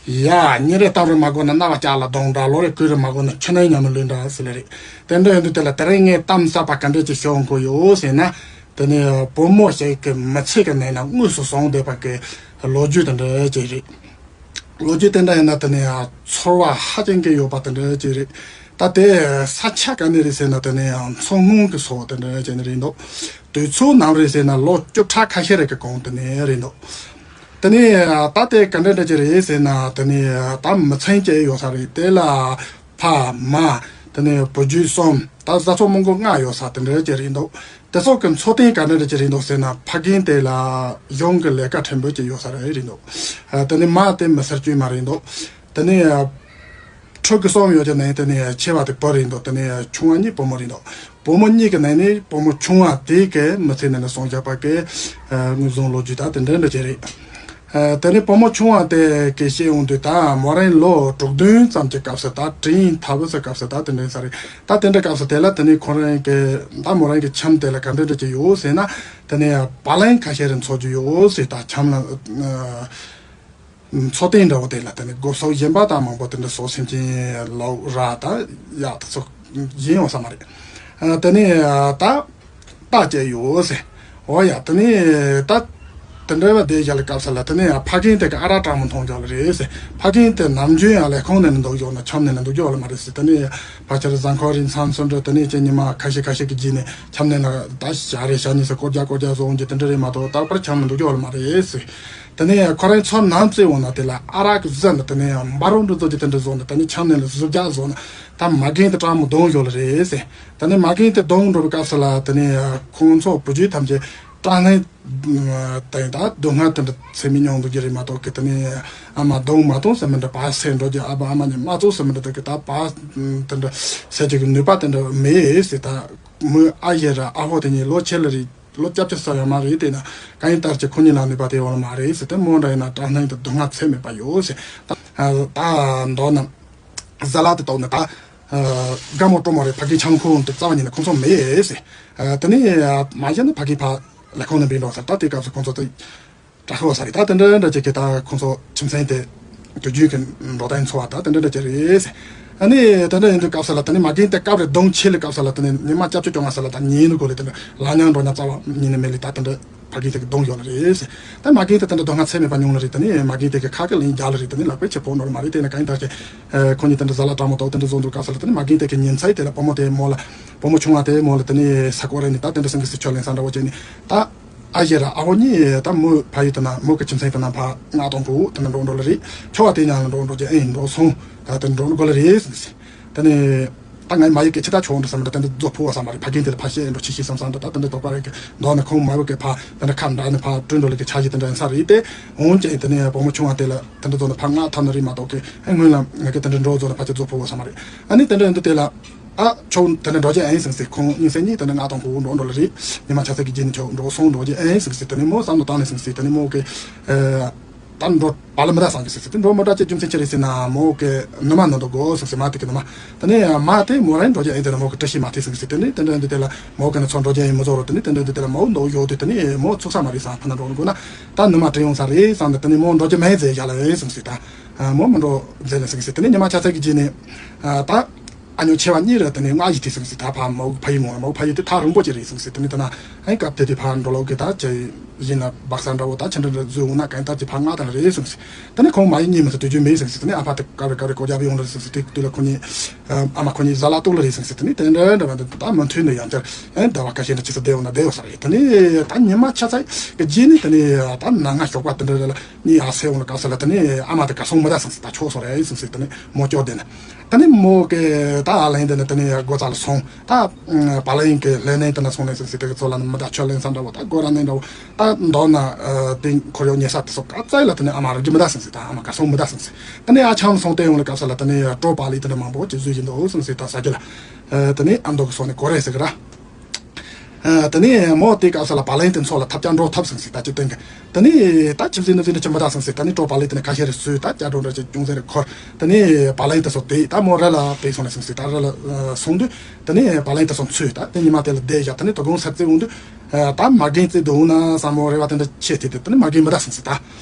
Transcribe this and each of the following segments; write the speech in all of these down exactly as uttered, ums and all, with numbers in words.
ཡ། ཉིན་རེ་གཏམ་རེ་མ་གོ་ན་རྣ་བ་ལྕགས་ལ་གདོང་འདྲ། ལོ་རེ་གུས་རེ་མ་གོ་ན་ཆུ་ནང་ཉ་མི་ལུས་འདྲ་ཟེར་ལེ་རེད། དེ་འདྲ་ཡིན་དུས་དེ་ལ་དེ་རིང་ངས་གཏམ་གསར་པ་ག་འདྲ་ཅིག་ཤོད་འོང་གི་ཡོད་ཟེར་ན། དེ་ནས་བུ་མོ་ཞིག་གི་མི་ཚེ་གི་ནང་ན་དངོས་སུ་བྱུང་བསྡད་པ་གི་ལོ་རྒྱུས་དེ་འདྲ་ཅིག་རེད། ལོ་རྒྱུས་དེ་འདྲ་ཡིན་ན་དེ་ནས་ཚོར་བ་ཧ་ཅང་གི་ཡོད་པ་དེ་འདྲ་ཅིག་རེད། ད་དེ་ས་ཆ་ག་ནས་རེད་ཟེར་ན། དེ་ནས་མཚོ་སྔོན་གི་སོག་དེ་འདྲ་ཅིག་ནས་རེད་འདུག་དུས་ཚོད་ནམ་རེད་ཟེར་ན་ལོ་བཅུ་ཕྲག་ཁ་ཤས་རེ་གི་གོང་དེ་ནས་རེད་འདུག་དེ་ནས་ད་དེ་ག་འདྲ་འདྲ་ཅིག་རེད་ཟེར་ན། དེ་ནས་ད་མི་ཚན་བཅས་ཡོད་ས་རེད། དེ་ལ་ཕ་མ་དེ་ནས་བུ་རྒྱུད་གསུམ། ད་བཟའ་ཚོ་མང་པོ་ལྔ་ཡོད་ས་དེ་འདྲ་ཅིག་རེད་འདུག་དེ་ཚོ་གི་འཚོ་རྟེན་ག་འདྲ་འདྲ་ཅིག་རེད་འདུག་ཟེར་ན། ཕ་རྒན་དེ་ལ་གཞུང་གི་ལས་ཀ་ཕྲན་བུ་ཅིག་ཡོད་ས་རེད་འདུག་དེ་ནས་མ་དེ་མི་སེར་དཀྱུས་མ་རེད་འདུག་དེ་ནས་ཕྲུ་གུ་གསུམ་ཡོད་ཀྱི་ནས། དེ་ནས་ཆེ་བ་དེ་བུ་རེད་འདུག་དེ་ནས་ཆུང་བ་གཉིས་བུ་མོ་རེད་འདུག་བུ་མོ་གཉིས་ཀྱི་ནང་ནས་བུ་མོ་ཆུང་བ་དེ་གི་མི་ཚེ་ནང་ནས་སོང་བཞག་པ་གི་དངོས་བཟུང་ལོ་རྒྱུས་ད་དེ་འདྲ་འདྲ་ཅིག་རེད། དེ་ནས་བུ་མོ་ཆུང་བ་དེ་གི་བཤད་འོང་དུས། ད་མོ་རང་ལོ་དྲུག་བདུན་ཙམ་གྱི་སྐབས་སུ། ད་དྲིན་ཐབས་སུ་སྐབས་སུ་ད་དེ་འདྲ་ས་རེད། ད་དེ་འདྲ་སྐབས་སུ་དེ་ལ་དེ་ནས་ཁོ་རང་གི་ད་མོ་རང་གི་ཁྱིམ་དེ་ལ་ག་འདྲ་འདྲ་ཅིག་ཡོད་ཟེར་ན། དེ་ནས་བ་ལན་ཁ་ཤས་རེ་འཚོ་རྒྱུ་ཡོད་ཟེར། ད་ཁྱིམ་ལ་འཚོ་རྟེན་འདྲ་བོ་དེ་ལ་དེ་ནས་སྒོ་ཟོག་གཞན་པ་དང་མང་པོ་དེ་འདྲ་བཟོ་སེམས་ཅན་ལོག་ར་ད་ཡག་ད་ཚོ་ཡིན་ཡོང་ས་མ་རེད། དེ་ནས་ད་རྟ་བཅད་ཡོད་ཟེར། འོ་ཡ། དེ་ནས་ད་དེ་འདྲ་བ་དེ་བཞག་ལ་སྐབས་ས་ལ། དེ་ནས་ཕ་རྒན་དེ་གི་ཨ་རག་དྲང་མོ་འཐུང་རྒྱུ་ལ་རེད་ཟེར། ཕ་རྒན་དེ་ནམ་རྒྱུན་ཡང་ལས་ཁུངས་ནས་ནི་འདུག་ཡོད་ན་ཁྱིམ་ནས་ནི་འདུག་ཡོད་ལ་མ་རེད་ཟེར། དེ་ནས་ཕལ་ཆེར་གཟའ་འཁོར་རེ་མཚམས་སུ་འགྲོ། དེ་ནས་ཅི་ཉི་མ་ཁ་ཤས་ཁ་ཤས་ཀྱི་རྗེས་ནས་ཁྱིམ་ནས་ན་ད་ཞག་རེ་ཞག་གཉིས་སུ་སྐོར་རྒྱག་སྐོར་རྒྱག་བཟོ་འོང་གི་དེ་འདྲ་རེད་མ་གཏོགས། ད་བར་ཁྱིམ་ནས་འདུག་ཡོད་ལ་མ་རེད་ཟེར། དེ་ནས་ཁོ་རང་ཚོ་ནང་བཙལ་འོང་ན། དེ་ལ་ཨ་རག་གི་བཟོ་ན། དེ་ནས་འབའ་རོག་འདྲ་བཟོ་རྒྱུ་དེ་འདྲ་བཟོ་ན། དེ་ནས་ཁྱིམ་ནས་ལ་བཟོ་རྒྱག་བཟོ་ན། ད་མ་རྒན་དེ་དྲང་མོ་གདོང་ཡོད་ལ་རེད་ཟེར། དེ་ནས་མ་རྒན་དེ་གདོང་འགྲོ་བའི་སྐབས་སུ་ལ། དེ་ནས་ཁོང་ཚོ་བུ་རྒྱུད་ཐམས་ཅད་སྐྲག་སྣང་དང་ད་སྡུག་བསྔལ་དེ་འདྲ་ཚད་མེད་མྱོང་འདུག་གི་རེད་མ་གཏོགས་གི། དེ་ནས་ཨ་མ་གདོང་མ་གཏོང་ཟེར་མི་འདྲ། བ་ཟས་འགྲོ་རྒྱུ། ཨ་ཕ་ཨ་མ་གཉིས་མ་གཏོང་ཟེར་མི་འདྲ་དེ་གི། ད་བ་དེ་འདྲ་ཟས་ཀྱི་ནུས་པ་དེ་འདྲ་མེད་ཟེར། ད་མོའི་ཨ་ཡེ་ར་ཨ་ཧོ་དེ་གཉིས་ལོ་ཆེ་ལ་རེད། ལོ་སྐྱབས་ཆ་ས་ཡོད་མ་རེད། དེ་ན་གང་ཡིན་ལྟར་གྱི་ཁོ་གཉིས་ལ་ནུས་པ་དེ་ཡོད་ལ་མ་རེད་ཟེར། དེ་མོ་འདྲ་ཡིན་ན་སྐྲག་སྣང་དང་སྡུག་བསྔལ་ཚད་མེད་པ་ཡོད་ཟེར། ད་ད་མདོར་ན་ཟ་ལ་དེ་བཏོག་ནས། ད་དགའ་མོ་སྤྲོ་མོ་རེད། ཕ་གི་ཆང་ཁོང་དུ་རྩ་བ་ཉིད་ནས་ཁོང་ཚོ་མེད་ཟེར། དེ་ནས་མ་གཞི་ནས་ཕ་གི་ཕ་ལས་ཁུངས་ནས་འབྲེལ་འགྲོ་ས། ད་དེ་སྐབས་སུ་ཁོང་ཚོ་དེ་དྲག་ཤོས་ས་རེད། ད་དེ་འདྲ་འདྲ་ཅིག་གི་ད་ཁོང་ཚོ་ཁྱིམ་མཚེས་དེ་དུས་རྒྱུན་གྱི་འགྲོ་སྟངས་འཚོ་བ་ད་དེ་འདྲ་འདྲ་ཅིག་རེད། ཨ་ནི་དེ་འདྲ་ཡིན་དུས་སྐབས་ས་ལ། དེ་ནི་མ་རྒན་དེ་སྐབས་རེ་གདོང་ཆེ་ལ་སྐབས་ས་ལ། དེ་ནི་ཉི་མ་སྐྱབས་བཅོལ་སྐྱོང་བ་ས་ལ་ད་ཉིན་ནི་གོ་ལེ། དེ་འདྲ་ལ་ཉང་འགྲོ་ཉང་རྩ་བ་ཉིན་ནི་མེད་ལེ། ད་དེ་འདྲ་ཕ་རྒན་དེ་གི་གདོང་ཡོད་ལ་རེད། ད་མ་རྒན་དེ་དེ་འདྲ་སྡུག་བསྔལ་ཚད་མེད་པ་མྱོང་ལ་རེད། དེ་ནི་མ་རྒན་དེ་གི་ཁ་སྐད་ལ་ཡིན་རྒྱག་ལ་རེད། དེ་ནི་ལག་པས་ཆེ་ཕོག་འགྲོ་ལ་མ་རེད། དེ་ནི་གང་ཡིན་ད་ཅེ་ཁོ་གཉིས་དེ་འདྲ་ཟ་ལ་དྲང་མོ་དོ་དེ་འདྲ་བཟོ་འདུག་སྐབས་ས་ལ། དེ་ནི་མ་རྒན་དེ་གི་ཉིན་མཚན་དེ་ལ་བུ་མོ་དེ་མོ་ལ། བུ་མོ་ཆུང་བ་དེ་མོ་ལ་དེ་ནི་ས་ཀོ་རེ་ནི་ད་དེ་འདྲ་སེང་གེ་སི་ཆོ་ལེན་ས་འདྲ་བོ་བྱས་ནི་ད། ཨ་ཡེ་ར་ཨ་ཧོ་གཉིས་ད་མོ་ཕ་ཡུལ་དེ་ན་མོ་གི་ཁྱིམ་མཚེས་དེ་ན་ཕ་མངགས་གཏོང་དགོས་དེ་ན་འགྲོ་འགྲོ་ལ་རེད། ཆོ་བ་དེ་ཉང་ལ་འགྲོ་འགྲོ་རྒྱུ་ཨེ་འགྲོ་སོང་། ད་དེ་འགྲོ་དགོས་ལ་རེད་ཟེར་ཟེར། དེ་ནས་ད་ངའི་མ་ཡུལ་གི་ཆི་ད་ཆོ་འགྲོ་བསམ་འདྲ་དེ་འདྲ་རྫོ་ཕུ་བ་བསམ་པ་རེད། ཕ་རྒན་དེ་ལ་ཕ་བཤད་འགྲོ་ཆི་ཤི་བསམ་བསམ་འདྲ་ད་དེ་འདྲ་དོགས་པ་རེད་གི། མདོར་ན་ཁོང་མ་ཡུལ་གི་ཕ་དེ་འདྲ་ཁ་འདྲ་ནས་ཕ་བྲོས་འགྲོ་ལ་གི་ཆ་ཤི་དེ་འདྲ་ཡིན་ས་རེད། དེ་འོང་ཀྱང་དེ་ནས་བུ་མོ་ཆུང་བ་དེ་ལ་དེ་འདྲ་བཟོ་ན་ཕ་མངགས་ཐབས་ནི་རེད་མ་གཏོགས་གི། ཨེ་སྔོན་ལ་ང་གི་དེ་འདྲ་འགྲོ་བཟོ་ན་ཕ་ཆ་རྫོ་ཕུ་བ་བསམ་པ་རེད། ཨ་ནི་དེ་འདྲ་ཡིན་དུས་དེ་ལ། ཨ་ཁྱོད་དེ་ནས་འགྲོ་རྒྱུ་ཨེ་ཡིན་ཟེར་ཟེར། ཁོང་གཉིས་སེ་གཉིས་དེ་ནས་མངགས་གཏོང་དགོས་འགྲོ་འགྲོ་ལ་རེད། ཉི་མ་ཆ་ཚང་གི་རྗེས་ནས་ཁྱོད་འགྲོ་སོང་འགྲོ་རྒྱུ་ཨེ་ཡིན་ཟེར་ཟེར། དེ་ནས་མོ་བསམ་བློ་བཏང་ནས་ཟེར་ཟེར། དེ་ནས་མོ་གི་ཨ་ད་འགྲོ་བ་ལ་མི་ད་བསམ་གི་ཟེར་ཟེར། དེ་འགྲོ་མི་ད་ཅི་རྒྱུ་མཚན་ཅི་རེད་ཟེར་ན། མོ་གི་ནུ་མ་ནང་དུ་དགོས་ཟེར་ཟེར། མ་དེ་གི་ནུ་མ། དེ་ནས་མ་དེ་མོ་རང་འགྲོ་རྒྱུ་ཨེ་ཡིན། དེ་ནས་མོ་གི་བཀྲ་ཤིས་མ་ཐེབས་ཟེར་ཟེར། དེ་ནས་དེ་འདྲ་འདི་དེ་ལ་མོ་གི་ནི་ཚོ་འགྲོ་རྒྱུ་ཨེ་ཡིན་མི་ཚོ་རོ། དེ་ནས་དེ་འདྲ་འདི་དེ་ལ་མོ་འདོགས་ཡོད་དུས་དེ་ནས་མོ་ཚུགས་ས་མ་རེད་བསམ། ཕ་ན་འགྲོ་དགོས་ན་ད་ནུ་མ་དྲན་ཡོང་ས་རེད་བསམ་ནས། དེ་ནས་མོ་འགྲོ་རྒྱུ་མེད་ཟེར་བཞག་ལ་ཨེ་ཡིན་ཟེར་ཟེར། ད་མོ་མི་འགྲོ་ཟེར་ལ་ཟེར་ཟེར། དེ་ནས་ཉི་མ་ཆ་ཚང་གི་རྗེས་ནས་ད། ཨ་ཉོ་ཆེ་བ་གཉིས་རེད། དེ་ནས་ལྔ་ཡི་དེ་ཟེར་ཟེར། ད་ཕ་མོ་ཕ་ཡུལ་མོ་མོ་ཕ་ཡུལ་དེ་ཐག་རིང་པོ་ཅིག་རེད་ཟེར་ཟེར། དེ་ནས་ད་ན་ཨ་སྐབས་དེ་དུས་ཕ་འགྲོ་ལོག་གི་ད་ཅི་ཡིན་ན་སྦག་ས་འདྲ་བོ་ད་ཆི་འདྲ་འདྲ་བཟོས་འོང་ན་གང་ལྟར་གྱི་ཕ་མངགས་ད་ན་རེད་ཟེར་ཟེར། དེ་ནས་ཁོང་མ་ཡི་གཉིས་མི་ཚོ་དུས་རྒྱུན་མེད་ཟེར་ཟེར། དེ་ནས་ཨ་ཕ་དེ་ག་རེ་ག་རེ་གོ་རྒྱབ་ཡོང་ལ་ཟེར་ཟེར། དེ་དུས་ལ་ཁོ་གཉིས་ཨ་མ་ཁོ་གཉིས་ཟ་ལ་གཏུག་ལ་རེད་ཟེར་ཟེར། དེ་ནས་དེ་འདྲ་འདྲ་བ་ད་མུ་མཐུད་ནས་ཡང་བསྐྱར་ཨ་ཟླ་བ་ཁ་ཤས་འདྲ་ཅི་ས་བསྡད་འོང་ན་བསྡད་ཡོད་ས་རེད། དེ་ནས་ད་ཉི་མ་ཆ་ཚང་གི་རྗེས་ནས་དེ་ནས་ད་ནང་ང་ཞོགས་པ་དེ་འདྲ་རེད་ལ། གཉིས་ཡར་སེ་འོང་ལ་སྐབས་ས་ལ། དེ་ནས་ཨ་མ་དེ་གར་སོང་མི་ད་ཟེར་ཟེར། ད་ཆོག་སོང་རེད་ཟེར་ཟེར། དེ་ནས་མོ་སྐྱོ་བསྡད་ན། དེ་ནས་མོ་གི་ད་ཨ་ལན་དེ་ནས་དེ་ནས་སྒོ་རྩ་ལ་སོང་། ད་བ་ལན་གི་ལས་ནས་དེ་ན་སོང་ནས་ཟེར་ཟེར། དེ་གི་ཚོ་ལ་ནི་མི་ད་ཆོ་ལེན་ས་འདྲ་བོ་ད་སྒོ་ར་ནས་འདྲ་བོ་ད་མདོར་ན་དེ་ཁོར་ཡོག་ཉེ་ས་དེ་སོགས་ག་ཚད་ལ་དེ་ནས་ཨ་མ་རིག་གི་མི་ད་ཟེར་ཟེར། ད་ཨ་མ་གར་སོང་མི་ད་ཟེར་ཟེར། དེ་ནས་ཨ་ཆང་སོང་བལྟས་ཡོང་ལ་སྐབས་ས་ལ་དེ་ནས་སྤྲོ་པ་ལི་དེ་འདྲ་མང་པོ་ཅིག་བཟོས་ཡིན་འདུག་ཟེར་ཟེར། ད་ས་གི་ལ་དེ་ནས་ཨ་མདོ་གི་སོང་ནས་གོ་རེ་ཟེར་གི་ར། ཨ། དེ་ནས་མོ་དེ་སྐབས་སུ་ལ་བ་ལན་དེ་ཚོ་ལ་ཐབས་ཅག་འགྲོ་ཐབས་ཟིན་ཟིག་ད་ཅི་སྟོན་གི། དེ་ནས་ད་ཆིབས་ཟིན་ནི་ཟིན་ནི་ཆི་མི་ད་ཟིན་ཟིག་ད་ནི་གྲོ་བ་ལི་དེ་ནི་ཁ་ཤས་རེ་སུས་ད་སྐྱ་གྲོ་འདྲ་ཅིག་ཅུང་ཟད་རེ་འཁོར། དེ་ནས་བ་ལན་དེ་ཚོ་དེ་ད་མོ་རི་ལ་བུད་སོང་ནི་ཟིན་ཟིག་ད་རི་ལ་ཨ་སོང་དུས། དེ་ནས་བ་ལན་དེ་ཚོ་ཚུར་ད་དེ་ཉི་མ་དེ་ལ་བསྡད་བཞག་དེ་ནས་དོ་དགོང་ས་རྩེ་འོང་དུས། ཨ། ད་མ་རྒན་རྩེ་འདུག་ན་བསམ་མོ་རེ་བ་དེ་འདྲ་ཆེ་དེ་དེ་དེ་ནས་མ་རྒན་མི་ད་ཟིན་ཟིག་ད།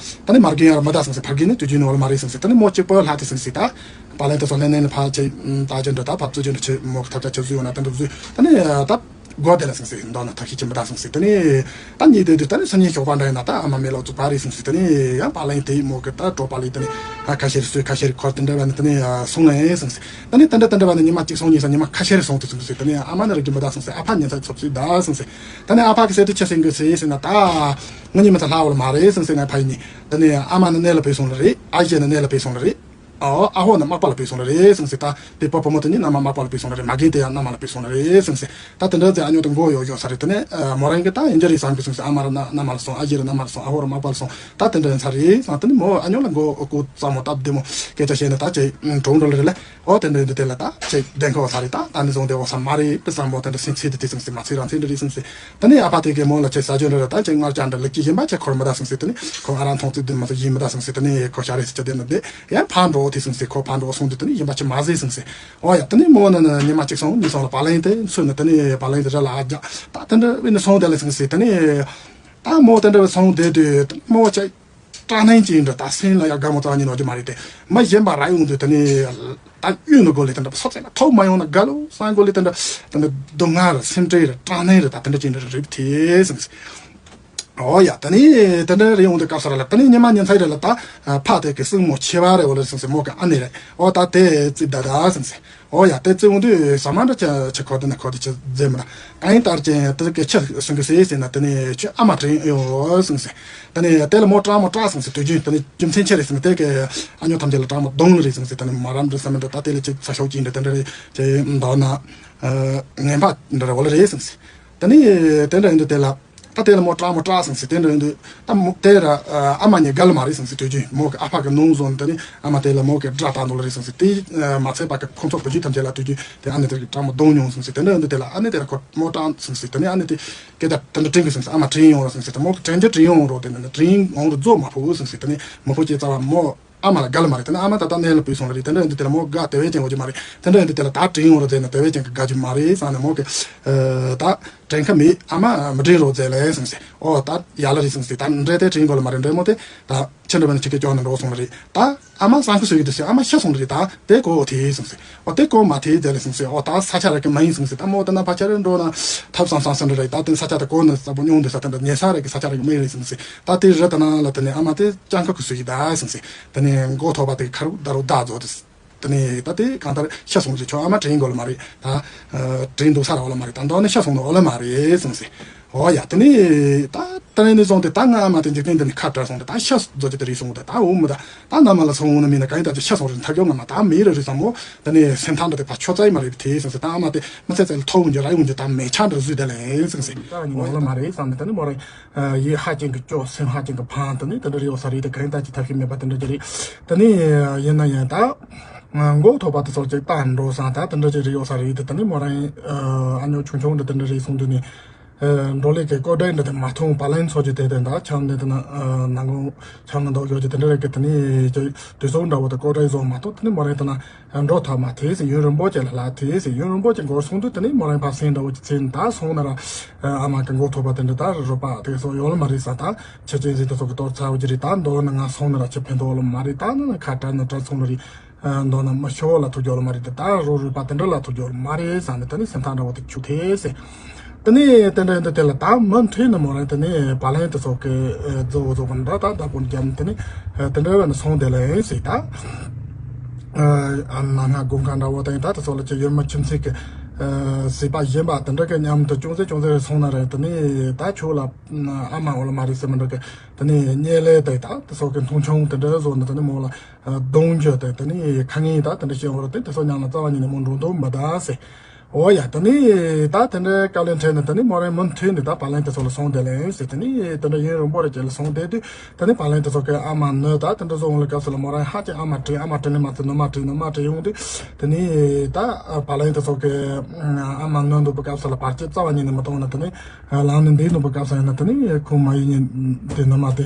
དེ་ནས་མ་རྒན་ཡར་མི་ད་ཟིན་ཟིག་ཕ་རྒན་ནི་དུས་རྒྱུན་ནི་བ་ལ་མ་རེད་ཟིན་ཟིག་དེ་ནས་མོ་གཅིག་པོ་ལྷག་དེ་ཟིན་ཟིག་ད། བ་ལན་དེ་ཚོ་ལེན་ལེན་ལ་ཕར་ཆེ་ད་ཅི་འདྲ་ད་ཕར་ཚུར་ཅི་འདྲ་ཆེ་མོ་གི་ཐབས་ཆག་ཆེ་བཟོས་ཡོང་ན་དེ་འདྲ་བཟོས་དེ་ནས་ད། སྒོ་དེ་ལ་ཟིན་ཟིག་མདོར་ན་ཐབས་ཤེས་ཅི་མི་ད་ཟིན་ཟིག་དེ་ནས་ད་ཉིད་དེ་དུས་ད་ནི་སང་ཉིན་ཞོགས་པ་འདྲ་ཡིན་ན་ད་ཨ་མ་མེ་ལོག་ཚོ་བ་རེད་ཟིན་ཟིག་དེ་ནས་ཡང་བ་ལན་དེ་མོ་གི་ད་གྲོ་བ་ལི་དེ་ནས་ཨ་ཁ་ཤས་སུས་ཁ་ཤས་འཁོར་དེ་འདྲ་བ་ནི་དེ་ནས་སོང་ནས་ཟིན་ཟིག་ད་ནི་དེ་འདྲ་དེ་འདྲ་བ་ནི་ཉི་མ་གཅིག་སོང་གཉིས་སོང་ཉི་མ་ཁ་ཤས་རེ་སོང་དུ་ཟིན་ཟིག་དེ་ནས་ཨ་མ་ནི་རིག་གི་མི་ད་ཟིན་ཟིག་ཨ་ཕ་ཉན་ཚ་ཚོབ་ཟིག་ད་ཟིན་ཟིག་ད་ནི་ཨ་ཕ་གི་ཟེར་དུས་ཆི་ཟིན་གི་ཟིན་ཟིན་ན་ད་ང་ཉི་མ་ཚ་ལྷག་བ་ལ་མ་རེད་ཟིན་ཟིག་ང་ཕ་ཡིན་ནི་དེ་ནས་ཨ་མ་ནི་གནས་ལ་བུད་སོང་ལ་རེད། ཨ་ཞེ་ནི་གནས་ལ་བུད་སོང་ལ་རེད། ཨོ། ཨ་ཧོ་ནི་མག་པ་ལ་བུད་སོང་ལ་རེད་ཟིན་ཟིག་ད་དེ་པ་བུ་མོ་དེ་ནི་མནའ་མ་མག་པ་ལ་བུད་སོང་ལ་རེད། མ་རྒན་དེ་ཡང་མནའ་མ་ལ་བུད་སོང་ལ་རེད་ཟིན་ཟིག་ད་དེ་འདྲ་ཟེར་ཨ་ཉོ་དང་མགོ་ཡོ་ཡོ་ས་རེད། དེ་ནས་ཨ་མོ་རང་གི་ད་ཡིན་རྒྱུ་རེད་བསམ་གི་ཟིན་ཟིག་ཨ་མ་ར་མནའ་མ་ལ་སོང་། ཨ་ཞེ་ར་མནའ་མ་ལ་སོང་། ཨ་ཧོ་ར་མག་པ་ལ་སོང་། ད་དེ་འདྲ་ཡིན་ས་རེད་ཟེར། དེ་ནས་མོ་ཨ་ཉོ་ལ་མགོ་ཨ་ཀོ་ཙམ་མོ་སྟབས་བདེ་མོ་སྐད་ཆ་བཤད་ནས་ད་ཅེ་གྲོང་འགྲོ་ལ་རེད་ལ། ཨོ་དེ་འདྲ་ཡིན་དུས་དེ་ལ་ད་ཅེ་བདེན་ཁོ་ས་རེད། ད་ད་ནི་བཟུང་དེ་འོ་ས་མ་རེད་དེ་བསམ་མོ་དེ་འདྲ་སེམས་ཚེ་དེ་དེ་ཟིན་ཟིག་མ་ཚེ་རང་ཚེ་འདྲ་རེད་ཟིན་ཟིག་ད་ནི་ཨ་ཕ་དེ་གི་མོ་ལ་ཅེ་ཟ་རྒྱུ་འདྲ་ར་ད་ཅེ་ངར་ཅག་འདྲ་ལུག་ཅི་ཡིན་པ་ཅེ་འཁོར་མི་ད་ཟིན་ཟིག་དེ་ནི་ཁོ་ང་རང་མཐོང་ཚུལ་དེ་མ་ཚོ་ཡིན་མི་ད་ཟིན་ཟིག་དེ་ནི་ཁོ་ཤ་རེད་ཟེར་ཅེ་དེ་ནི་དེ་ཡང་ཕར་འགྲོ་དེ་ཟིན་ཟིག་ཁོ་ཕར་འགྲོ་སོང་དུས་དེ་ནི་ཡིན་པ་ཅེ་མ་ཟེར་ཟིན་ཟིག་ཨོ་ཡ། དེ་ནས་མོ་ནི་ནི་ཉི་མ་གཅིག་སོང་གཉིས་སོང་ལ་བ་ལན་དེ་ཚུར་ནི་དེ་ནས་བ་ལན་དེ་ར་ལ་ཨ་རྒྱ་ད་དེ་འདྲ་བས་ནི་སོང་དེ་ལ་ཟིན་ཟིག་དེ་ནས་ད་མོ་དེ་འདྲ་བས་སོང་དེ་དུས་མོ་ཅེ་སྐྲག་སྣང་ཅིག་འདྲ་ད་སེམས་ལ་ཡ་དགའ་མོ་རྩ་བ་ཉིད་ནོར་གྱི་མ་རེད་དེ། མི་གཞན་པ་ར་ཡོང་དུས་དེ་ནས་ད་གཡུལ་ནི་སྒོ་ལས་དེ་འདྲ་སོ་ཚེ་ལ་ཐོག་མ་ཡོང་ན་དགའ་ལོ་སང་སྒོ་ལས་དེ་འདྲ་དེ་འདྲ་སྡུག་བསྔལ་ར་སེམས་ཁྲལ་ར་སྐྲག་སྣང་ར་ད་དེ་འདྲ་ཅིག་འདྲ་རེད་དེ་ཟིན་ཟིག་ཨོ་ཡ། དེ་ནས་དེ་འདྲ་རེ་ཡོང་དུས་སྐབས་སུ་ར་ལ་དེ་ནས་ཉི་མ་ཉིན་མཚན་རེ་ལ་ད་ཕ་དེ་གི་སྲིང་མོ་ཆེ་བ་རེ་འོ་ལ་ཟིན་ཟིག་མོ་གི་ཨ་ནེ་རེད། ཨོ་ད་དེ་རྩིབ་ད་ད་ཟིན་ཟིག་ཨོ་ཡ། དེ་རྩིབ་འོང་དུས་ཟ་མ་འདྲ་ཅི་ཆི་ཁོ་དེ་ནས་ཁོ་དེ་ཆི་ཟེར་མི་ད་གང་ཡིན་ལྟར་ཅན་དེ་གི་ཆི་ཟིན་གི་ཟེར་ཟེར་ན་དེ་ནས་ཁྱོད་ཨ་མ་དྲན་ཡོང་ཟིན་ཟིག་དེ་ནས་དེ་ལ་མོ་སྐྲག་མོ་སྐྲག་ཟིན་ཟིག་དུས་རྒྱུན་དེ་ནས་རྒྱུ་མཚན་ཆི་རེད་ཟིན་དེ་གི་ཨ་ཉོ་ཐམས་ཅད་ལ་སྐྲག་མོ་གདོང་ལ་རེད་ཟིན་ཟིག་དེ་ནས་མ་རམ་འདྲ་ཟ་མི་འདྲ་ད་དེ་ལ་ཅི་ཚ་ཤོག་ཅིག་འདྲ་དེ་འདྲ་རེད་ཅི་མདོར་ན་ངན་པ་འདྲ་རེ་འོ་ལ་རེད་ཟིན་ཟིག་དེ་ནས་དེ་འདྲ་ཡིན་དུས་དེ་ལ་ད་དེ་ལ་མོ་སྐྲག་མོ་སྐྲག་སོང་ཟིག་དེ་འདྲ་ཡིན་དུས་ད་མོ་དེ་ར་ཨ་མ་ཉེ་དགའ་ལ་མ་རེད་སོང་ཟིག་དུས་རྒྱུན་མོ་གི་ཨ་ཕ་གི་ནང་བཟོ་ནས་དེ་ནས་ཨ་མ་དེ་ལ་མོ་གི་དགྲ་བཏང་འདུག་ལ་རེད་སོང་ཟིག་དེ་མ་ཚད་པ་གི་ཁོང་ཚོ་བུ་རྒྱུད་ཐམས་ཅད་ལ་དུས་རྒྱུན་དེ་ཨ་ནེ་དེ་གི་སྐྲག་མོ་གདོང་མྱོང་སོང་ཟིག་དེ་འདྲ་ཡིན་དུས་དེ་ལ་ཨ་ནེ་དེ་ལ་ཁོ་མོ་སྐྲག་སོང་ཟིག་དེ་ནས་ཨ་ནེ་དེ་སྐད་ཆ་དེ་འདྲ་དྲན་གི་སོང་ཟིག་ཨ་མ་དྲན་ཡོང་རོགས་སོང་ཟིག་དེ་མོ་གི་དྲན་རྒྱུ་དྲན་ཡོང་རོགས་དེ་འདྲ་དྲན་འོང་རོགས་རྫོགས་མ་ཕོད་སོང་ཟིག་དེ་ནས་མ་ཕོད་ཀྱི་རྩ་བ་མོ། ཨ་མ་ལ་དགའ་ལ་མ་རེད། དེ་ནས་ཨ་མ་ད་ལྟ་གནས་ལ་བུད་སོང་ལ་རེད། དེ་འདྲ་ཡིན་དུས་དེ་ལ་མོ་དགའ་དེ་བས་ཀྱང་འོ་རྒྱུ་མ་རེད། དེ་འདྲ་ཡིན་དུས་དེ་ལ་ད་དྲན་ཡོང་རོགས་ཟེར་ན་དེ་བས་ཀྱང་གི་དགའ་རྒྱུ་མ་རེད་བསམ་ནས་མོ་གི་ཨ་ད་དྲན་ཁ་མེད། ཨ་མ་མི་དྲན་རོགས་ཟེར་ལ་ཟིན་ཟེར། ཨོ་ད་ཡ་ལ་རེད་ཟིན་ཟེར། ད་འདྲ་དེ་དྲན་དགོས་ལ་མ་རེད། འདྲ་མོ་དེ་ད་ཕྱི་འདྲ་བ་ནས་ཁྱི་སྐད་ཀྱོག་ནས་འགྲོ་སོང་ལ་རེད། ད་ཨ་མ་སང་ཁུ་སུ་ཡིན་དུས་ཟེར། ཨ་མ་ཤི་སོང་ལ་རེད། ད་དེ་གོ་དེ་ཟིན་ཟེར། ཨོ་དེ་གོ་མ་དེ་ཟེར་ལ་ཟིན་ཟེར། ཨོ་ད་ས་ཆ་ར་གི་མ་ཡིན་ཟིན་ཟེར། ད་མོ་ད་ན་ཕ་ཆ་རེ་འགྲོ་ན་ཐབས་སང་སང་སང་འདྲ་རེད། ད་དེ་ས་ཆ་ད་གོ་ན་ས་པོ་ཉུང་དུ་ས་ད་འདྲ་ཉེ་ས་ར་གི་ས་ཆ་ར་གི་མ་ཡིན་རེད་ཟིན་ཟེར། ད་དེ་རི་ད་ན་ལ་དེ་ནས་ཨ་མ་དེ་སྤྱང་ཁ་ཁུ་སུ་ཡིན་ད་ཟིན་ཟེར། དེ་ནས་མགོ་ཐོག་པ་དེ་ཁ་རུ་ད་རུ་ད་རྫོགས་དེ། དེ་ནས་ད་དེ་གང་ལྟར་ཤི་སོང་ཟེར། ཁྱོད་ཨ་མ་དྲན་དགོས་ལ་མ་རེད། ད་དྲན་འདུག་ས་ར་འོ་ལ་མ་རེད། ད་མདོ་ནས་ཤི་སོང་ནི་འོ་ལ་མ་རེད་ཟིན་ཟེར། འོ་ཡ། དེ་ནས་ད་དེ་ནས་ནས་བཟུང་སྟེ་ད་ང་ཨ་མ་དེ་འཇིག་རྟེན་འདི་ནས་ཁ་བྲལ་སོང་སྟེ་ད་ཤི་རྫོགས་ཀྱི་དེ་རེད་སོང་སྟེ་ད་འོ་མི་ད་ད་མནའ་མ་ལ་སོང་འོང་ན་མིན་ན་གང་ཡིན་ད་ཅི་ཤི་སོང་རེད། ཐག་གཅོད་ང་མ་ད་མི་རེ་རེད་བསམ་མོ། དེ་ནས་སེམས་ཐག་འདྲ་དེ་ཕ་ཆོ་ཚ་ཡི་མ་རེད་དེ་ཟིན་ཟེར། ད་ཨ་མ་དེ་མི་ཚེ་ཚེ་ལ་ཐོག་འོང་རྒྱུ་ར་ཡོང་རྒྱུ་ད་མེ་ཆ་འདྲ་བཟོས་དེ་ལས་ཟིན་ཟེར། ད་ཡིན་འོ་ལ་མ་རེད་བསམ་ནས་དེ་ནས་མོ་རང་ཡིད་ཧ་ཅང་གི་སྐྱོ། སེམས་ཧ་ཅང་གི་ཕངས། དེ་ནས་དེ་འདྲ་རེད་འོ་ས་རེད། དེ་ག་རེ་ད་ཅི་ཐབས་ཤེས་མེད་པ་དེ་འདྲ་ཅིག་རེད། དེ་ནས་ཡིན་ན་ཡང་ད་མགོ་ཐོག་པ་དེ་ཚོ་ཅིག་ད་འགྲོ་སང་ད་དེ་འདྲ་ཅིག་རེད་འོ་ས་རེད། དེ་དེ་ནས་མོ་རང་ཨ་ཉོ་ཆུང་ཆུང་འདྲ་དེ་འདྲ་རེད་སོང་དུས་ནས་འགྲོ་ལས་ཀྱི་ཀོ་ཌའི་འདྲ་དེ་མ་མཐོང་བ་ལན་ཚོ་ཅིག་དེ་དེ་ད་ཆམ་ནས་དེ་ན་ནང་ཁོང་ཆམ་ནས་འདུག་ཡོད་ཅིག་དེ་འདྲ་རེད་ཀི། དེ་ནས་ཅིག་དུས་ཚོད་འདྲ་བོ་དེ་ཀོ་ཌའི་བཟོ་མ་གཏོགས་དེ་ནས་མོ་རང་དེ་ན། འགྲོ་ཐབས་མ་ཐེ་ཟེར། ཡུན་རིང་པོ་ཅིག་ལ་ལ་ཐེ་ཟེར། ཡུན་རིང་པོ་ཅིག་འགོར་སོང་དུས་དེ་ནས་མོ་རང་ཕར་སེང་འདྲ་བོ་ཅིག་ཚེ་ད་སོང་ན་ར། ཨ་མ་གི་མགོ་ཐོག་པ་དེ་འདྲ་ད་རུ་པ་དེ་སོགས་ཡོད་ལ་མ་རེད་ས། ད་ཆི་ཅན་ཟིག་དེ་སོགས་ཀྱི་གཏོར་ཚར་བ་ཅིག་རེད། ད་མདོར་ན་ང་སོང་ན་ར་ཆི་ཕན་ཐོགས་ལ་མ་རེད། ད་ནི་ཁ་བྲལ་ན་བྲལ་སོང་ལ་རེད། མདོར་ན་མི་ཤོར་ལ་ཐུག་རྒྱུ་ལ་མ་རེད། ད་རུ་རུ་པ་དེ་འདྲ་ལ་ཐུག་རྒྱུ་ལ་མ་རེད་ས་ནས་དེ་ནས་སེམས་ཐག་འདྲ་བོ་དེ་ཆུ་ཐེ་ཟེར། དེ་ནས་དེ་འདྲ་ཡིན་དུས་དེ་ལ་ད་མུ་མཐུད་ནས་མོ་རང་དེ་ནས་བ་ལན་དེ་ཚོ་གི་རྫི་བོ་རྫི་བོ་འདྲ་ད་ད་ཀུན་རྒྱབ་ནས་དེ་ནས་དེ་འདྲ་བ་ནས་སོང་དེ་ལ་ཡིན་ཟེར། ད་ཨ་ན་ང་དགུན་ཁ་འདྲ་བོ་དང་ད་དེ་ཚོ་ལ་ཅི་ཡོད་མ་ཁྱིམ་མཚེས་ཀྱི་ཨ་སྲིད་པ་གཞན་པ་དེ་འདྲ་གི་མཉམ་དུ་ཅུང་ཟད་ཅུང་ཟད་སོང་ན་རེད། དེ་ནས་ད་ཁྱོད་ལ་ཨ་མ་འོ་ལ་མ་རེད་ཟེར་མི་འདྲ་གི་དེ་ནས་བརྙས་ལས་དེ་ད་དེ་ཚོ་གི་མཐོང་ཆུང་དེ་འདྲ་བཟོ་ནས་དེ་ནས་མོ་ལ་གདོང་རྒྱུ་དེ་དེ་ནས་ཁ་ངན་ད་དེ་འདྲ་བཤད་འོ་ར་དེ་དེ་ཚོ་མཉམ་ལ་རྩ་བ་ཉིད་ནས་མོ་འགྲོ་འདོད་མི་གདའ་ཟེར། འོ་ཡ། དེ་ནས་ད་དེ་འདྲའི་བཀའ་ལན་འཕྲད་ནས། དེ་ནས་མོ་རང་མུ་མཐུད་ནས་ད་བར་ལན་དེ་ཚོ་ལ་སོང་བསྡད་ལེ་ཟེར། དེ་ནས་དེ་འདྲ་ཡུན་རིང་པོ་རེ་བྱས་ལ་སོང་བསྡད་དུས། དེ་ནས་བར་ལན་དེ་ཚོ་གི་ཨ་མ་ནི་ད་དེ་འདྲ་བཟོ་འོང་ལ་སྐབས་སུ་ལ་མོ་རང་ཧ་ཅང་ཨ་མ་དྲན། ཨ་མ་དྲན་ནས་མ་ཚད་ནུ་མ་དྲན། ནུ་མ་དྲན་ཡོང་དུས། དེ་ནས་ད་བར་ལན་དེ་ཚོ་གི་ཨ་མ་ནི་འདུག་པའི་སྐབས་སུ་ལ་བར་ཆད་རྩ་བ་ཉིད་ནས་མི་གཏོང་ན། དེ་ནས་ལངས་ནས་འདི་འདུག་པའི་སྐབས་སུ་ཡིན་ན། དེ་ནས་ཁོ་མ་ཡིན་ཉིན་དེ་ནུ་མ་དེ་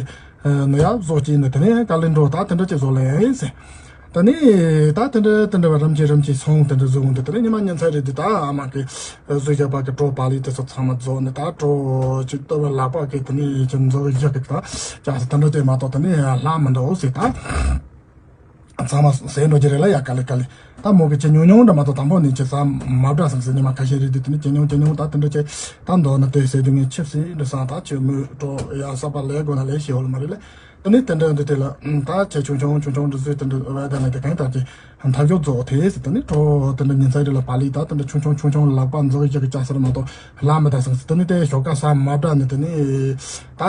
ནི་ཡར་བཟོ་སྐྱེས་ནས། དེ་ནས་བཀའ་ལན་འགྲོ་ད་དེ་འདྲ་ཅིག་བཟོ་ལེ་ཟེར། ད་ནི་ད་དེ་འདྲ་དེ་འདྲ་བ་རིམ་གྱིས་རིམ་གྱིས་སོང་། དེ་འདྲ་བཟོས་འོང་དུས། དེ་ནི་ཉི་མ་ཉིན་མཚན་རེ་དུས། ད་ཨ་མ་གི་བཟོས་བཞག་པ་གི་གྲོ་པ་ལི་དེ་ཚོ་ཚང་མ་རྫོགས་ནས། ད་གྲོ་ཅིག་ལྟོ་བའི་ལག་པ་གི་དེ་ནི་ཅིག་འཛོ་གི་བཞག་གི། ད་ཅག་སི་དེ་འདྲ་དེ་མ་གཏོགས་དེ་ནི་ལྷག་མི་འདུག་ཟེར། ད་ཚང་མ་ཟས་འགྲོ་གི་རེད་ལ། ཡ་ག་ལེ་ག་ལེ། ད་མོ་གི་ཅི་ཉུང་ཉུང་འདྲ་མ་གཏོགས། དང་པོ་ནས་ཅི་ཟ་མ་འདྲ་སང་ཟེར། ཉི་མ་ཁ་ཤས་རེ་དུས་དེ་ནི་ཅི་ཉུང་ཅི་ཉུང་ད་དེ་འདྲ་ཅི། ད་མདོར་ན་དེ་ཟེར་དུས་ངས་ཆིབས་སི་འདྲ་སང་ད་ཅི་མོས་གྲོ་ཡ་ཟ་བ་ལས་དགོས་ན་ལས་ཤེས་ཡོད་ལ་མ་རེད་ལ། དེ་ནས་དེ་འདྲ་འདི་དེ་ལ་ད་ཆེ་ཆུང་ཆུང་ཆུང་ཆུང་འདྲ་བཟོས། དེ་འདྲ་བས་ད་ནས་དེ་གང་ལྟར་གྱི་འཐབ་ཕྱོགས་རྫོགས་དེ་ཟེར། དེ་ནས་གྲོ་དེ་འདྲ་ཉིན་མཚན་རེ་ལ་བ་ལི་ད་དེ་འདྲ་ཆུང་ཆུང་ཆུང་ཆུང་ལག་པ་འཛུགས་ཡག་གི་ཅག་སར་མ་གཏོགས་ལ་མི་ད་སང་ཟེར། དེ་ནས་དེ་ཞོགས་ཀ་ཟ་མ་འདྲ་ནས། དེ་ནས་ད་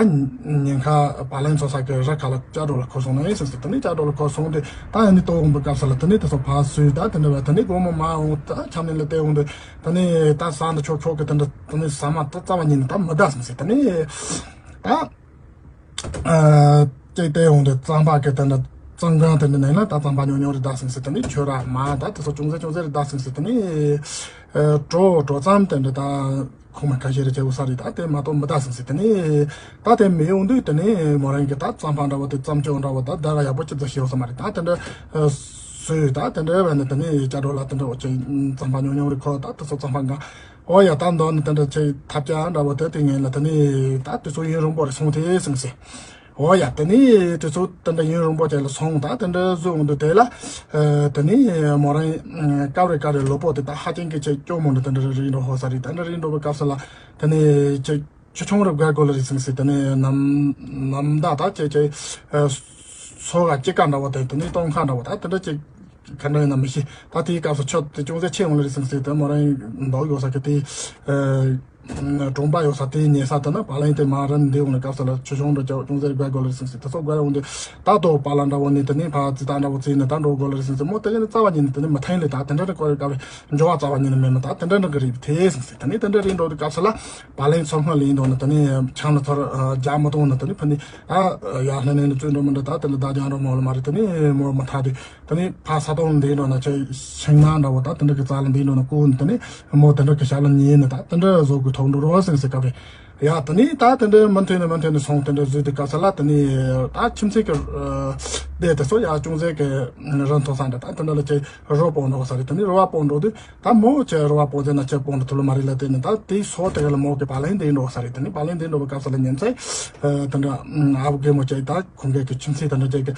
ཉིན་ཁ་བ་ལན་ཚོ་ས་གི་ར་ཁ་ལ་ལྕགས་སྒྲོག་ལ་འཁོར་སོང་ནས་སང་ཟེར། དེ་ནས་ལྕགས་སྒྲོག་ལ་འཁོར་སོང་དུས། ད་ཡ་ནི་ལྟོ་འོང་པའི་སྐབས་སུ་ལ་དེ་ནས་དེ་ཚོ་ཕར་ཟོས། ད་དེ་འདྲ་བ་དེ་ནས་དགོང་མོ་མ་འོང་ད་ཆམ་ནས་ལ་བལྟས་འོང་དུས། དེ་ནས་ད་ཟ་འདི་ཆོག་ཆོག་གི་དེ་འདྲ་དེ་ནས་ཟ་མ་ད་རྩ་བ་ཉིད་ནས་ད་མི་ད་སང་ཟེར། དེ་ནས་ད། ཨ། ཅིག་བལྟས་འོང་དུས་རྩམ་པ་གི་དེ་འདྲ་རྩམ་གང་དེ་འདྲ་ནས་ན། ད་རྩམ་པ་ཉུང་ཉུང་རེ་ད་སང་ཟེར། དེ་ནས་ཆུ་ར་མ་ད་དེ་ཚོ་ཅུང་ཟད་ཅུང་ཟད་རེ་ད་སང་ཟེར། དེ་ནས་ཨ་གྲོ་གྲོ་རྩམ་དེ་འདྲ་ད་ཁོ་མ་ཁ་ཤས་རེ་བྱས་འོ་ས་རེ། ད་དེ་མ་གཏོགས་མི་ད་སང་ཟེར། དེ་ནས་ད་དེ་མི་ཡོང་དུས་དེ་ནས་མོ་རང་གི་ད་རྩམ་པ་འདྲ་བོ་དེ་རྩམ་སྐྱོག་འདྲ་བོ་ད་ད་ག་ཡག་པོ་ཅི་ཙམ་ཤེས་འོ་ས་མ་རེད། ད་དེ་འདྲ་ཨ་ཟོས། ད་དེ་འདྲ་བས་ནས་དེ་ནས་ལྕགས་སྒྲོག་ལ་དེ་འདྲ་འོ་ཅིག་རྩམ་པ་ཉུང་ཉུང་རེ་འཁོར། ད་དེ་ཚོ་རྩམ་པ་འགའ། འོ་ཡ། ད་མདོར་ན་དེ་འདྲ་ཆེ་ཐབས་ཅག་འདྲ་བོ་དེ་དེ་ངན་ལ། དེ་ནས་ད་དུས་ཚོད་ཡུན་རིང་པོ་རེ་སོང་དེ་སང་ཟེར། འོ་ཡ། དེ་ནས་དུས་ཚོད་དེ་འདྲ་ཡུན་རིང་པོ་ཅིག་ལ་སོང་། ད་དེ་འདྲ་བཟོས་འོང་དུས་དེ་ལ་ཨ་དེ་ནས་མོ་རང་སྐབས་རེ་སྐབས་རེ་ལུས་པོ་དེ་ད་ཧ་ཅང་གི་ཅིག་སྐྱོ་མོ་འདྲ་དེ་འདྲ་རེ་རིང་འགྲོ་ཧོ་ས་རེད། དེ་འདྲ་རིང་འགྲོ་བའི་སྐབས་སུ་ལ་དེ་ནས་ཅིག་ཆུ་ཆུང་རེ་བརྒལ་དགོས་ལ་རེད་སང་ཟེར། དེ་ནས་ནམ་ནམ་ཟླ་ད་ཅིག་ཅིག་ཨ་སོ་ག་དཀྱིལ་ཀ་འདྲ་བོ་དེ། དེ་ནས་སྟོན་ཁ་འདྲ་བོ་ད་དེ་འདྲ་ཅིག་ག་འདྲ་ཡིན་ན་མི་ཤེས། ད་དེའི་སྐབས་སུ་ཆུ་དེ་ཅུང་ཟད་ཆེ་འོང་ལ་རེད་སང་ཟེར། དེ་མོ་རང་མདོག་ཡོད་ས་གི་དེ་ཨ་གྲོང་པ་ཡོད་ས་དེ་ཉེ་ས་དེ་ན་བ་ལན་དེ་མ་རན་འདི་འོང་ལ་སྐབས་སུ་ལ་ཆུ་ཆུང་འདྲ་ཅུང་ཟད་བརྒལ་དགོས་ལ་རེད་སང་ཟེར། དེ་ཚོ་བརྒལ་འོང་དུས་ད་དོ་བ་ལ་འདྲ་བོ་ནས་དེ་ནས་ཕ་ཙི་ད་འདྲ་བོ་ཙི་ནས་ད་འགྲོ་དགོས་ལ་རེད་སང་ཟེར། མོ་དེ་ག་ནས་རྩ་བ་ཉིད་ནས་དེ་ནས་མི་ཐན་ལེ། ད་དེ་འདྲ་རེ་གོ་རེ་ག་བའི་འབྱོར་བ་རྩ་བ་ཉིད་ནས་མེད་མོ། ད་དེ་འདྲ་འདྲ་གི་རེད་དེ་སང་ཟེར། དེ་ནས་དེ་འདྲ་རེད་འགྲོ་དུས་སྐབས་སུ་ལ་བ་ལན་ཚོ་སྔོན་ལ་ཡིན་འདུག་ན། དེ་ནས་ཆང་ལ་ཚོར་རྒྱག་མི་གཏོང་ན། དེ་ནས་ཕ་ནི་ཨ་ཡར་ལྷན་ནས་བཙོན་འགྲོ་མི་འདྲ། ད་དེ་ལ་བདག་ཀྱང་འགྲོ་མ་ལ་མ་རེད། དེ་ནས་མོ་མ་ཐག་དུས། དེ་ནས་ཕ་ས་དོང་འདི་འགྲོ་ན་ཆེ་ཤིང་ནགས་འདྲ་བོ་ད་དེ་འདྲ་གི་རྩ་ལ་འདི་འགྲོ་ན་ཀུན། དེ་ནས་མོ་དེ་འདྲ་གི་ཞབས་ལ་ཉལ་ནས་ད་དེ་འདྲ་བཟོ་དགོས་ཐོག་འགྲོ་རོགས་སེང་སེ་སྐབས་རེད། ཡ་དེ་ནས་ད་དེ་འདྲ་མུ་མཐུད་ནས་མུ་མཐུད་ནས་སོང་། དེ་འདྲ་བཟོས་དུས་སྐབས་སུ་ལ་དེ་ནས་ད་ཁྱིམ་མཚེས་ཀྱི་ཨ་སྡེ་དེ་ཚོ་ཡ་ཅུང་ཟད་ཀྱི་རིན་ཐང་ས་འདྲ་ད་དེ་འདྲ་ལ་ཅིག་རོ་སྤོང་འགྲོ་ས་རེད། དེ་ནས་རོ་བ་སྤོང་འགྲོ་དུས་ད་མོ་ཅིག་རོ་བ་སྤོང་ཟེར་ན་ཅིག་སྤོང་འགྲོ་ཐུབ་ལ་མ་རེད་ལ། དེ་ནས་ད་དེའི་སོ་དེ་ག་ལ་མོ་གི་བ་ལན་འདི་འགྲོ་ས་རེད། དེ་ནས་བ་ལན་འདི་འགྲོ་བའི་སྐབས་སུ་ལ་ཉིན་མཚན་ཨ་དེ་ག་མོ་ཅིག་ད་ཁོང་གི་ཁྱིམ་མཚེས་དེ་འདྲ་ཅིག་གི་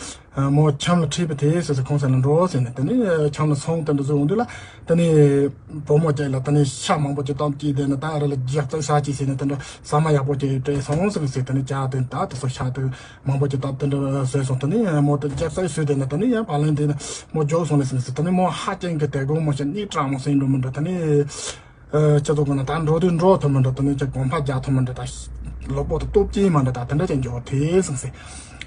མོ་ཆམ་ལ་ཁྲིད་པའི་དེ་ཟེར་ཟེར་ཁོང་ས་ལ་འགྲོ་ཟེར་ནས། དེ་ནས་ཆམ་ལ་སོང་། དེ་འདྲ་བཟོས་འོང་དུས་ལ་དེ་ནས་བུ་མོ་ཅིག་ལ་དེ་ནས་ཤ་མང་པོ་ཅིག་བཏབ་ཅིག་དེ་ནས་ད་ར་ལ་རྒྱགས་ཚད་ཤ་ཅིག་ཟེར་ནས་དེ་འདྲ་ཟ་མ་ཡག་པོ་ཅིག་སྤྲད་སོང་ཟེར་ཟེར། དེ་ནས་ཅག་དེ་ད་དེ་ཚོ་ཤ་དེ་མང་པོ་ཅིག་བཏབ་དེ་འདྲ་བཟོས་སོང་། དེ་ནས་མོ་དེ་རྒྱགས་ཚད་བཟོས་དེ་ནས་དེ་ནས་ཡང་བ་ལན་དེ་ནས་མོ་འཇོག་སོང་ལ་ཟེར་ཟེར། དེ་ནས་མོ་ཧ་ཅང་གི་དེ་དགོང་མོ་ཞིག་སྙིང་གྲགས་མོ་ཟིན་འགྲོ་མི་འགྲོ། དེ་ནས། ཨ་ཅི་ཚོ་གོ་ན་ད་འགྲོ་དུས་འགྲོ་ཐུབ་མི་འདྲ། དེ་ནས་ཅིག་གོམ་པ་རྒྱག་ཐུབ་མི་འདྲ། ད་ལུས་པོ་དེ་སྟོབས་ཆེན་མི་འདྲ། ད་དེ་འདྲ་ཅིག་འགྱོ་དེ་སང་སེ་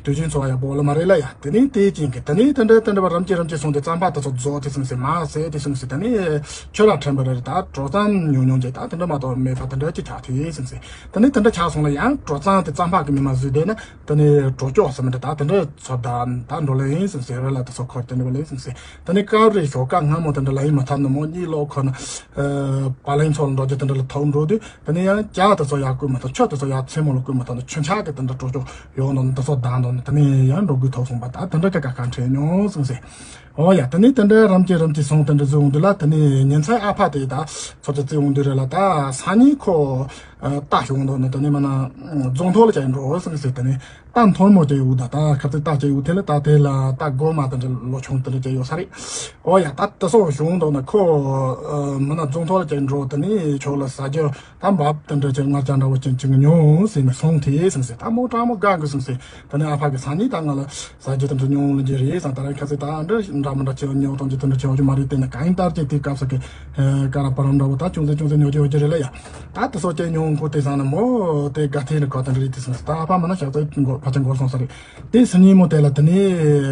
དུས་རྒྱུན་འཚོ་བ་ཡག་པོ་ལ་མ་རེད་ལ་ཡ། དེ་ནས་དེ་ཅན་གི་དེ་ནས་དེ་འདྲ་དེ་འདྲ་བ་རིམ་གྱིས་རིམ་གྱིས་སོང་སྟེ་རྩམ་པ་དེ་ཚོ་རྫོགས་དེ་སང་སེ་མ་ཟད་དེ་སང་སེ་དེ་ནས་ཆུ་ར་ཕྲན་པ་རེད། ད་གྲོ་རྩམ་ཉུང་ཉུང་ཅིག་ད་དེ་འདྲ་མ་གཏོགས་མེད་པ་དེ་འདྲ་ཅིག་ཆགས་དེ་སང་སེ་དེ་ནས་དེ་འདྲ་ཆགས་སོང་ལ་ཡང་གྲོ་རྩམ་དེ་རྩམ་པ་གི་མི་མ་བཟོས་དེ་ན། དེ་ནས་གྲོ་ཅོག་ཟེར་མི་འདྲ་ད་དེ་འདྲ་ཚོ་ད་ད་འགྲོ་ལེ་ཡིན་སང་སེ་རེད་ལ། དེ་ཚོ་འཁོར་དེ་འདྲ་བ་ལེ་སང་སེ་དེ་ནས་སྐབས་རེ་ཞོགས་ཀ་སྔ་མོ་དེ་འདྲ་ལ་ཡིན་མ་ཐག་ནས་མོ་གཉིད་ལོག་ཁོ་ན། ཨ་བ་ལན་ཚོ་ལ་འགྲོ་རྒྱུ་དེ་འདྲ་ལ་ཐོག་འགྲོ་དུས་དེ་ནས་ཡང་ཇ་དེ་ཚོ་ཡར་བསྐོལ་མ་ཐག་ཆུ་དེ་ཚོ་ཡར་མཚན་མོ་ལ་བསྐོལ་མ་ཐག་ནས་ཆུ་འཁྱག་གི་དེ་འདྲ་གྲོ་ཅོག་ཡོང་ནོ་དེ་ཚོ་ད་འདོན་ནས་དེ་ནས་ཡང་འགྲོ་དགོས་ཐོག་སོང་པ། ད་དེ་འདྲ་གི་དཀའ་ཁག་འཕྲད་མྱོང་སང་སེ། འོ་ཡ། དེ་ནས་དེ་འདྲ་རིམ་གྱིས་རིམ་གྱིས་སོང་། དེ་འདྲ་བཟོས་འོང་དུས་ལ་དེ་ནས་ཉིན་མཚན་ཨ་ཕ་དེ་ད་ཚོ་ཅིག་བརྩིས་འོང་དུས་རེད་ལ། ད་སང་ཉིན་ཁོ་ཨ་རྟ་ཞོན་འདུག་ནས་དེ་ནས་མ་ན་རྫོང་ཐོག་ལ་ཅིག་འགྲོ་སང་སེ་དེ་ནས། རྟ་མཐོན་མོ་ཅིག་ཡོད་ད། ད་ཁ་ཚིག་རྟ་ཅིག་ཡོད་དེ་ལ་ད་དེ་ལ་རྟ་རྒོད་མ་དེ་འདྲ་ལོ་ཆུང་དེ་འདྲ་ཅིག་ཡོད་ས་རེད། འོ་ཡ། ད་དེ་སོགས་བྱུང་འདུག་ན་ཁོ་ཨ་མི་ན་རྫོང་ཐོག་ལ་ཅིག་འགྲོ། དེ་ནས་ཁྱོད་ལ་ཟ་རྒྱུ་ད་འབབ་དེ་འདྲ་ཅིག་ང་ཅག་འདྲ་བོ་ཅིག་ཅིག་ཉོ་ཟེར་ནས་སོང་དེ་སང་སེ། ད་མོ་སྤྲང་མོ་དགའ་དགོས་སང་སེ། དེ་ནས་ཨ་ཕ་གི་སང་ཉིན་ད་ང་ལ་ཟ་རྒྱུ་དེ་འདྲ་ཉོ་ལ་རྒྱུ་རེད་སང་། ད་རང་ཁ་ཚིག་ད་འདྲ་འདྲ། མི་འདྲ་ཆེ་བ་ཉོ་གཏོང་རྒྱུ་དེ་འདྲ་ཆེ་བ་ཅིག་མ་རེད། དེ་ནི་གང་ཡིན་ལྟར་ཅིག་དེ་སྐབས་སུ་གི་ཀ་ར་པ་རམ་འདྲ་བོ་ད་ཅུང་ཟད་ཅུང་ཟད་ཉོ་རྒྱུ་ཡོད་རྒྱུ་རེད་ལ་ཡ། ད་དེ་ཚོ་ཅིག་ཉོ་འགོ་དེ་སང་ན་མོ་དེ་དགའ་ཐེ་ནི་ཁོ་དེ་འདྲ་རེད། དེ་སོང་ད་ཨ་ཕ་མ་ན་ཞག་ཚོད་འགོར་ཕལ་ཆེར་འགོར་སོང་ས་རེད། དེ་སང་ཉིན་མོ་དེ་ལ་དེ་ནི་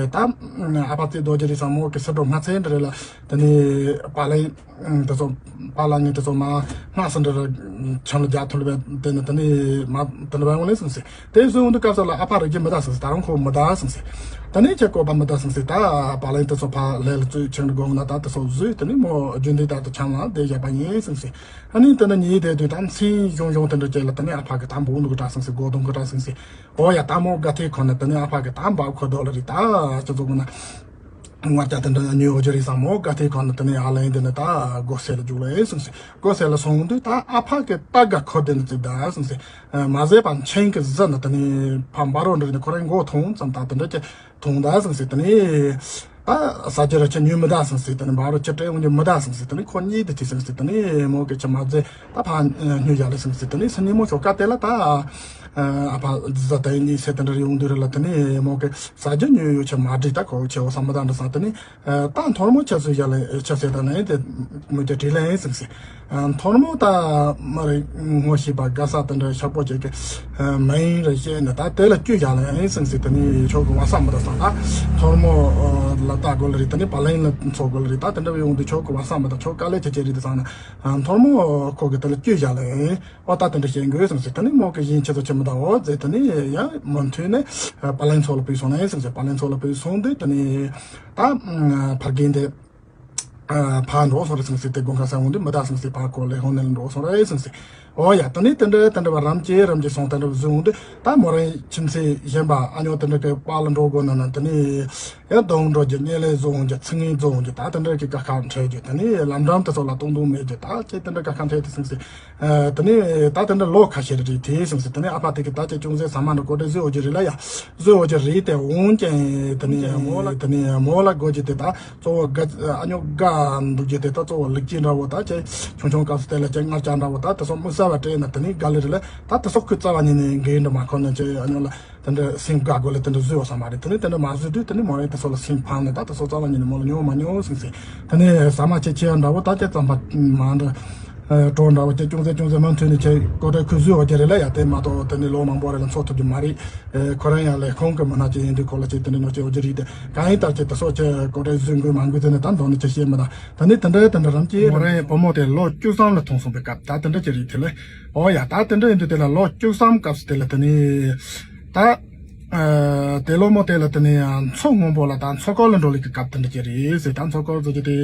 ད་ཨ་ཕ་ཚེ་རྡོ་རྗེ་རེད་སང་མོ་གི་སི་ཏོ་སྔ་ཚེ་འདྲ་རེད་ལ། དེ་ནི་པ་ལེ་དེ་ཚོ་པ་ལ་ངས་དེ་ཚོ་མ་སྔ་སེ་འདྲ་ར་ཆང་ལ་རྒྱག་ཐུབ་ལ་བས་དེ་ནི་དེ་ནི་མ་དེ་ནི་བས་འོང་ལེ་སོང་ཟེར། དེ་སོང་འདུག་སྐབས་སུ་ལ་ཨ་ཕ་རིག་རྒྱུ་མི་གདའ་སོང་ཟེར། ད་རུང་ཁོ་མི་གདའ་སོང་ཟེར། དེ་ནས་ཁྱེད་བཀོད་པ་མི་གདའ་སོང་ཟེར། ད་པ་ལེན་དེ་ཚོ་ཕ་ལས་ལ་བཙུད་ཆང་འདྲ་དགོས་ན་ད་དེ་ཚོ་བཟོས། དེ་ནས་མོ་རྒྱུན་དུ་ད་དུ་ཆང་ལ་བསྡད་བཞག་པ་ཡིན་སོང་ཟེར། ཨ་ནི་དེ་ནི་ཉིན་དེ་དུས་ད་མཚན་གཞོན་གཞོན་དེ་འདྲ་བྱས་ལ་དེ་ནས་ཨ་ཕ་གི་ད་འབོག་འདུག་གི་དྲག་སོང་ཟེར། སྒོ་རྡུང་གི་དྲག་སོང་ཟེར། ཨོ་ཡ་ད་མོ་དགའ་ཐེ་ཁོ་ན་དེ་ནས་ཨ་ཕ་གི་ད་འབག་ཁོ་དོ་ལ་རེད། ད་ཅི་ཚོ་གོ་ན། ང་ཅག་དེ་འདྲ་ཉོས་ཡོད་ཀྱི་རེད་བསམ་མོ་དགའ་ཐེ་ཁོ་ན་དེ་ནས་ཨ་ལེན་དེ་ནས་ད་སྒོ་སེ་ལ་རྒྱུགས་ལ་ཨེ་སོང་ཟེར། སྒོ་སེ་ལ་སོང་དུས་ད་ཨ་ཕ་གི་ད་དགའ་ཁོ་དེ་ནས་ཅི་ད་སོང་ཟེར། མ་ཟད་པ་མཆན་གི་ཟི་ནི་དེ་ནས་ཕ་འབའ་རོ་འདྲ་ནས་ཁོ་རང་མགོ་ཐོང་ཙམ་ད་དེ་འདྲ་ཅི་ཐོང་ད་སོང་ཟེར། དེ་ནས་ད་ས་ཆ་ར་ཆ་ཉུལ་མི་ད་སོང་ཟེར། དེ་ནས་འབའ་རོ་ཆ་སྤྲད་འོང་རྒྱུ་མི་ད་སོང་ཟེར། དེ་ནས་ཁོ་གཉིད་དེ་ཅི་སོང་ཟེར། དེ་ནས་མོ་གི་ཆ་མ་ཟད་ད་ཕ་སྨྱོ་བཞག་ལ་སོང་ཟེར། དེ་ནས་སང་ཉིན་མོ་ཞོགས་ཀ་དེ་ལ་ད་ཨ་ཕ་ཟི་དེ་གཉིད་སད་དེ་འདྲ་ཡོང་དུས་ར་ལ་དེ་ནས་མོ་གི་ས་ཆ་ཉུལ་ཡོད་ཆ་མ་བྲིས། ད་ཁོ་ཆེ་བོ་ས་མི་ད་འདྲ་སོང་། དེ་ནས་ད་མཐོར་མོ་ཆ་སོ་བཞག་ལ་ཆ་སད་ད་ནས་དེ་མོ་ཆ་བྲིས་ལ་ཨེ་སོང་ཟེར། མཐོར་མོ་ད་མ་རེད་ངོ་ཤེས་པ་དགའ་ས་དེ་འདྲ་ཤག་པོ་ཅིག་གི་མིང་རེ་བཤད་ནས་ད་དེ་ལ་བསྐྱུར་བཞག་ལ་ཨེ་སོང་ཟེར། དེ་ནས་ཁྱོད་ཀྱི་བ་ས་མི་ད་སོང་། ད་མཐོར་མོ་ལ་ལྟ་དགོས་ལ་རེད། དེ་ནས་པ་ལེན་ལ་འཚོ་དགོས་ལ་རེད། ད་དེ་འདྲ་བའི་ཡོང་དུས་ཁྱོད་ཀྱི་བ་ས་མི་ད་ཁྱོད་དཀའ་ལས་ཆེ་ཆེ་རེད་དེ་སོང་ན་མཐོར་མོ་ཁོ་གི་དེ་ལ་བསྐྱུར་བཞག་ལ་ཨེ། ཨོ་ད་དེ་འདྲ་བཤད་དགོས་སོང་ཟེར། དེ་ནས་མོ་གི་ཡིན་ཆེ་ཚོ་ཆེ་མི་ད་འོ་ཟེར། དེ་ནས་ཡ་མུ་མཐུད་ནས་པ་ལེན་ཚོ་ལ་བུད་སོང་ནས་སོང་ཟེར། པ་ལེན་ཚོ་ལ་བུད་སོང་དུས་དེ་ནས་ད་ཕར་རྒན་དེ་ཕར་འགྲོ་སོང་རེད་སོང་ཟེར། དེ་དགོན་ཁ་ས་འོང་དུས་མི་ད་སོང་ཟེར། ཕར་ཁོ་ལས་ཧོན་ནས་འགྲོ་སོང་རེད་སོང་ཟེར། ཨོ་ཡ་དེ་ནས་དེ་འདྲ་དེ་འདྲ་བ་རམ་གྱི་རམ་གྱི་སོང་། དེ་འདྲ་བ་བཟོས་འོང་དུས་ད་མོ་རང་ཁྱིམ་མཚེས་གཞན་པ་ཨ་ཉོ་དེ་འདྲ་གི་པ་ལ་འགྲོ་དགོས་ན་ན་དེ་ནས་ཡང་དོང་འགྲོ་རྒྱུ་དམྱལ་ལས་བཟོ་འོང་རྒྱུ་ཚིག་ངན་བཟོ་འོང་རྒྱུ་ད་དེ་འདྲ་གི་དཀའ་ཁག་འཕྲད་རྒྱུ། དེ་ནས་ལམ་འགྲམ་དེ་ཚོ་ལ་སྟོང་སྟོང་མེད་རྒྱུ་ད་ཅེ་དེ་འདྲ་དཀའ་ཁག་འཕྲད་དེ་སོང་ཟེར། དེ་ནས་ད་དེ་འདྲ་ལོ་ཁ་ཤས་རེ་དེ་སོང་ཟེར། དེ་ནས་ཨ་ཕ་དེ་གི་ད་ཅེ་ཅུང་ཟད་ཟ་མ་འདྲ་གོ་དེ་བཟོས་འོ་རྒྱུ་རེད་ལ་ཡ། བཟོས་འོ་རྒྱུ་རེད། དེ་འོང་ཀྱང་དེ་ནས་མོ་ལ་དེ་ནས་མོ་ལ་གོ་རྒྱུ་དེ་ད་གཙོ་བོ་དགའ་ཨ་ཉོ་དགའ་འདུག་རྒྱུ་དེ་ད་གཙོ་བོ་ལེགས་སྐྱེས་འདྲ་བོ་ད་ཅེ་ཆུང་ཆུང་སྐབས་སུ་དེ་ལ་ཅེ་མངར་ཆ་འདྲ་བོ་ད་དེ་སོགས་དམིགས་བསལ་བ་སྤྲད་ན་དེ་ནས་དགའ་ལེ་རེད་ལ། ད་དེ་སོགས་ཁོས་རྩ་བ་ཉིད་ནས་འགན་འདྲ་མ་ཁོ་ན་ཅེ་ཨ་ཉོ་ལ། དེ་འདྲ་སེམས་དགའ་དགོས་ལ་དེ་འདྲ་བཟོས་བ་ས་མ་རེད། དེ་ནས་དེ་འདྲ་མ་བཟོས་དུས་དེ་ནས་མོ་རང་དེ་ཚོ་ལ་སེམས་ཕངས་ནས་ད་དེ་ཚོ་རྩ་བ་ཉིད་ནས་མོ་ལ་ཉོ་མ་ཉོ་ཟིག་ཟེར། དེ་ནས་ཟ་མ་ཆེ་ཆེ་ཡ་འདྲ་བོ་ད་ཅི་ཙམ་པ་མ་འདྲ་གྲོ་འདྲ་བོ་ཅི་ཅུང་ཟད་ཅུང་ཟད་མུ་མཐུད་ནས་ཆེ་ཀོ་ཏྲ་ཁུ་བཟོས་བ་ཅི་རེད་ལ་ཡ། དེ་མ་གཏོགས་དེ་ནས་ལོ་མང་པོ་རེ་ལ་འཚོ་ཐུབ་ཀྱི་མ་རེད། ཁོ་རང་ཡང་ལས་ཁུངས་ཀྱི་མི་སྣ་ཅིག་ཡིན་དུས་ཁོ་ལ་ཅི་དེ་འདྲ་ཉོ་ཅི་འོ་ཅི་རེད། དེ་གང་ཡིན་ལྟར་ཅི་དེ་སོགས་ཅི་ཀོ་ཏྲ་བཟོས་དགོས་མ་དགོས་ཟེར་ནས་ད་མདོ་ནས་ཅི་བཤད་མི་ད། དེ་ནས་དེ་འདྲ་དེ་འདྲ་རམ་ཅི་མོ་རང་ཡང་བུ་མོ་དེ་ལོ་བཅུ་གསུམ་ལ་ཐོན་སོང་པའི་སྐབས་ད་དེ་འདྲ་ཅི་རེད་དེ་ལས། ཨོ་ཡ་ད་དེ་འདྲ་ཡིན་དུས་དེ་ལ་ལོ་བཅུ་གསུམ་སྐབས་སུ་དེ་ལ་དེ་ནས་ད་ཨ་དེ་ལོ་མོ་དེ་ལ་དེ་ནས་མཚོ་སྔོན་པོ་ལ་ད་མཚོ་སྐོར་ལ་འགྲོ་ལེ་གི་སྐབས་དེ་འདྲ་ཅིག་རེད་ཟེར། ད་མཚོ་སྐོར་ཟེར་གྱི་དེ་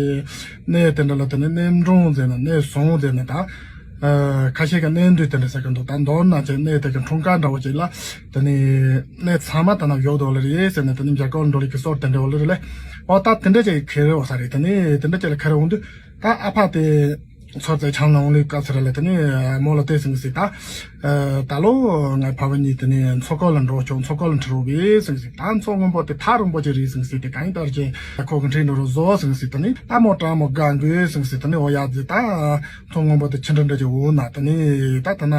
གནས་དེ་འདྲ་ལ་དེ་ནས་གནས་འབྲོང་ཟེར་ན་གནས་ཟོང་ཟེར་ན་ད་ཨ་ཁ་ཤས་ཀྱི་གནས་འདུས་དེ་འདྲ་ཟེར་གི་འདུག་ད་མདོར་ན་ཅིག་གནས་དེ་གི་འཁྲུངས་སྐར་འདྲ་བོ་ཅིག་ལ་དེ་ནས་གནས་ཚང་མ་ད་ན་བཞུགས་འདུག་ལེ་རེད་ཟེར་ན་དེ་ནས་འཇའ་སྐར་འགྲོ་ལེ་གི་སྲོལ་དེ་འདྲ་བོ་ལེ་རེད་ལེ། ཨོ་ད་དེ་འདྲ་ཅིག་ཁེ་རེ་བ་ས་རེད། དེ་ནས་དེ་འདྲ་ཅིག་ལ་ཁེ་རེ་འོང་དུས། ད་ཨ་ཕ་དེ་ཚོར་ཙེ་ཆང་ལ་འོང་ལེ་སྐབས་སུ་ར་ལ་དེ་ནས་མོ་ལ་དེ་ཟིང་ཟིག་ད་ད་ལོ་ངའི་ཕ་བུ་གཉིས་དེ་ནས་མཚོ་སྐོར་ལ་འགྲོ་ཆོག་མཚོ་སྐོར་ལ་འཁྲིད་རོགས་བྱེད་ཟིང་ཟིག་ད་མཚོ་སྔོན་པོ་དེ་ཐག་རིང་པོ་ཅིག་རེད་ཟིང་ཟིག་དེ་གང་ཡིན་ལྟར་ཅིག་ཁོ་གི་འཁྲིད་འགྲོ་རོགས་བཟོ་ཟིང་ཟིག་དེ་ནས་ད་མོ་སྤྲང་མོ་དགའ་འགུལ་ཟིང་ཟིག་དེ་ནས་འོ་ཡ་ཟིག་ད་མཚོ་སྔོན་པོ་དེ་ཆི་འདྲ་འདྲ་ཅིག་འོང་ན་དེ་ནས་ད་ད་ན་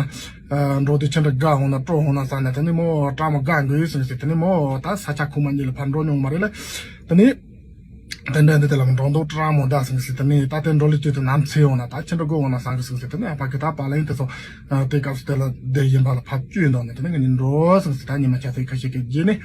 འགྲོ་དུས་ཆི་འདྲ་དགའ་འོང་ན་སྤྲོ་འོང་ན་བསམ་ནས་དེ་ནས་མོ་སྤྲང་མོ་དགའ་འགུལ་ཟིང་ཟིག་དེ་ནས་མོ་ད་ས་ཆ་ཁོ་མ་གཉིས་ལ་ཕར་འགྲོ་མྱོང་མ་རེད་ལ་དེ་ནས། དེ་འདྲ་འདི་དེ་ལ་འགྲོ་འདུག་སྤྲང་མོ་ད་ཟིང་ཟིག་དེ་ནས་ད་དེ་འགྲོ་ལི་དུས་དུ་ནམ་ཚེ་འོང་ན་ད་ཁྱི་འགྲོ་དགོས་འོང་ན་བསམ་གི་ཟིང་ཟིག་དེ་ནས་ཨ་ཕ་གི་ད་པ་ལེན་དེ་ཚོ་དེ་སྐབས་སུ་དེ་ལ་བསྡད་ཡིན་པ་ལ་ཕར་བཅུག་འདུག་ནས་དེ་ནས་ངས་ནི་འགྲོ་ཟིང་ཟིག་ད་ཉི་མ་ཆ་ཚེ་ཁ་ཤས་ཀྱི་རྗེས་ནས་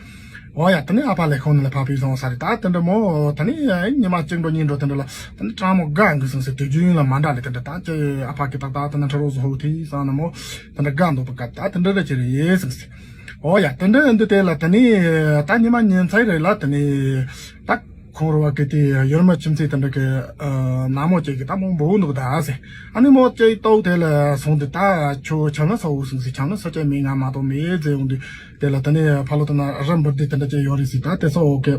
འོ་ཡ་དེ་ནས་ཨ་ཕ་ལས་ཁོང་ནི་ལ་ཕར་བུད་སོང་ས་རེད། ད་དེ་འདྲ་མོ་ད་ནི་ཉི་མ་གཅིག་འགྲོ་གཉིས་འགྲོ་དེ་འདྲ་ལ་ད་ནི་སྤྲང་མོ་དགའ་འགུལ་ཟིང་ཟིག་དུས་རྒྱུན་ཡིན་ལ་མ་འདྲ་ལས་དེ་འདྲ་ད་ཅི་ཨ་ཕ་གི་ད་ད་དེ་ན་ཁྲ་རོགས་སུ་ཧོ་ཐི་ས་ན་མོ་དེ་འདྲ་དགའ་འདུག་པ་ག་ད་དེ་འདྲ་རེ་ཅི་རེད་ཟིང་ཟིག་ཨོ་ཡ་དེ་འདྲ་འདི་དེ་ལ་དེ་ནས་ད་ཉི་མ་ཉིན་མཚན་རེ་ལ་དེ་ནས་ད་ཁོང་རུ་བ་གི་དེ་ཡུལ་མི་ཁྱིམ་མཚེས་དེ་འདྲ་གི་ནག་མོ་ཅིག་གི་ད་མོ་འབོ་འདུག་ད་ཟེར། ཨ་ནི་མོ་ཅིག་ཏོག་དེ་ལ་སོང་དུས་ད་ཁྱོད་ཆང་ན་ས་འུ་སོང་ཟེར། ཆང་ན་ས་ཅིག་མེད་ང་མ་གཏོགས་མེད་ཟེར་འོང་དུས་དེ་ལ་དེ་ནས་ཕ་ལོ་དེ་ན་རི་འབུར་དེ་དེ་འདྲ་ཅིག་ཡོད་རེད་ཟེར། ད་དེ་ས་འོ་གི་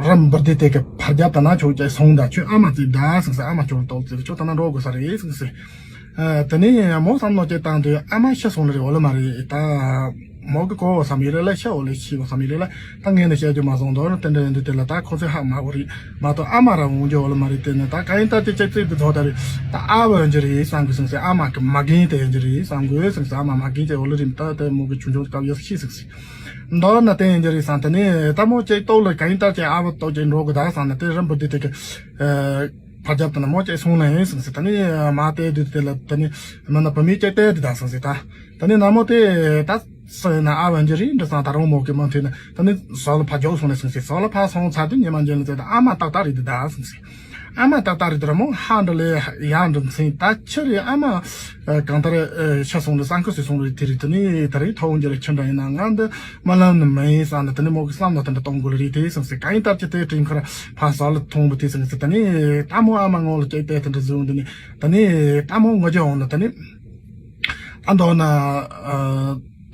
རི་འབུར་དེ་དེ་གི་ཕར་རྒྱབ་ད་ན་ཁྱོད་ཅིག་སོང་ད་ཁྱོད་ཨ་མ་ཅིག་ད་སོང་ཟེར། ཨ་མ་ཁྱོད་ལ་ཏོག་ཟེར། ཁྱོད་ད་ན་འགྲོ་དགོས་ས་རེད་སོང་ཟེར། དེ་ནས་མོ་བསམ་མནོ་སྐྱེས་བཏང་དུས་ཨ་མ་ཤི་སོང་ནི་རེད་འོ་ལེ་མ་རེད། ད་མོ་གི་གོ་བསམ་ཡི་རེད་ལ་ཤི་འོ་ལེ་ཤི་བསམ་ཡི་རེད་ལ་ད་ངས་ནི་བཤད་རྒྱུ་མ་སོང་དོ་དེ་འདྲ་ཡིན་དུས་དེ་ལ་ད་ཁོ་ཚོས་ཧ་མ་གོ་རེད་མ་གཏོགས་ཨ་མ་ར་འོང་རྒྱུ་འོ་ལེ་མ་རེད། དེ་ནི་ད་ག་ཡིན་ད་དེ་ཅེ་ཙིག་དེ་ཚོ་ད་རེད། ད་ཨ་བ་ཡོང་རྒྱུ་རེད་བསམ་གི་སོང་ཟེར། ཨ་མ་གི་མ་རྒན་དེ་ཡོང་རྒྱུ་རེད་བསམ་གི་སོང་ཟེར། ཨ་མ་མ་རྒན་དེ་འོ་ལེ་རེད། ད་དེ་མོ་གི་ཆུང་ཆུང་སྐབས་ཡོད་ཤི་སོང་ཟེར། མདོར་ན་དེ་ཡིན་རྒྱུ་རེད་བསམ། དེ་ནས་ད་མོ་ཅིག་ལྟོགས་ལ་ག་ཡིན་ལྟར་ཅིག་ཨ་བ་ལྟོགས་ཅིག་འགྲོ་གི་ད་བསམ་ནས་དེ་རིམ་པ་དེ་དེ་གི་ཕར་རྒྱབ་དེ་ན་མོ་ཅིག་སོང་ལ་ཡིན་བསམ་སྲིད། དེ་ནས་མ་དེ་དུས་དེ་ལ་དེ་ནས་མི་ན་བུད་མེད་ཅིག་དེ་དེ་ད་བསམ་སྲིད་ད། དེ་ནས་ན་མོ་དེ་ད་སུ་ཡིན་ན་ཨ་བ་འཇི་རིན་འདྲ་བསམ། ད་རུང་མོ་གི་མོ་དེ་ནས་དེ་ནས་ཟོག་ལ་ཕར་རྒྱོག་སོང་ལ་བསམ་སྲིད། ཟོག་ལ་ཕར་སོང་ཚར་དུས་ཉི་མ་འཇལ་ལ་ཟེར་ད་ཨ་མ་ཏག་ཏག་རེད་དེ་ད་བསམ་སྲིད། ཨ་མ་ཏག་ཏག་རེད་དེ་ར་མོ་ཧ་འདྲ་ལས་ཡ་འདྲ་མཚན་ད་ཆི་རེད། ཨ་མ་གང་ལྟར་ཤི་སོང་ལ་སང་ཁུ་སི་སོང་ལ་དེ་རེད། དེ་ནས་ད་རེད་ཐོག་འཇལ་ལ་ཆི་འདྲ་ཡིན་ན་ང་འདི་མ་ལམ་ནི་མ་ཡིན་བསམ་ནས་དེ་ནས་མོ་གི་བསམ་ན་དེ་འདྲ་གཏོང་དགོས་ལ་རེད་དེ་བསམ་སྲིད། གང་ཡིན་ལྟར་ཅི་དེ་དྲིན་ཁར་ཕ་ཟ་ལ་ཐོང་བ་དེ་བསམ་སྲིད། དེ་ནས་ད་མོ་ཨ་མ་ངོ་ལ་སྐྱེས་ཏེ་དེ་འདྲ་བཟོས་འདི་ནས་དེ་ནས་ད་མོ་ངོ་རྒྱ་འོང་ན་དེ་ནས་ད་མདོར་ན་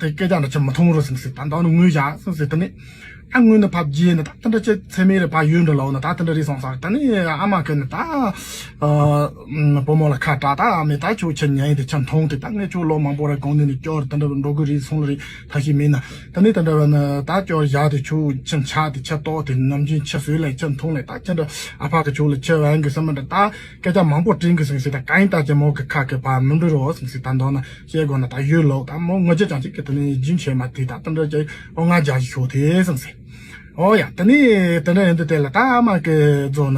དེ་སྐད་ཆ་འདྲ་ཆི་མ་མཐོང་རུ་བསམ་སྲིད། ད་མདོར་ན་ངུས་བཞག་བསམ་སྲིད། དེ་ནས་ད་ངུས་ནས་ཕབ་རྗེས་ནས་ད་དེ་འདྲ་ཅི་ཚེ་མེད་རེད་ཕ་ཡུལ་འདྲ་ལ་འོ་ན་ད་དེ་འདྲ་རེད་སོང་ཟེར། དེ་ནས་ཨ་མ་གིས་ནི་ད་བུ་མོ་ལ་ཁ་གྲག་ད་ཨ་མས་ད་ཁྱོད་ཆི་ཉན་དེ་ཆི་མཐོང་དེ་ད་ངས་ཁྱོད་ལོ་མང་པོ་ར་གོང་ནས་ནི་སྐྱོར་དེ་འདྲ་འགྲོ་གི་རེད་སོང་ལ་རེད་ཐ་ཤི་མིན་ན། དེ་ནས་དེ་འདྲ་བ་ནི་ད་སྐྱོར་བཞག་དེ་ཁྱོད་ཆི་འཆག་དེ་ཆི་ལྟོགས་དེ་ནམ་རྒྱུན་ཆི་བཟོས་ལ་ཆི་མཐོང་ལ་ད་ཁྱེད་འདྲ་ཨ་ཕ་གི་ཁྱོད་ལ་ཆི་བན་གི་བསམ་མི་འདྲ་ད་སྐད་ཆ་མང་པོ་དྲན་གི་སོང་ཟེར། ད་གང་ཡིན་ད་ཅི་མོ་གི་ཁ་གི་ཕ་མི་འདུག་རོ་སོང་ཟེར། ད་མདོར་ན་བཤད་དགོས་ན་ད་ཡོད་ལོ་ད་མོ་ངོ་རྒྱུ་ཅང་ཅིག་གི་དེ་ནས་རྒྱུན་ཆད་མ་དེ་ད་དེ་འདྲ་ཅིག་ཨོ་ང་རྒྱ་ཞིག་ཤོག་དེ་སོང་ཟེར། ཨོ་ཡ་དེ་ནས་དེ་འདྲ་ཡིན་དུས་དེ་ལ་ད་ཨ་མ་གི་རྫོགས་ན་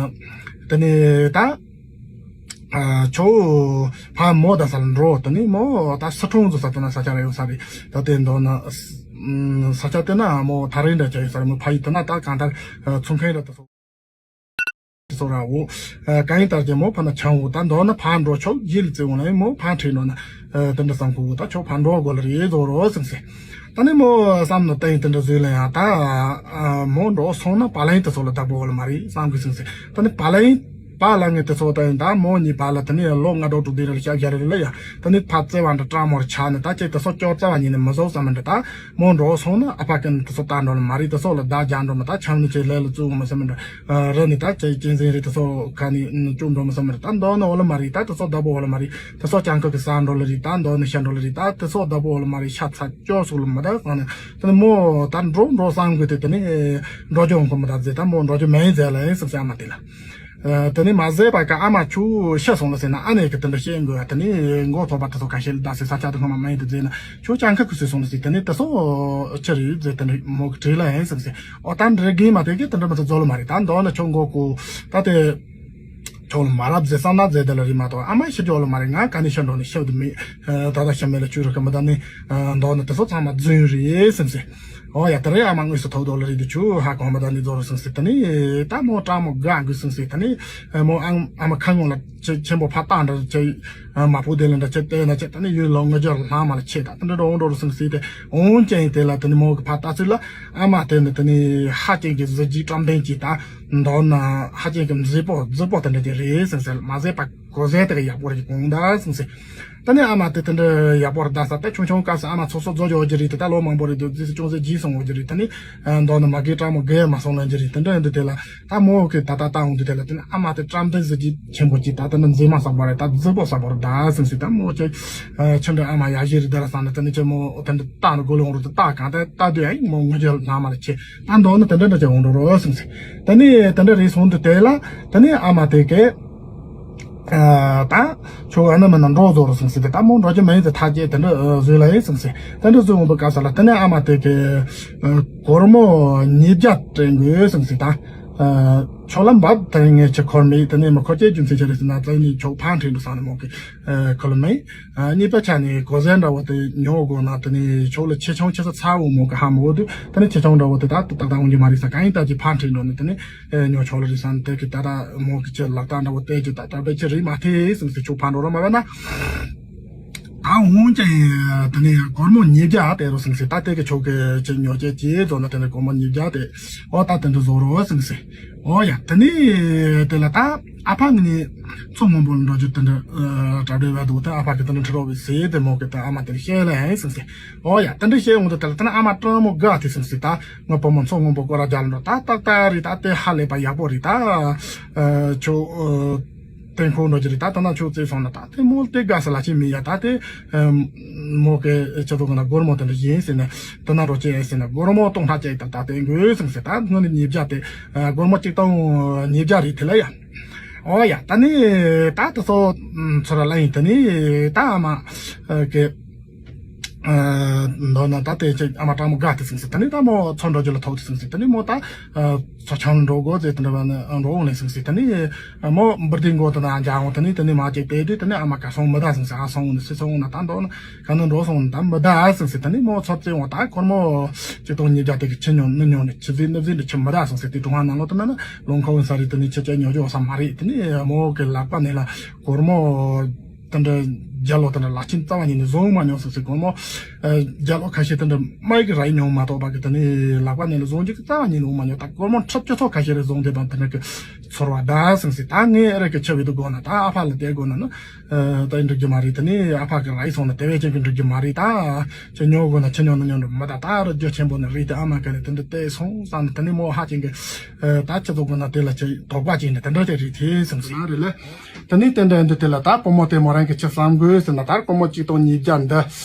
དེ་ནས་ད་ཨ་ཁྱོད་ཕ་མོ་ད་ས་ལ་འགྲོ། དེ་ནས་མོ་ད་སི་ཁྲོན་ཚོ་ས་དེ་ན་ས་ཆ་ར་ཡོད་ས་རེད། ད་དེ་མདོར་ན་ས་ཆ་དེ་ན་མོ་ཐ་རེ་འདྲ་ཅིག་ཡོད་ས་རེད། མོ་ཕ་ཡི་དེ་ན་ད་གང་ལྟར་ཚོང་མཁན་ར་ད་སོ། སོ་ར་འོ། ཨ་གང་ཡིན་ལྟར་གྱི་མོ་ཕ་ན་ཆང་འོ་ད་མདོར་ན་ཕ་འགྲོ་ཆོག་ཡིད་ལ་བརྩི་འོང་ན་མོ་ཕ་ཁྲིད་འགྲོ་ན། ཨ་དེ་འདྲ་བསམ་ཁུ་འོ་ད་ཆོག་ཕ་འགྲོ་དགོས་ལ་རེད་བཟོ་རོ་སེང་སེ། ད་ནི་མོ་བསམ་ན་ཏན་དེ་འདྲ་བཟོས་ལ་ཡང་ད། ཨ་མོ་འགྲོ་སོང་ན་པ་ལན་དེ་ཚོ་ལ་བདག་པོ་འོ་ལ་མ་རེད་བསམ་གི་སེང་སེ། ད་ནི་པ་ལན་པ་ལ་ངས་དེ་ཚོ་ད་ཡིན་ད་མོ་གཉིས་པ་ལ་ད་ནི་ལོ་ལྔ་དྲུག་དྲུག་དེ་རེ་ལ་ཤ་རྒྱ་རེ་ལ་ཡ། ད་ནི་ཕ་བརྩེ་བ་འདྲ་སྤྲང་མོར་ཆགས་ནས་ད་ཅིག་དེ་ཚོ་སྐྱོར་རྩ་བ་ཉིད་ནས་མི་བཟོ་བསམ་མི་འདྲ་ད། མོ་འགྲོ་སོང་ན་ཨ་ཕ་ཀན་དེ་ཚོ་ལྟ་འགྲོ་ལ་མ་རེད། དེ་ཚོ་ལ་བདག་རྒྱག་འགྲོ་མ་ད་ཆང་ནི་ཅེ་ལས་ལ་བཙུགས་མ་བསམ་མི་འདྲ། རི་ནི་ད་ཅེ་གཅན་གཟན་རེད། དེ་ཚོ་ཁ་ནི་བཅུག་འགྲོ་མ་བསམ་མི་འདྲ། ད་མདོ་ནི་འོ་ལ་མ་རེད། ད་དེ་ཚོ་བདག་པོ་འོ་ལ་མ་རེད། དེ་ཚོ་ཅང་ཁ་གི་ཟ་འགྲོ་ལ་རེད། ད་མདོ་ནི་ཤ་འགྲོ་ལ་རེད། ད་དེ་ཚོ་བདག་པོ་འོ་ལ་མ་རེད། ཤ་ཚ་སྐྱོ་སོགས་ལ་མ་ད་གང་ནི་ད་ནི་མོ་ད་འགྲོ་འགྲོ་བསམ་གི་དེ་དེ་ནི་འགྲོ་རྒྱུ་འོང་གི་མ་ད་ཟེ། ད་མོ་འགྲོ་རྒྱུ་མེད་ཟེ་ལ་ཡིན་སུ་བསམ་མ་དེ་ལ། ཨ་དེ་ནས་མ་ཟད་པ་ག་ཨ་མ་ཁྱོད་ཤི་སོང་ལ་ཟེར་ན་ཨ་ནེ་གི་དེ་འདྲ་བཤད་དགོས། དེ་ནས་མགོ་ཐོག་པ་དེ་ཚོ་ག་ཤེད་ལ་ད་ཟེར་ས་ཆ་དེ་ཁོ་མ་མ་ཡིན་དུ་ཟེར་ན་ཁྱོད་ཅང་ཁ་ཁུ་སུས་སོང་ལ་ཟེར། དེ་ནས་དེ་ཚོ་ཆི་རེད་ཟེར། དེ་འདྲ་མོ་གི་བྲིས་ལ་ཡིན་ཟེར་ཟེར། ཨོ་ད་འདྲ་གིན་མ་དེ་གི་དེ་འདྲ་མ་ཚོ་རྫོགས་ལ་མ་རེད། ད་མདོ་ན་ཁྱོད་མགོ་ཀོ་ད་དེ་ཁྱོད་ལ་མ་རབས་ཟེར་བསམ་ན་ཟེར་དེ་ལ་རེད་མ་གཏོགས་ཨ་མ་ཤི་རྒྱོ་ལ་མ་རེད། ང་ག་ནས་ཤི་འགྲོ་ནས་ཤི་དུ་མེད། ད་ད་ཤི་མེད་ལ་བཅུག་རོགས་གི་མི་ད་ནི་མདོ་ན་དེ་ཚོ་ཚང་མ་རྫུན་རེད་ཟེར་ཟེར། ཨོ་ཡ་ད་རེས་ཨ་མ་དངོས་སུ་ཐོག་ཐོག་ལ་རེད་དུ་ཆུ་ཧ་གོང་མ་ད་ནི་རྫོགས་རུ་སོང་ཟེར། ད་ནི་ད་མོ་སྤྲང་མོ་དགའ་དགོས་སོང་ཟེར། ད་ནི་མོ་ཨ་ཨ་མ་ཁ་ངོ་ལ་ཆེ་ཆེན་པོ་ཕ་རྟགས་འདྲ་ཆེ་མ་ཕུ་དེ་ལ་འདྲ་ཆེ་ལྟས་ན་ཆེ། ད་ནི་ཡུལ་ལོ་ངོ་ལྔ་བཅུ་ལྷག་མ་ལ་ཆེ་ད་ད་འདྲ་འགྲོ་འགྲོ་རུ་སོང་ཟེར། དེ་འོང་ཅན་དེ་ལ་ད་ནི་མོ་གི་ཕ་ལྟ་ཚུལ་ལ་ཨ་མ་དེ་ནི་ད་ནི་ཧ་ཅན་གྱི་གཟི་བརྗིད་བཀྲམ་ལྡན་གྱི་ད་མདོར་ན་ཧ་ཅན་གྱི་མཛེས་པོ་མཛེས་པོ་དེ་འདྲ་ཅིག་རེད་སོང་ཟེར། མ་ཟད་པ་གོ་ཟས་དེ་ག་ཡག་པོ་རེད་གོང་ད་སོང་ཟེར། ད་ནི་ཨ་མ་དེ་དེ་འདྲ་ཡག་པོ་རེད་ད་ས། ད་ཆུང་ཆུང་སྐབས་སུ་ཨ་མ་ཚོ་སོ་རྫོགས་ཀྱི་འོ་གི་རེད། དེ་ད་ལོ་མང་པོ་རེད་འདུག་རྫིས་སུ་ཅུང་ཟད་རྗེས་སོང་འོ་གི་རེད། ད་ནི་མདོར་ན་མ་གི་སྤྲང་མོ་གི་མ་སོང་ལ་འཇི་རེད། དེ་འདྲ་ཡིན་དུས་དེ་ལ་ད་མོ་གི་ད་ད་ད་འོང་དུས་དེ་ལ་ད་ནི་ཨ་མ་དེ་བཀྲམ་སྟོན་གཟི་བརྗིད་ཆེན་པོ་ཅིག་ད་ད་ནི་མཛེས་མ་བཟང་པོ་རེད། ད་མཛེས་པོ་བཟང་པོ་རེད་ད་སེམས་སུ་ད་མོ་ཅིག་ཆུ་འདྲ་ཨ་མ་ཡག་ཞིག་རེད་ད་ལ་བསམ་ན། ད་ནི་ཅི་མོ་དེ་འདྲ་ད་ནི་དགོས་ལོང་རུ་དུ་ད་གང་ད་ད་དུས་ཨ་ཡིན་མོ་ངོ་ཅི་ལ་མ་ལ་ཆེ། ད་མདོར་ན་དེ་འདྲ་འདྲ་ཅིག་འོང་འགྲོ་རོགས་སེམས་སུ། ད་ནི་དེ་འདྲ་རེད་སོང་དུས་དེ་ལ་ད་ནི་ཨ་མ་དེ་གས། ཨ་ད་ཁྱོད་ཨ་ན་མ་ན་འགྲོ་རྫོགས་རུ་སོང་ཟེར་ཏེ། ད་མོ་འགྲོ་རྒྱུ་མ་ཡིན་ཏེ་ཐག་བཅད་དེ་འདྲ་བཟོས་ལ་ཡིན་སོང་ཟེར། དེ་འདྲ་བཟོས་འོང་པའི་སྐབས་སུ་ལ་དེ་ནས་ཨ་མ་དེ་གི་སྒོར་མོ་ཉིས་བརྒྱ་སྤྲད་དགོས་སོང་ཟེར། ད་ཁྱོད་ལ་འབབ་དེ་ངས་ཁྱི་འཁོར་མེད། དེ་ནས་མི་འཁོར་སྐྱེས་རྒྱུ་མཚན་ཆེ་རེད་ཟེར་ན་དེ་ནས་ཁྱོད་ཕན་ཁྲིད་འགྲོ་ས་ནས་མོ་གི་ཁོ་ལ་མེད། གཉིས་པ་ཆ་ནས་གོ་ཟན་འདྲ་བོ་དེ་ཉོ་དགོས་ན་དེ་ནས་ཁྱོད་ལ་ཆེ་ཆུང་ཆེ་ས་ཚ་བོ་མོ་གི་ཧ་མ་གོ་དུས་དེ་ནས་ཆེ་ཆུང་འདྲ་བོ་དེ་ད་ཏག་ཏག་འོང་རྒྱུ་མ་རེད་ས། གང་ཡིན་ད་ཀྱི་ཕན་ཁྲིད་འགྲོ་ནས་དེ་ནས། ཨེ་ཉོ་ཆོག་ལ་རེད་བསམ་དེ་གི་ད་ད་མོ་གི་ཅི་ལག་རྟགས་འདྲ་བོ་བལྟས་ཀྱི་ད་ད་བེད་ཅི་རེད་མ་ཐེ་སེམས་སུ་ཆོག་ཕན་འགྲོ་ར་མ་བས་ན། ད་འོང་ཀྱང་དེ་ནས་སྒོར་མོ་ཉིས་བརྒྱ་སྟེར་རོ་སེམས་སུ། ད་དེ་གི་ཆོག་གི་ཅི་ཉོ་ཅེ་ཅི་བཟོ་ན་དེ་ནས་སྒོར་མོ་ཉིས་བརྒྱ་དེ་ཨོ་ད་དེ་འདྲ་བཟོ་རོ་སེམས་སུ། ཨོ་ཡ་དེ་ནས་དེ་ལ་ད་ཨ་ཕ་ངི་ནས་མཚོ་སྔོན་པོ་ལ་འགྲོ་རྒྱུ་དེ་འདྲ་གྲ་སྒྲིག་བས་འདུག་ད་ཨ་ཕ་གི་དེ་འདྲ་ཁྲིད་རོགས་བས་ཟེར་དེ་མོ་གི་ད་ཨ་མ་དེ་ལ་བཤད་ལ་ཡིན་སེམས་སུ། ཨོ་ཡ་དེ་འདྲ་བཤད་འོང་དུས་དེ་ལ་དེ་ན་ཨ་མ་སྤྲང་མོ་དགའ་དེ་སེམས་སུ་ད། ང་བུ་མོ་མཚོ་སྔོན་པོ་སྐོར་ར་རྒྱག་ལ་འགྲོ་ད་ཏག་ཏག་རེད། ད་དེ་ཧ་ལས་པ་ཡག་པོ་རེད། ད་ཁྱོད་དེ་ཁོ་འགྲོ་གི་རེད། ད་ད་ན་ཁྱོད་བཙལ་སོང་ན་ད་དེ་མོ་དེ་དགའ་ས་ལ་ཅི་མི་ཡ་ད་དེ་མོ་གི་ཆ་ཐོག་ན་སྒོར་མོ་དེ་འདྲ་ཡིན་ཟེར་ན་ད་ན་རོ་ཅི་ཡིན་ཟེར་ན་སྒོར་མོ་སྟོང་ཕྲག་ཅིག་ད་ད་དེ་དགོས་ཟེར་ཟེར། ད་ངོ་ནི་ཉིས་བརྒྱ་དེ་སྒོར་མོ་གཅིག་སྟོང་ཉིས་བརྒྱ་རེད་དེ་ལ་ཡ། ཨོ་ཡ་ད་ནི་ད་དེ་ཚོ་ཚོ་ར་ལ་ཡིན་དེ་ནི་ད་ཨ་མ་གི་མདོར་ན་ད་དེ་ཅིག་ཨ་མ་སྤྲང་མོ་དགའ་སྟེ་ཟིན་སྲིད། ད་ནི་ད་མོ་མཚོ་འགྲོ་རྒྱུ་ལ་ཐུག་སྟེ་ཟིན་སྲིད། ད་ནི་མོ་ད་མཚོ་ཆུ་འགྲོ་དགོས་ཟེར་དེ་འདྲ་བ་ནི་འགྲོ་འོང་ལེ་ཟིན་སྲིད། ད་ནི་མོ་འབུར་དེ་མགོ་དེ་ན་འཇག་འོང་། ད་ནི་ད་ནི་མ་ཅིག་དེ་དུས་ད་ནི་ཨ་མ་ག་སོང་མི་གདའ་ཟིན་སྲིད། ཨ་སོང་ནི་སི་སོང་ན་ད་མདོར་ན་ག་ནི་འགྲོ་སོང་ན་ད་མི་གདའ་ཟིན་སྲིད། ད་ནི་མོ་མཚོ་བརྩེ་འོང་ད་སྒོར་མོ་ཅིག་སྟོང་ཉིས་བརྒྱ་དེ་གི་ཁྱི་ཉོ་ནི་ཉོ་ནི་ཁྱི་ཟིག་ནི་ཟིག་ནི་ཁྱི་མི་གདའ་ཟིན་སྲིད། དེ་ཀྲུང་ཧྭ་ནང་ལོགས་དེ་ན་ནི་ལོང་ཁོ་ས་རི་ད་ནི་ཁྱི་ཅག་ཉོ་རྒྱུ་ས་མ་རེད། ད་ནི་མོ་གི་ལག་པ་ནས་ལ་སྒོར་མོ་དེ་འདྲ་བརྒྱ་ལོ་དེ་འདྲ་ལག་ཆིན་རྩ་བ་ཉིད་ནས་བཟུང་མ་མྱོང་ཟིན་སྲིད། སྒོར་མོ་ཨ་བརྒྱ་ལོ་ཁ་ཤས་དེ་འདྲ་མ་ཡི་གི་ར་ཡི་མྱོང་མ་གཏོགས་པ་གི་ད་ནི་ལག་པ་ནས་ལ་བཟུང་རྒྱུ་གི་རྩ་བ་ཉིད་ནས་འོང་མ་མྱོང་། ད་སྒོར་མོ་ཁྲི་བཅུ་ཐོག་ཁ་ཤས་རེ་བཟུང་བསྡད་པ་དེ་འདྲ་གི་ཚོར་བ་གདའ་ཟིན་སྲིད། ད་ངས་ཨེ་ར་གི་ཆབ་ཡོད་དུ་དགོས་ན་ད་ཨ་ཕ་ལ་བསྡད་དགོས་ན་ནི་ད་འགྲིག་གི་མ་རེད། ད་ནི་ཨ་ཕ་གི་ར་ཡི་སོང་ན་དེ་བས་ཅན་གི་འགྲིག་གི་མ་རེད། ད་ཁྱི་ཉོ་དགོས་ན་ཁྱི་ཉོ་ན་ཉོ་འགྲོ་མི་ད་ད་ར་རྒྱུ་ཆེན་པོ་ནི་རེད། ད་ཨ་མ་ག་ནས་དེ་འདྲ་བལྟས་སོང་བསམ་ནས་ད་ནི་མོ་ཧ་ཅན་གི་ད་ཁྱི་ཚོ་དགོས་ན་དེ་ལ་ཁྱི་དོགས་པ་ཅན་ནི་དེ་འདྲ་ཅན་རེད་དེ་ཟིན་སྲིད། ན་རེད་ལེ། ད་ནི་དེ་འདྲ་འདི་དེ་ལ་ད་སྒོར་མོ་དེ་མོ་རང་གི་ཁྱི་བསམ་དགོས་ཟེར་ན་ད་སྒོར་མོ་གཅིག་སྟོང་ཉིས་བརྒྱ་འདི་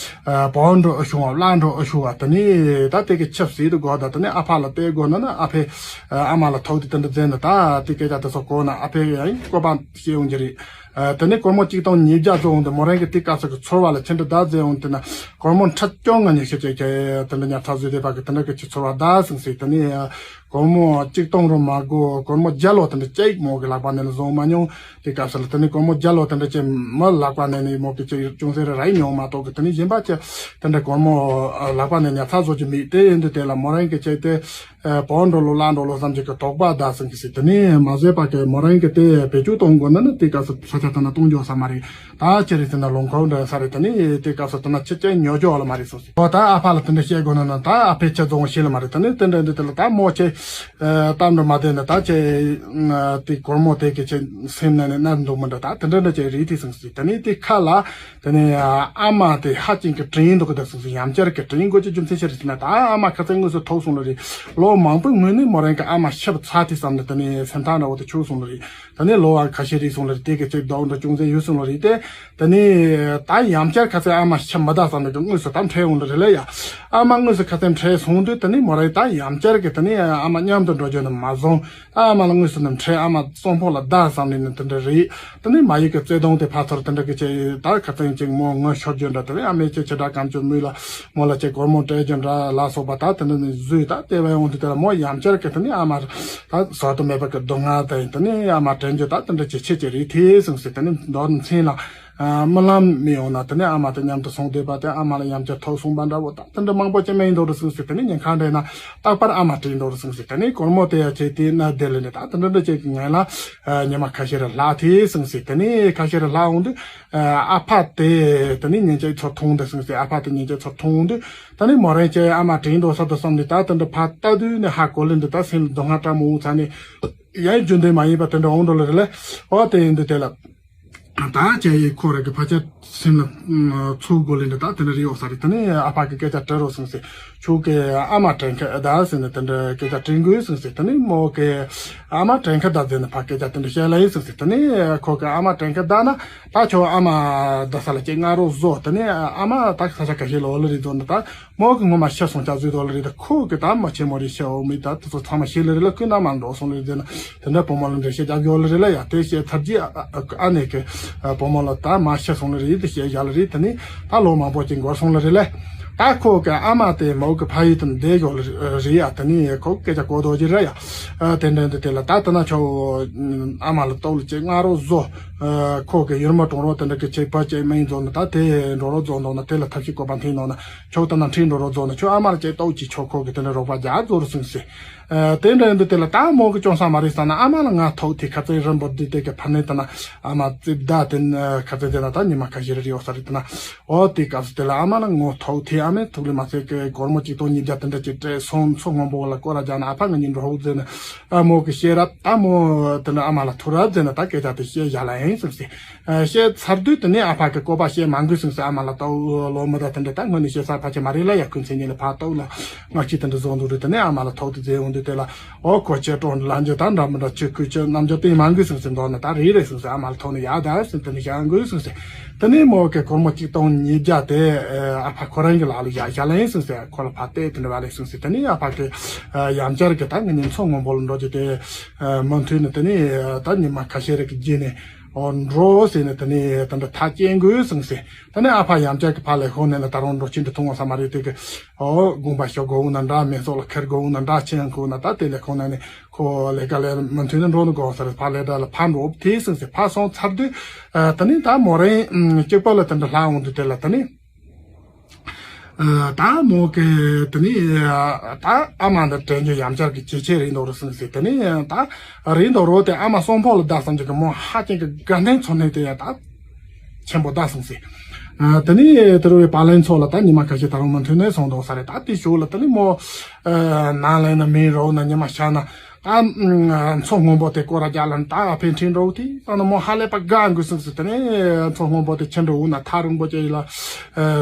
ཨ་བོ་འགྲོ་ཨ་ཤུ་བ་བླ་འགྲོ་ཨ་ཤུ་བ་ད་ནི་ད་དེ་གི་ཆབ་སྲིད་དུ་དགོས། ད་ད་ནི་ཨ་ཕ་ལ་བལྟས་དགོས་ན་ནི་ཨ་ཕས་ཨ་མ་ལ་ཐོག་དེ་དེ་འདྲ་མཛད་ན་ད་དེ་སྐད་ཆ་དེ་ཚོ་གོ་ན་ཨ་ཕས་ཡང་བཀོད་པ་བཤད་ཡོང་གི་རེད། ཨ་ད་ནི་སྒོར་མོ་གཅིག་སྟོང་ཉིས་བརྒྱ་བཟོ་འོང་དུས་མོ་རང་གི་དེ་སྐབས་སུ་གི་ཚོར་བ་ལ་ཕྱིན་དྲི་ད་མཛད་འོང་དུས་ན་སྒོར་མོ་ཁྲི་བཅོ་ལྔ་ཉི་ཤུ་བཅས་ཀྱི་དེ་འདྲ་ཉར་ཚགས་བཟོས་བསྡད་པ་གི་དེ་འདྲ་གི་ཆི་ཚོར་བ་ད་ཟིན་སྲིད། ད་ནི་སྒོར་མོ་གཅིག་སྟོང་རུ་མ་དགོས་སྒོར་མོ་བརྒྱ་ལོ་དེ་འདྲ་གཅིག་མོ་གི་ལག་པ་ནས་ནི་བཟུང་མ་མྱོང་། དེ་སྐབས་སུ་ལ་ད་ནི་སྒོར་མོ་བརྒྱ་ལོ་དེ་འདྲ་ཅན་མི་ལག་པ་ནས་ནི་མོ་གི་ཅི་ཅུང་ཟད་རེ་ར་ཡི་མྱོང་མ་གཏོགས་གི་ད་ནི་གཞན་པ་ཅི་དེ་འདྲ་སྒོར་མོ་ལག་པ་ནས་ཉར་ཚགས་བཟོ་རྒྱུ་མེད། དེ་ཡིན་དུས་དེ་ལ་མོ་རང་གི་ཅི་དེ་བོ་འགྲོ་ལོ་བླ་འགྲོ་ལོ་བསམ་གྱི་གི་དོགས་པ་ད་ཟིན་གི་སྲིད། དེ་ནི་མ་བཟོད་པ་གི་མོ་རང་གི་དེ་བེད་སྤྱོད་གཏོང་དགོས་ན་ནི་དེ་སྐབས་སུ་ས་ཆ་དེ་ན་གཏོང་རྒྱུ་ས་མ་རེད། ད་ཅི་རེད་ཟེར་ན་ལོང་ཁོག་འདྲ་ས་རེད། དེ་ནི་དེ་སྐབས་སུ་དེ་ན་ཁྱི་ཅན་ཉོ་རྒྱུ་ལ་མ་རེད་སོང་ཟིན། ཨོ་ད་ཨ་ཕ་ལ་དེ་འདྲ་བཤད་དགོས་ན་ན་ད་ཨ་ཕས་ཁྱི་རྫོང་བཤད་ལ་མ་རེད། དེ་ནི་དེ་འདྲ་འདི་དེ་ལ་ད་མོ་ཁྱི་གཏམ་འདྲ་མ་བསྡད་ན་ད་ཁྱི་དེ་སྒོར་མོ་དེ་གི་ཁྱི་སེམས་ནང་ནས་མནར་འདུག་མི་འདྲ། ད་དེ་འདྲ་འདྲ་ཅིག་རེད་དེ་སོང་ཟིན། དེ་ནི་དེ་ཁ་ལ་དེ་ནི་ཨ་མ་དེ་ཧ་ཅང་གི་དྲིན་འདུག་གི་ད་སོང་ཟིན། ཡང་བསྐྱར་གི་དྲིན་དགོས་ཀྱི་རྒྱུ་མཚན་ཆི་རེད་ཟེར་ན་ད་ཨ་མ་ཁ་སང་དངོས་སུ་ཐུག་སོང་ལ་རེད། ལོ་མང་པོའི་སྔོན་ནས་མོ་རང་གི་ཨ་མ་ཤི་བ་ཚར་དེ་བསམ་ནས་དེ་ནི་སེམས་ཐག་འདྲ་བོ་དེ་ཆོད་སོང་ལ་རེད། ད་ནི་ལོ་བ་ཁ་ཤས་རེད་སོང་ལ་རེད། དེ་གི་ཚེ་ཟླ་བ་འདྲ་ཅུང་ཟད་ཡོལ་སོང་ལ་རེད་དེ། ད་ནི་ད་ཡང་བསྐྱར་ཁ་སང་ཨ་མ་ཤི་མི་ད་བསམ་ནས་དངོས་སུ་ད་འཕྲད་འོང་ལ་རེད་ལ་ཡ། ཨ་མ་དངོས་སུ་ཁ་སང་འཕྲད་སོང་དུས་ད་ནི་མོ་རང་ད་ཡང་བསྐྱར་གི་ད་ནི་ཨ་མ་མཉམ་དུ་འགྲོ་རྒྱུ་ནི་མ་བཟུང་། ཨ་མ་ལ་དངོས་སུ་ནི་འཕྲད། ཨ་མ་གསོན་ཕོག་ལ་བདའ་བསམ་ནས་ནི་དེ་འདྲ་རེད། ད་ནི་མ་ཡིག་གི་བརྩེ་དུང་དེ་ཕར་ཚུར་དེ་འདྲ་གི་ཅིག་ད་ཁ་སང་ཅིག་མོ་ངུ་ཤོར་རྒྱུ་འདྲ། ད་ནི་ཨ་མས་ཅིག་ཁྱི་དགྲ་གམ་ཆུ་མུས་ལ་མོ་ལ་ཅིག་སྒོར་མོ་སྤྲད་རྒྱུ་འདྲ་ལ་སོགས་པ་ད་དེ་འདྲ་ནི་བཟོས། ད་དེ་བས་འོང་དུས་དེ་ལ་མོ་ཡང་བསྐྱར་གི་ད་ནི་ཨ་མ་ད་བཟོད་དུ་མེད་པ་གི་སྡུག་བསྔལ་དང་ད་ནི་ཨ་མ་དྲན་རྒྱུ་ད་དེ་འདྲ་ཅིག་ཆེ་ཅིག་རེད་དེ་སོང་ཟིན། ད་ནི་མདོར་ན་མཚན་ལ་རྨི་ལམ་མི་ཡོང་ན་ད་ནི་ཨ་མ་དང་མཉམ་དུ་སོང་བསྡད་པ་དེ་ཨ་མ་ལ་ཡང་བསྐྱར་ཐུག་སོང་བ་འདྲ་བོ་ད་དེ་འདྲ་མང་པོ་ཅིག་མིན་འགྲོ་རུ་སོང་ཟིན། ད་ནི་ཉིན་ཁ་འདྲ་ན་རྟག་པར་ཨ་མ་དྲན་འགྲོ་རུ་སོང་ཟིན། ད་ནི་སྒོར་མོ་དེ་ཡ་ཆེ་དེ་ན་དེ་ལ་ནི་ད་དེ་འདྲ་འདྲ་ཅིག་གི་ངན་ལ་ཉི་མ་ཁ་ཤས་རེ་ལྷག་དེ་སོང་ཟིན། ད་ནི་ཁ་ཤས་རེ་ལྷག་འོང་དུས་ཨ་ཕ་དེ་ད་ནི་ཉིན་གཅིག་ཚུར་མཐོང་དེ་སོང་ཟིན། ཨ་ཕ་དེ་ཉིན་གཅིག་ཚུར་མཐོང་འོང་དུས་ད་ནི་མོ་རང་ཅིག་ཨ་མ་དྲན་འགྲོ་ས་དུ་བསམ་ནས་ད་དེ་འདྲ་ཕར་ལྟ་དུས་ནི་ཧ་གོ་ལེ་འདི་ད་སེམས་ལ་སྡུག་བསྔལ་དྲག་མོ་འོང་ཚ་ནས་ཡང་རྒྱུན་ལྡན་མ་ཡིན་པ་དེ་འདྲ་འོང་འགྲོ་ལ་རེད་ལ། ཨོ་དེ་ཡིན་དུས་དེ་ལ། ད་ཅེ་ཡི་ཁོ་ར་གི་ཕ་ཆ་སེམས་ལ་ཚུགས་དགོས་ལེ་འདྲ་ད་དེ་འདྲ་རེད་ཡོད་ས་རེད། དེ་ནས་ཨ་ཕ་གི་སྐད་ཆ་དྲི་རོགས་སོང་ཟེར། ཁྱོད་ཀྱི་ཨ་མ་དྲན་ཁ་ད་ཟེར་ནས་དེ་འདྲ་སྐད་ཆ་དྲན་དགོས་སོང་ཟེར། དེ་ནས་མོ་གི་ཨ་མ་དྲན་ཁ་ད་ཟེར་ནས་ཕ་སྐད་ཆ་དེ་འདྲ་བཤད་ལ་ཡིན་སོང་ཟེར། དེ་ནས་ཁོ་གི་ཨ་མ་དྲན་ཁ་ད་ན་ད་ཁྱོད་ཨ་མ་ད་ས་ལ་ཅིག་སྔ་རོགས་བཟོ། དེ་ནས་ཨ་མ་ད་ས་ཆ་ཁ་ཤས་ལ་འོ་ལ་རེད་བཟོ་ན་ད། མོ་གི་ངོ་མ་ཤི་སོང་ཅག་བཟོས་དོ་ལ་རེད། ད་ཁོ་གི་ད་མ་ཆེ་མོ་རེད་ཤི་འོ་མི་ད་དེ་ཚོ་ཚང་མ་ཤི་ལ་རེད་ལ། ཁོས་ན་མ་འགྲོ་སོང་ལ་རེད་ཟེར་ན་དེ་འདྲ་བུ་མོ་ལ་འགྲེལ་བཤད་རྒྱག་ཡོད་ལ་རེད་ལ་ཡ། དེ་བཤད་ཚར་རྗེས་ཨ་ནེ་གི་བུ་མོ་ལ་ད་མ་ཤི་སོང་ལ་རེད་དེ་བཤད་བཞག་ལ་རེད། དེ་ནི་ད་ལོ་མང་པོ་ཅིག་འགོར་སོང་ལ་རེད་ལ། ད་ཁོ་གི་ཨ་མ་དེ་མོ་གི་ཕ་ཡུལ་དུ་བསྡད་ཡོད་ལ་རེད་ཡ། དེ་ནི་ཁོ་སྐད་ཆ་གོ་དོ་ཅི་རེད་ཡ། དེ་འདྲ་འདི་དེ་ལ་ད་དེ་ན་ཁྱོད་ཨ་མ་ལ་ལྟོགས་ལ་ཅིག་སྔ་རོགས་བཟོ། ཁོ་གི་ཡུར་མ་གྲོང་རོགས་དེ་འདྲ་གི་ཅིག་བ་ཅིག་མིན་བཟོ་ན་ད་དེ་འགྲོ་རོགས་བཟོ་འདོག་ན་དེ་ལ་ཐབས་ཤེས་བཀོད་པ་འཐེན་འདོག་ན། ཁྱོད་ལྟ་ན་ཁྲིད་འགྲོ་རོགས་རྫོགས་ན་ཁྱོད་ཨ་མ་ལ་ཅེ་ཏོག་ཅིག་ཆོག་ཁོ་གི་དེ་ནས་རོགས་པ་རྒྱག་རྫོགས་རུ་སོང་ཟེར། ཨ་དེ་འདྲ་ཡིན་དུས་དེ་ལ་ད་མོ་གི་སྐྱོན་ས་མ་རེད་བསམ་ན་ཨ་མ་ལ་ང་ཐོག་དེ་ཁ་ཚན་རིམ་པོ་འདི་དེ་གི་ཕ་ནས་ལྟ་ན་ཨ་མ་རྩིབ་ཟླ་དེ་ཁ་ཚན་དེ་ན་ད་ཉི་མ་ཁ་ཤས་རེ་རེ་ཡོད་ས་རེད་ལྟ་ན། འོ་དེ་སྐབས་སུ་དེ་ལ་ཨ་མ་ལ་ངོ་ཐོག་དེ་ཨ་མས་ཐུག་ལེ་མ་ཟེར་གི་སྒོར་མོ་གཅིག་སྟོང་ཉིས་བརྒྱ་དེ་འདྲ་ཅིག་སྤྲད་སོང་། མཚོ་སྔོན་པོ་ལ་སྐོར་ར་རྒྱག་ན་ཨ་ཕ་ང་གཉིས་འགྲོ་ཧོ་ཟེར་ན་ཨ་མོ་གི་བཤད་རབས་ད་མོ་དེ་ན་ཨ་མ་ལ་ཐུག་རབས་ཟེར་ན་ད་སྐད་ཆ་དེ་བཤད་བཞག་ལ་ཡིན་སོང་ཟེར། ཨ་བཤད་ཚར་དུས་དེ་ནས་ཨ་ཕ་གི་བཀོད་པ་བཤད་མ་དགོས་སོང་ཟེར། ཨ་མ་ལ་ལྟ་བུ་ལོ་མི་ད་དེ་འདྲ་ད་སྔོན་ནས་བཤད་ས་ཕལ་ཆེར་མ་རེད་ལ་ཡ། ཁོའི་མཚན་ཉིད་ལ་ཕར་ལྟ་བུ་ལ་སྔ་ཕྱི་དེ་འདྲ་བཟོ་འདུག་རེད། དེ་ནས་ཨ་མ་ལ་ཐོག་དེ་མཛད་འོང་དུས་དེ་ལ་ཨོ་ཁོ་ཁྱེད་གྲོང་ལ་འཇོག་ད་འདྲ་མི་འདྲ་ཁྱེད་ཁོས་ཁྱེད་རྣམ་འཇོག་དེ་མ་དགོས་སོང་ཟེར་མདོར་ན་ད་རེད་རེད་སོང་ཟེར། ཨ་མ་ལ་ཐོག་ནས་ཡ་ད་ཟེར་དེ་ནས་བཞག་དགོས་སོང་ཟེར། དེ་ནས་མོ་གི་སྒོར་མོ་གཅིག་སྟོང་ཉིས་བརྒྱ་དེ་ཨ་ཕ་ཁོ་རང་གི་ལག་ལ་བཞག་བཞག་ལ་ཡིན་སོང་ཟེར། ཁོ་ལ་ཕར་བལྟས་དེ་འདྲ་བ་ལས་སོང་ཟེར། དེ་ནས་ཨ་ཕ་གི་ཡང་བསྐྱར་གི་ད་ངེད་གཉིས་མཚོ་སྔོན་པོ་ལ་འགྲོ་རྒྱུ་དེ་མུ་མཐུད་ནས་དེ་ནས་ད་ཉི་མ་ཁ་ཤས་རེ་གི་རྗེས་ནས། འགྲོ་ཟེར་ནས་དེ་ནས་དེ་འདྲ་ཐག་བཅད་དགོས་གསུངས་ཟེར། དེ་ནས་ཨ་ཕ་ཡང་བསྐྱར་གྱི་ཕར་ལས་ཁོང་ནས་ལ་ད་རུང་འགྲོ་ཆེན་དུ་ཐུང་བ་ས་མ་རེད། དེ་གི་ཨོ་དགོངས་པ་ཞུ་དགོས་འོང་ན་འདྲ། མེ་སོགས་ལ་ཁེར་དགོས་འོང་ན་འདྲ། ཆེན་ཁོ་ན་ད་དེ་ལས་ཁོང་ན་ནས་ཁོ་ལས་ཀ་ལས་མུ་མཐུད་ནས་འགྲོ་ནི་དགོས་ས་རེད། ཕར་ལས་ད་ལ་ཕར་འགྲོ་དེ་གསུངས་ཟེར། ཕར་སོང་ཚར་དུས་དེ་ནས་ད་མོ་རང་གཅིག་པ་ལ་དེ་འདྲ་ལྷག་འོང་དུས་དེ་ལ་དེ་ནས། ད་མོ་གི་དེ་ནས་ད་ཨ་མ་འདི་དྲན་རྒྱུ་ཡང་བསྐྱར་གྱི་ཇེ་ཆེ་རེད་འདུག་རེད་གསུངས་ཟེར། དེ་ནས་ད་རེད་འདུག་རོ། དེ་ཨ་མ་གསོན་ཕོ་ལ་བདག་བསམ་རྒྱུ་གི་མོ་ཧ་ཅང་གི་དགའ་སྣང་ཚོར་སྣང་དེ་ཡང་ད་ཆེན་པོ་གདའ་གསུངས་ཟེར། དེ་ནས་དེ་རུ་བའི་པཱ་ལན་ཚོ་ལ་ད་ཉི་མ་ཁ་ཤས་ད་རུང་མུ་མཐུད་ནས་སོང་འདུག་ས་རེད། ད་དེ་ཞོགས་ལ་དེ་ནས་མོ་ནང་ལ་ན་མི་རོ་ན་ཉི་མ་ཤར་ན། ཨ། མཚོ་སྔོན་པོ་དེ་སྐོར་ར་རྒྱག་ལ་ད་ཨ་ཕའི་འཕྲིན་འགྲོ་དེ་ད་ནི་མོ་ཧ་ལས་པ་དགའ་འགུལ་སོང་ཟེར། དེ་ནས་མཚོ་སྔོན་པོ་དེ་ཕྱིན་འགྲོ་འོ་ན་ཐག་རིང་པོ་ཅིག་ལ་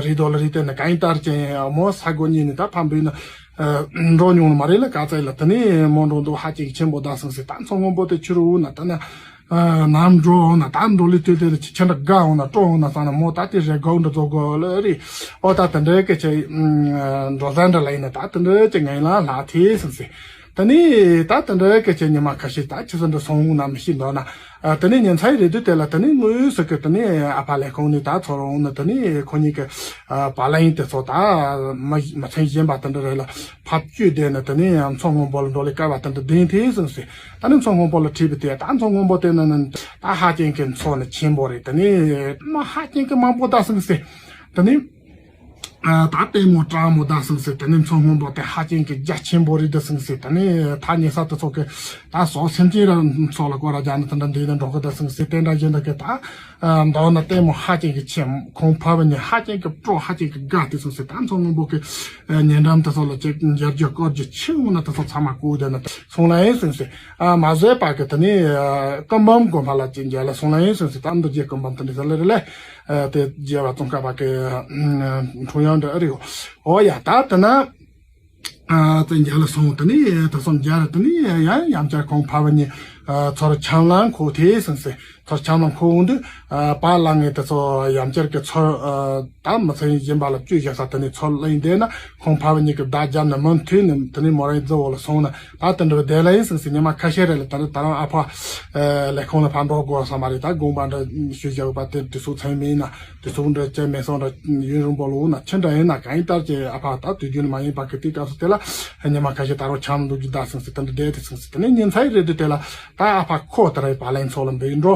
རི་དོ་ལ་རི་དེ་ནས་གང་ལྟར་ཅན་མོ་ས་གོ་གཉིས་ནས་ད་ཕམ་བུས་ན་འགྲོ་མྱོང་ནི་མ་རེད་ལ། ག་ཚད་ལ་དེ་ནས་མོ་འགྲོ་འདུག་ཧ་ཅིག་ཆེན་པོ་གདའ་སོང་ཟེར། ད་མཚོ་སྔོན་པོ་དེ་ཆུ་རུ་འོ་ན་ད་ན་ནམ་འགྲོ་འོ་ན་ད་འགྲོ་ལི་དུས་དེ་ལ་ཆི་འདྲ་དགའ་འོ་ན་སྤྲོ་འོ་ན་ས་ན་མོ་ད་དེ་རེ་སྒུག་འདྲ་རྫོགས་དགོས་ལ་རེད། ཨོ་ད་དེ་འདྲའི་སྐད་ཆ་འགྲོ་ས་འདྲ་ལ་ཡིན་ན་ད་དེ་འདྲའི་ཅིག་ངན་ལ་ལྷག་ཐེ་སོང་ཟེར། དེ་ནས་ད་དེ་འདྲའི་སྐད་ཆ་ཉི་མ་ཁ་ཤས་ད་ཆི་ཟེར་འདྲ་སོང་ན་མི་ཤེས་འདོད་ན། དེ་ནས་ཉིན་མཚན་རེད་དུས་དེ་ལ་དེ་ནས་དངོས་སུ་གི་དེ་ནས་ཨ་ཕ་ལས་ཁོང་ནས་ད་ཚོར་འོང་ན་དེ་ནས་ཁོ་གཉིས་ཀྱི་པཱ་ལགས་དེ་ཚོ་ད་མི་མི་ཚན་གཞན་པ་དེ་འདྲ་རེད་ལ་ཕར་བསྐྱོད་བསྡད་ན་དེ་ནས་མཚོ་སྔོན་པོ་ལ་འགྲོ་ལས་དཀའ་བ་དེ་འདྲ་ལྡན་ཐེ་སོང་ཟེར། ད་ནི་མཚོ་སྔོན་པོ་ལ་ཁྲིད་པའི་དེ་ད་མཚོ་སྔོན་པོ་དེ་ན་ནི་ད་ཧ་ཅང་གི་མཚོ་ནི་ཆེན་པོ་རེད། དེ་ནས་མ་ཧ་ཅང་གི་མང་པོ་ད་སོང་ཟེར། དེ་ནས། ད་ལྟད་མོ་སྤྲང་མོ་ད་སོང་ཟེར། དེ་ནས་མཚོ་སྔོན་པོ་དེ་ཧ་ཅང་གི་རྒྱ་ཆེན་པོ་རེད་ད་སོང་ཟེར། དེ་ནས་ཐག་ཉེ་ས་དེ་ཚོ་གི་ད་སོག་སེམས་ཅན་ར་ཚོ་ལ་སྐོར་ར་རྒྱག་ན་དེ་འདྲ་འདི་ནས་འགྲོ་གི་ད་སོང་ཟེར། དེ་འདྲ་བཞིན་དུ་གི་ད་མདོར་ན་ལྟད་མོ་ཧ་ཅང་གི་ཆེ། ཁོང་ཕ་བུ་གཉིས་ཧ་ཅང་གི་སྤྲོ་ཧ་ཅང་གི་དགའ་དེ་སོང་ཟེར། ད་མཚོ་སྔོན་པོ་གི་ཉེ་འགྲམ་དེ་ཚོ་ལ་ཅིག་མཇལ་རྒྱུ་སྐོར་རྒྱུ་ཆེ་འོང་ན་དེ་ཚོ་ཚང་མ་བཀོད་དེ་ན་སོང་ལ་ཡིན་སོང་ཟེར། མ་བཟོད་པ་གི་དེ་ནས་སྐུ་འབུམ་དགོན་པ་ལ་ཅིག་མཇལ་ལ་སོང་ལ་ཡིན་སོང་ཟེར། ད་འདུ་རྒྱལ་སྐུ་འབུམ་དེ་འདྲ་ཟེར་ལེ་རེ་ལེ། དེ་རྒྱལ་བ་ཙོང་ཁ་པ་གི་འཁྲུངས་ཡང་འདྲ་ཨ་རེ་ཡོ། ཨོ་ཡ་ད་དེ་ན། དེ་མཇལ་ལ་སོང་། དེ་ནས་དེ་སོང་མཇལ་དེ་ནས་ཡང་ཡང་བསྐྱར་ཁོང་ཕ་བུ་གཉིས་ཚུར་ཆང་ལ་འཁོར་དེ་སོང་ཟེར། ཚུར་ཆང་ལ་འཁོར་འོང་དུས་པཱ་ལགས་ངས་དེ་ཚོ་ཡང་བསྐྱར་གྱི་ཚུར་ད་མི་ཚེ་གཞན་པ་ལ་བཅོས་བཞག་ས་དེ་ནས་ཚུར་གླེང་བསྡད་ན་ཁོང་ཕ་བུ་གཉིས་ཀྱི་བརྡ་བརྒྱབ་ནས་མུ་མཐུད་ནས་དེ་ནས་མོ་རང་རྫི་བོ་ལ་སོང་ན། ད་དེ་འདྲ་བསྡད་ལ་ཡིན་སོང་ཟེར། ཉི་མ་ཁ་ཤས་རེ་ལ་ད་ད་རང་ཨ་ཕ་ལས་ཁུངས་ལ་ཕར་འགྲོ་དགོས་ས་མ་རེད། ད་དགོངས་པ་འདྲ་ཞུས་བཞག་པ་དེ་དུས་ཚོད་ཚང་མིན་ན་དུས་ཚོད་འདྲ་བཅད་མེད་སོང་འདྲ་ཡུན་རིང་པོ་ལོ་ན་ཆི་འདྲ་ཡིན་ན་གང་ཡིན་ལྟར་གྱི་ཨ་ཕ་ད་དུས་རྒྱུན་མ་ཡིན་པ་གི་དེ་སྐབས་སུ་དེ་ལ་ཉི་མ་ཁ་ཤས་ད་རུང་འཁྱམ་འདུག་རྒྱུ་ད་སོང་ཟེར། དེ་འདྲ་བསྡད་དེ་སོང་ཟེར། དེ་ནས་ཉིན་མཚན་རེ་དུས་དེ་ལ་ད་ཨ་ཕ་ཁོ་ད་རེ་པཱ་ལགས་ཚོ་ལ་འབུད་འགྲོ།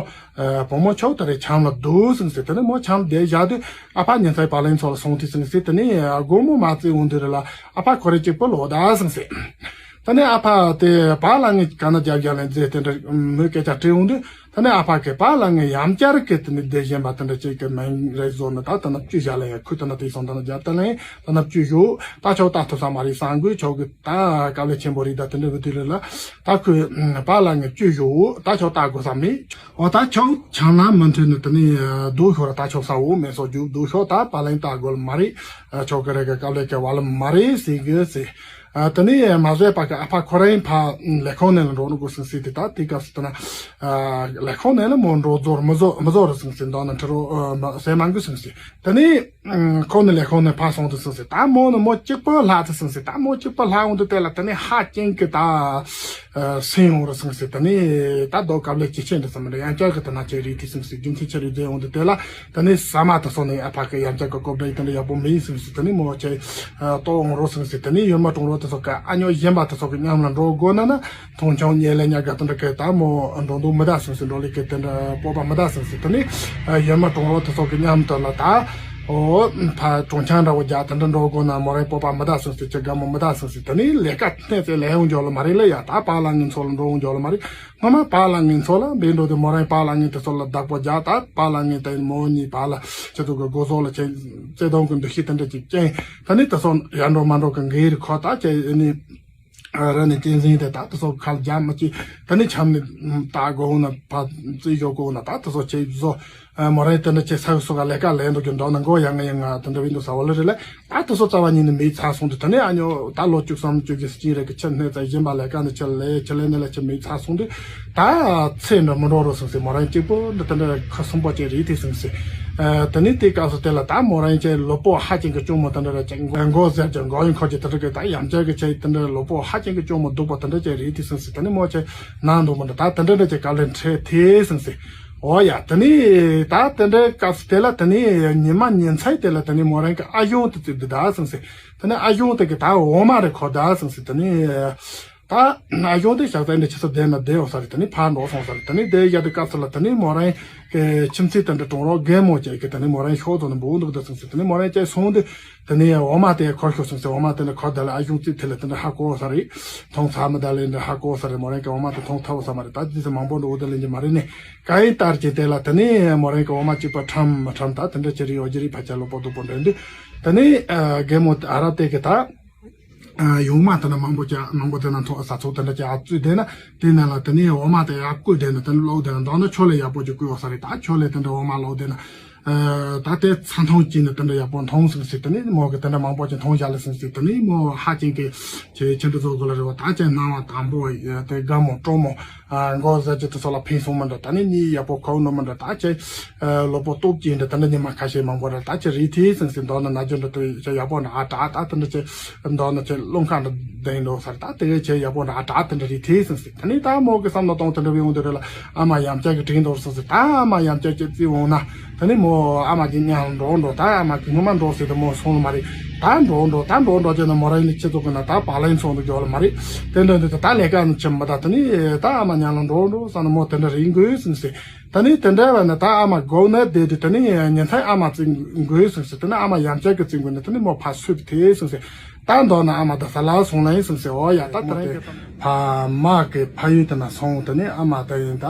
བུ་མོ་ཁྱོད་ད་རེ་འཁྱམ་ལ་འདུག་སོང་ཟེར། དེ་ནས་མོ་འཁྱམ་བསྡད་བཞག་དུས་ཨ་ཕ་ཉིན་མཚན་པཱ་ལགས་ཚོ་ལ་སོང་དེ་སོང་ཟེར། དེ་ནས་དགོང་མོ་མ་བརྩིས་འོང་དུས་རེ་ལ་ཨ་ཕ་ཁོ་རེ་གཅིག་པུ་ལོག་ད་སོང་ཟེར། ད་ནི་ཨ་ཕ་དེ་པཱ་ལགས་ངས་ག་ན་རྒྱབ་རྒྱབ་ལན་མཛད་དེ་འདྲ་མོས་སྐད་ཆ་དྲིས་འོང་དུས། ད་ནི་ཨ་ཕ་གིས་པཱ་ལགས་ངས་ཡང་བསྐྱར་གི་དེ་ནི་སྡེ་གཞན་པ་དེ་འདྲ་ཅིག་གི་མིང་རེ་བཟོ་ནི་ད་ད་ནི་བཅུ་བཞག་ལ་ཡ་ཁུ་ད་ནི་དེ་སོང་ད་ནི་རྒྱབ་ད་ལན་ད་ནི་བཅུ་བཞུགས་ད་ཆོག་ད་ཐུབ་ས་མ་རེད་བསམ་གི་ཆོག་གི་ད་དཀའ་ལས་ཆེན་པོ་རེད། ད་དེ་འདྲ་བུ་དེ་རེད་ལ་ད་ཁུ་པཱ་ལགས་ངས་བཅུ་བཞུགས་ད་ཆོག་ད་དགོས་ས་མེད། འོ་ད་ཆོག་ཆང་ལ་མུ་མཐུད་ནི་དེ་ནི་སྡུག་ཤོར་ད་ཆོག་ས་འོ་མེད་སོགས་རྒྱུག་སྡུག་ཤོར་ད་པཱ་ལགས་ད་དགོས་ལ་མ་རེད། ཆོག་གི་རེད་གི་དཀའ་ལས་གི་བ་ལ་མ་རེད་ཟེར་གི་ཟེར། ཨ། དེ་ནས་མ་བཟོད་པ་གི་ཨ་ཕ་ཁོ་རང་ཕར་ལས་ཁུངས་ནས་ལ་འགྲོ་ནི་དགོས་སོང་ཟེར་དེ་ད་དེ་སྐབས་སུ་ད་ན། ཨ། ལས་ཁུངས་ནས་ལ་མོ་འགྲོ་རྫོར་མི་བཟོ་མི་བཟོ་རུ་སོང་ཟེར། མདོར་ན་ཁྲི་རོ་ཨ་མ་ཟས་མ་འགུལ་སོང་ཟེར། དེ་ནས་ཁོ་ནི་ལས་ཁུངས་ནས་ཕར་སོང་དུ་སོང་ཟེར། ད་མོ་ནི་མོ་གཅིག་པུ་ལྷག་དུ་སོང་ཟེར། ད་མོ་གཅིག་པུ་ལྷག་འོང་དུ་དེ་ལ་དེ་ནས་ཧ་ཅང་གི་ད་ཨ་སེམས་ཡོང་རུ་སོང་ཟེར། དེ་ནས་ད་རྡོ་དཀའ་ལས་ཇེ་ཆེ་འདྲ་སོང་མི་འདྲ་ཡང་བསྐྱར་གི་དེ་ན་ཆེ་རིགས་དེ་སོང་ཟེར། རྒྱུ་མཚན་ཆེ་རིགས་དེ་འོང་དུ་དེ་ལ། དེ་ནས་ཟ་མ་དེ་སོགས་ནས་ཨ་ཕ་གི་ཡང་བསྐྱར་གི་སྐོར་འདྲ་ཡི་དེ་འདྲ་ཡག་པོ་མེད་ཟིན་ཟིན། དེ་ནས་མོ་ཆེ་ལྟོ་འོང་རོགས་ཟིན་ཟིན། དེ་ནས་ཡུལ་མ་གྲོང་རོགས་དེ་སོགས་ཀྱི་ཨ་ཉོ་གཞན་པ་དེ་སོགས་ཀྱི་མཉམ་ལ་འགྲོ་དགོས་ན་ན་མཐོང་ཆུང་ཉེ་ལས་ཉག་ག་དེ་འདྲ་གི་ད་མོ་འགྲོ་འདུག་མི་གདའ་ཟིན་ཟིན། འགྲོ་ལས་ཀི་དེ་འདྲ་སྤོབས་པ་མི་གདའ་ཟིན་ཟིན། དེ་ནས་ཡུལ་མ་གྲོང་རོགས་དེ་སོགས་ཀྱི་མཉམ་དུ་ལ་ད་ཨོ་ཕ་གྲོང་ཆང་འདྲ་བོ་རྒྱག་དེ་འདྲ་འགྲོ་དགོས་ན་མོ་རའི་སྤོབས་པ་མི་གདའ་ཟིན་ཟིན། ཅི་དགའ་མོ་མི་གདའ་ཟིན་ཟིན། དེ་ནས་ལས་ཀ་སྣེ་ཚེ་ལས་ཡོང་འཇོག་ལ་མ་རེད་ལ་ཡ། ད་པཱ་ལགས་ངའི་ཚོ་ལ་འགྲོ་འོང་འཇོག་ལ་མ་རེད། སྔོན་མ་པཱ་ལགས་ངའི་ཚོ་ལ་འབད་འགྲོ་དུས་མོ་རང་པཱ་ལགས་ངའི་དེ་ཚོ་ལ་བདག་པོ་རྒྱག་ད་པཱ་ལགས་ངའི་དེ་མོ་གཉིས་བར་ལ་ཁྱེད་ཚོ་གི་སྒོ་ཟོག་ལ་ཁྱེད་བརྩེ་དུང་གི་འདུ་ཤེས་དེ་འདྲ་ཅིག་ཅན། ད་ནི་དེ་ཚོ་ཡར་འགྲོ་མར་འགྲོ་གི་འགའི་རིགས་ཁོ་ད་ཁྱེད་ནི་ར་ནི་གཅན་གཟན་དེ་ད་དེ་ཚོ་ཁ་ལ་རྒྱག་མ་ཅི། ད་ནི་ཆམ་ནི་ད་དགོས་འོང་ན་ཕ་རྩིས་ཞོག་དགོས་འོང་ན་ད་དེ་ཚོ་ཁྱེད་བཟོ། མོ་རང་དེ་འདྲ་ཁྱེད་ས་ཡོ་སོ་ག་ལས་ཀ་ལས་འགྲོ་རྒྱུ་འདྲ་ན་མགོ་ཡང་ང་ཡང་ང་དེ་འདྲ་བི་འདུག་ས་བ་ལ་རེད་ལ། ད་དེ་ཚོ་རྩ་བ་ཉིད་ནས་མེད་ཚར་སོང་དུས་ད་ནི་ཨ་ཉོ་ད་ལོ་བཅུ་གསུམ་བཅུ་གི་སྤྱི་རེད་གི་ཆེད་གནས་ཚ་གཞན་པ་ལས་ཀ་ནི་ཆེད་ལས་ཆེད་ལས་ནི་ལས་ཆེད་མེད་ཚར་སོང་དུས་ད་ཚེ་འདྲ་མི་འགྲོ་རོ་སོང་ཟེར། མོ་རང་གཅིག་པོ་འདི་ད་འདྲ་ཁ་སུམ་པོ་ཅན་རེད་དེ་སོང་ཟེར། ད་ནི་དེ་སྐབས་སུ་དེ་ལ་ད་མོ་རང་ཅན་ལོ་པོ་ཧ་ཅན་གི་གཅུང་མོ་ད་འདྲ་ར་ཅན་མགོ་ཟེར་ཅན་མགོ་ཡིན་ཁོ་ཅན་ད་འདྲ་གི་ད་ཡང་ཅན་གི་ཅན་ད་འདྲ་ལོ་པོ་ཧ་ཅན་གི་གཅུང་མོ་སྡུག་པོ་ད་འདྲ་ཅན་རེད་དེ་སོང་ཟེར། ད་ནི་མོ་ཅན་ནང་འདུག་མོ་འདྲ་ད་ད་འདྲ་འདྲ་ཅན་དཀའ་ལས་འཕྲད་དེ་སོང་ཟེར། ཨོ་ཡ། དེ་ནས་ད་དེ་འདྲའི་སྐབས་སུ་དེ་ལ་དེ་ནས་ཉི་མ་ཉིན་མཚན་དེ་ལ་དེ་ནས་མོ་རང་གི་ཨ་གཞུང་དེ་བཙུགས་འདུག་ད་སོང་ཟེར། དེ་ནས་ཨ་གཞུང་དེ་གི་ད་འོ་མ་རེ་ཁོ་ད་སོང་ཟེར། དེ་ནས་ད་ཨ་གཞུང་དེ་ཞག་ཚན་འདྲ་ཆུ་ཚོད་བསྡད་ན་བསྡད་ཡོད་ས་རེད། དེ་ནས་ཕར་འགྲོ་སོང་ས་རེད། དེ་ནས་བསྡད་ཡ་དེ་སྐབས་སུ་ལ་དེ་ནས་མོ་རང་གི་ཁྱིམ་མཚེས་དེ་འདྲ་གྲོང་རོགས་རྒན་མོ་ཅིག་གི་དེ་ནས་མོ་རང་ཤོག་ཚོ་ནས་འབོད་འདུག་ད་སོང་ཟེར། དེ་ནས་མོ་རང་ཅིག་སོང་དུས། དེ་ནས་འོ་མ་དེ་ཁོར་ཤོག་སོང་ཟེར། འོ་མ་དེ་ནས་ཁོར་ད་ལ་ཨ་གཞུང་རྩིས་དེ་ལ་དེ་འདྲ་ཧ་གོ་ས་རེད། མཐོང་ཚར་མི་ད་ལས་འདྲ་ཧ་གོ་ས་རེད། མོ་རང་གི་འོ་མ་དེ་མཐོང་ཐུབ་ས་མ་རེད། ད་ཅི་ཟེར་མང་པོ་འདྲ་འོ་དེ་ལེན་གྱི་མ་རེད་ནས། གང་ཡིན་ལྟར་གྱི་དེ་ལ་དེ་ནས་མོ་རང་གི་འོ་མ་གཅིག་པ་ཁྲམ་མ་ཁྲམ་ད་དེ་འདྲ་ཅི་རེད་ཡོད་ཀྱི་རེད། ཕ་ཆ་ལོ་པོ་སྡུག་པོ་འདྲ་འདུག་དེ་ནས་རྒན་མོ་ཨ་རབ་དེ་གི་ད་ཡོང་མ་དེ་ན་མང་པོ་ཅག་མང་པོ་དེ་ན་མཐོང་ས་ཚོགས་དེ་འདྲ་ཅག་ཨ་བཙུད་དེ་ན་དེ་ན་ལ་དེ་ནས་འོ་མ་དེ་ཡག་བསྐུལ་དེ་ན་དེ་ན་ལོག་དེ་ན་མདོར་ན་ཆོ་ལེ་ཡག་པོ་ཅིག་བསྐུལ་ཡོད་ས་རེད། ད་ཆོ་ལེ་དེ་འདྲ་འོ་མ་ལོག་དེ་ན། ད་དེ་ཚ་མཐོང་གྱིས་ནི་དེ་འདྲ་ཡག་པོ་མཐོང་སོང་ཟེར། དེ་ནས་མོ་གི་དེ་འདྲ་མང་པོ་ཅིག་མཐོང་བཞག་ལ་སོང་ཟེར། དེ་ནས་མོ་ཧ་ཅང་གི་ཆེ་ཆེ་འདྲ་བཟོ་དགོས་ལ་རེ་བ། ད་ཅང་སྣང་བ་དང་པོ་དེ་དགའ་མོ་སྤྲོ་མོ་མགོ་ཟ་ཅི་དེ་སོགས་ལ་ཕན་སོང་མི་འདྲ། ད་ནི་གཉིད་ཡག་པོ་ཁུག་ནི་མི་འདྲ། ད་ཅི་ལོ་པོ་སྟོབས་ཀྱིས་འདྲ་དེ་འདྲ་ཉི་མ་ཁ་ཤས་མང་པོ་རེད། ད་ཅི་རེད་དེ་སོང་ཟེར། མདོར་ན་ན་རྒྱུ་འདྲ་དེ་ཅི་ཡག་པོ་འདྲ་ཨ་དྲག་ད་དེ་འདྲ་ཅི་མདོར་ན་ཅི་རླུང་ཁ་འདྲ་ལྡིང་འགྲོ་ས་རེད། ད་དེ་གའི་ཅི་ཡག་པོ་འདྲ་ཨ་དྲག་དེ་འདྲ་རེད་དེ་སོང་ཟེར། དེ་ནས་ད་མོ་གི་བསམ་བློ་གཏོང་དེ་འདྲ་བའི་འོང་དུས་རེད་ལ། ཨ་མ་ཡང་བསྐྱར་གྱི་དྲིན་འདོར་སོང་ཟེར། ད་ཨ་མ་ཡང་བསྐྱར་གྱི་རྩིས་འོང་ན་དེ་ནས་མོ་ཨ་མ་གི་མཉམ་འགྲོ་འགྲོ། ད་ཨ་མ་གི་སྔོན་མ་འགྲོ་ཟེར་དུས་མོ་སོང་ལ་མ་རེད། ད་འགྲོ་འགྲོ་ད་འགྲོ་འགྲོ་བྱས་ན་མོ་རང་ནི་ཁྱི་ཚོ་གི་ན་ད་བག་ལེན་ཚོགས་འདུ་རྒྱོ་ལ་མ་རེད། དེ་འདྲ་འདི་ད་ལས་ཀ་ནི་ཆེ་མི་ད་དེ་ནས་ད་ཨ་མ་མཉམ་ལ་འགྲོ་འགྲོ་ས་ན་མོ་དེ་འདྲ་རེད་དགོས་སོང་ཟེར། ད་ནི་དེ་འདྲ་བ་ན་ད་ཨ་མ་སྒོ་ནས་བསྡད་དུས་དེ་ནི་ཉིན་མཚན་ཨ་མ་བཙུན་དགོས་སོང་ཟེར། དེ་ནི་ཨ་མ་ཡང་བསྐྱར་གྱི་བཙུན་དགོས་ནི་དེ་ནི་མོ་ཕར་སུས་ཐེ་སོང་ཟེར། ད་མདོར་ན་ཨ་མ་ད་ས་ལ་སོང་ལ་ཡིན་སོང་ཟེར། འོ་ཡ། ད་དེ་ཕ་མ་གི་ཕ་ཡུལ་དེ་ན་སོང་། དེ་ནི་ཨ་མ་དེ་ཡིན་ད་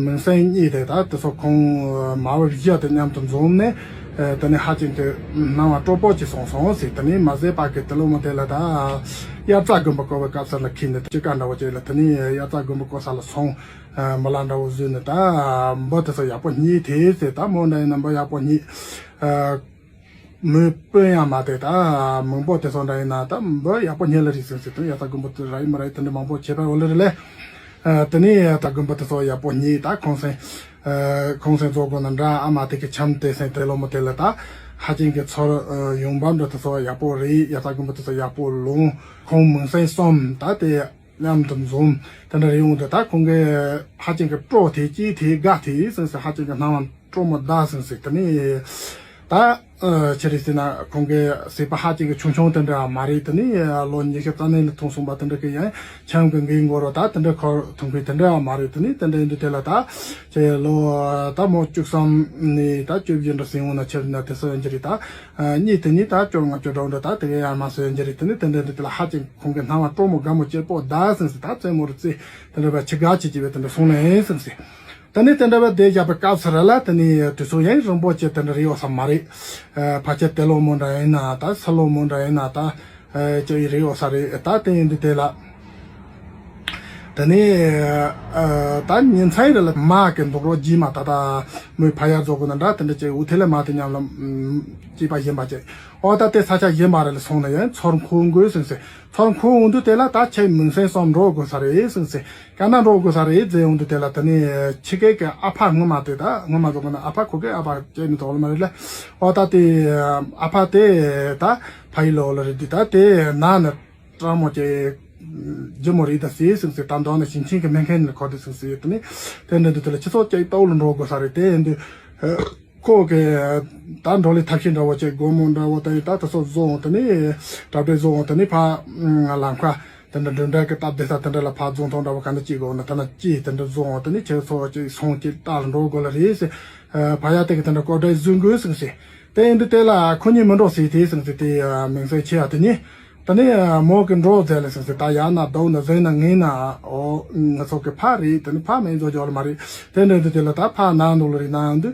མིང་སྲིང་གཉིས་དེ་ད་དེ་ཚོ་ཁོང་མ་བུ་བཞི་དེ་མཉམ་དུ་འཛོམས་ནས་དེ་ནི་ཧ་ཅང་གི་སྣང་བ་སྤྲོ་པོ་ཅིག་སོང་སོང་ཟེར། དེ་ནི་མ་ཟད་པ་གི་དེ་ལོ་མོ་དེ་ལ་ད་དབྱར་རྩྭ་དགུན་འབུ་བརྐོ་བའི་སྐབས་སུ་ལ་ཁྱེར་ནས་དེ་ཅི་ཀ་འདྲ་བོ་ཅིག་ལ་དེ་ནི་དབྱར་རྩྭ་དགུན་འབུ་བརྐོ་ས་ལ་སོང་། མི་ལ་འདྲ་བོ་བཟོས་ནས་ད་འབུ་དེ་ཚོ་ཡག་པོ་རྙེད་དེ་ཟེར། ད་མོ་འདྲ་ཡིན་ན་འབུ་ཡག་པོ་རྙེད། མོས་དཔོན་ཡང་མ་དེ་ད་མི་འབོར་དེ་ཚོ་འདྲ་ཡིན་ན་ད་འབུ་ཡག་པོ་རྙེད་ལ་རེད་ཟེར་ཟེར། དོན་ཡག་ས་དགོན་པ་དེ་ར་ཡིན་མ་ར་ཡིན་དེ་འདྲ་མང་པོ་བྱས་པ་འོ་ལེ་རེད་ལེ། དེ་ནས་ད་དགོན་པ་དེ་ཚོ་ཡག་པོ་རྙེད། ད་ཁོང་སེང་ཁོང་སེང་ཚོ་དགོན་ན་འདྲ་ཨ་མ་དེ་གི་འཆམ་དེ་སེང་དེ་ལོ་མོ་དེ་ལ་ད་ཧ་ཅང་གི་ཚོར་ཡོང་འབབ་འདྲ་དེ་ཚོ་ཡག་པོ་རེད། ཡག་ས་དགོན་པ་དེ་ཚོ་ཡག་པོ་ལོང་། ཁོང་མིང་སེང་གསུམ་ད་དེ། མཉམ་དུ་འཛོམས། དེ་འདྲ་རེ་ཡོང་དུས་ད་ཁོང་གིས་ཧ་ཅང་གི་སྤྲོ་དེ་སྐྱིད་དེ་དགའ་དེ་སེང་སེ་ཧ་ཅང་གི་སྣང་བ་སྤྲོ་མོ་གདའ་སེང་སེ། དེ་ནས་ད་ཆི་རེད་ཟེར་ན་ཁོང་གི་བྱིས་པ་ཧ་ཅང་གི་ཆུང་ཆུང་དེ་འདྲ་མ་རེད། དེ་ནས་ལོ་ཉི་ཤུ་རྩ་གཉིས་ལ་ཐོན་སོང་པ་དེ་འདྲ་གི་ཡང་ཁྱིམ་གི་འགན་འགོ་རོ་ད་དེ་འདྲ་འཁུར་ཐུབ་མཁན་དེ་འདྲ་མ་རེད། དེ་ནས་དེ་འདྲ་ཡིན་དུས་དེ་ལ་ད་ཁྱེད་ལོ་ད་མོ་བཅུ་གསུམ་ནས་ད་བཅུ་བཞི་འདྲ་ཟིན་འོང་ན་ཆི་རེད་ན་དེ་སུ་ཡིན་གྱི་རེད། ད་གཉིས་དེ་གཉིས་ད་བཅོ་ལྔ་བཅུ་དྲུག་འདྲ་ད་དེ་ག་ཡང་མ་སོན་གྱི་རེད། དེ་ནི་དེ་འདྲ་འདི་དེ་ལ་ཧ་ཅང་ཁོང་གི་སྣང་བ་སྤྲོ་མོ་དགའ་མོ་སྐྱིད་པོ་གདའ་སེང་སེ། ད་རྩེད་མོ་རུ་རྩེ་དེ་འདྲ་བ་ཆི་དགའ་ཆི་ཆི་བས་དེ་འདྲ་སོང་ལ་ཡིན་སེང་སེ། དེ་ནི་དེ་འདྲ་བ་བསྡད་བཞག་པའི་སྐབས་སུ་ར་ལ་དེ་ནི་དུས་ཚོད་ཡང་རིང་པོ་ཅིག་དེ་འདྲ་རེད་ཡོད་ས་མ་རེད། ཕལ་ཆེར་དེ་ལོ་མོ་འདྲ་ཡིན་ན་ད་ས་ལོ་མོ་འདྲ་ཡིན་ན་ད་ཅི་ཡི་རེད་ཡོད་ས་རེད། ད་དེ་ཡིན་དུས་དེ་ལ། དེ་ནས་ད་ཉིན་མཚན་རེ་ལ་མ་གི་འདུག་རོགས་ཀྱིས་མ་ད་ད་མོའི་ཕ་ཡར་རྫོགས་དགོས་ན་འདྲ་དེ་འདྲ་ཅིག་འུ་ཐེ་ལེ་མ་དེ་མཉམ་ལ་སྐྱིད་པ་ཡིན་པ་ཅིག་ཨོ་ད་དེ་ས་ཆ་ཡིན་པ་རེ་ལ་སོང་ན་ཡང་ཚོར་འཁོར་དགོས་སེང་སེ། ཚོར་འཁོར་འོང་དུས་དེ་ལ་ད་ཁྱེད་མིང་སྲིང་གསུམ་འགྲོ་དགོས་ས་རེད་སེང་སེ། ག་ན་འགྲོ་དགོས་ས་རེད་ཟེར་འོང་དུས་དེ་ལ་དེ་ནས་ཁྱི་སྐད་ཀྱི་ཨ་ཕ་སྔོན་མ་དེ་ད་སྔོན་མ་རྫོགས་དགོས་ན་ཨ་ཕ་ཁོ་སྐད་ཨ་ཕ་སྐད་མི་ཐོག་ལ་མ་རེད་ལ། ཨོ་ད་དེ་ཨ་ཕ་དེ་ད་ཕ་ཡུལ་ལོག་ལ་རེད་དུས་ད་དེ་ན་ནི། སྤྲང་མོ་ཅིག་ལྗིད་མོ་རེད་ད་ཟེར་སེང་སེ། ད་མདོར་ན་ཞིང་ཆེན་གྱི་སྨན་མཁན་ལ་གོ་དུས་སེང་སེ་དེ་ནི་དེ་འདྲ་འདི་དེ་ལ་སྤྱི་ཚོགས་ཅིག་ལྟ་བུ་ལ་འགྲོ་དགོས་ས་རེད། དེ་ཡིན་དུས་ཁོ་གི་ད་འགྲོ་ལས་ཐབས་ཤེས་འདྲ་བོ་ཅིག་སྒོར་མོ་འདྲ་བོ་དེ་ད་དེ་ཚོ་བཟོ་འོང་དེ་ནི་གྲ་སྒྲིག་བཟོ་འོང་དེ་ནི་ཕ་ལམ་ཁ་དེ་འདྲ་འགྲུལ་འཕྲིན་གྱི་སྟབས་བདེ་ས་དེ་འདྲ་ལ་ཕ་རྫོང་ཐོག་འདྲ་བོ་ག་འདྲ་ཅིག་དགོས་ན་དེ་ན་ཅི་དེ་འདྲ་བཟོ་འོང་དེ་ནི་ཁྱེད་ཚོ་ཅིག་སོང་ཅིག་ལྟ་ལ་འགྲོ་དགོས་ལ་རེད་ཟེར། ཕ་ཡ་དེ་གི་དེ་འདྲ་སྐོར་འདྲ་བཟོ་དགོས་སེང་སེ། དེ་ཡིན་དུས་དེ་ལ་ཁོ་གཉིས་མི་འགྲོ་ཟེར་དེ་སེང་སེ་དེ་མིང་སྲིང་ཆེ་ཡ་དེ་གཉིས། ད་ནི་མོ་གི་འགྲོ་མཛད་ལ་སོང་ཟེར། ད་ཡང་ན་དོག་ན་ཟེར་ན་ངེས་ན་ཨོ་ང་ཚོ་གི་ཕ་རེད། ད་ནི་ཕ་མེད་ཚོ་འཇོག་ལ་མ་རེད། དེ་འདྲ་འདུག་དེ་ལ་ད་ཕ་ན་འདུག་ལ་རེད། ན་འདུག་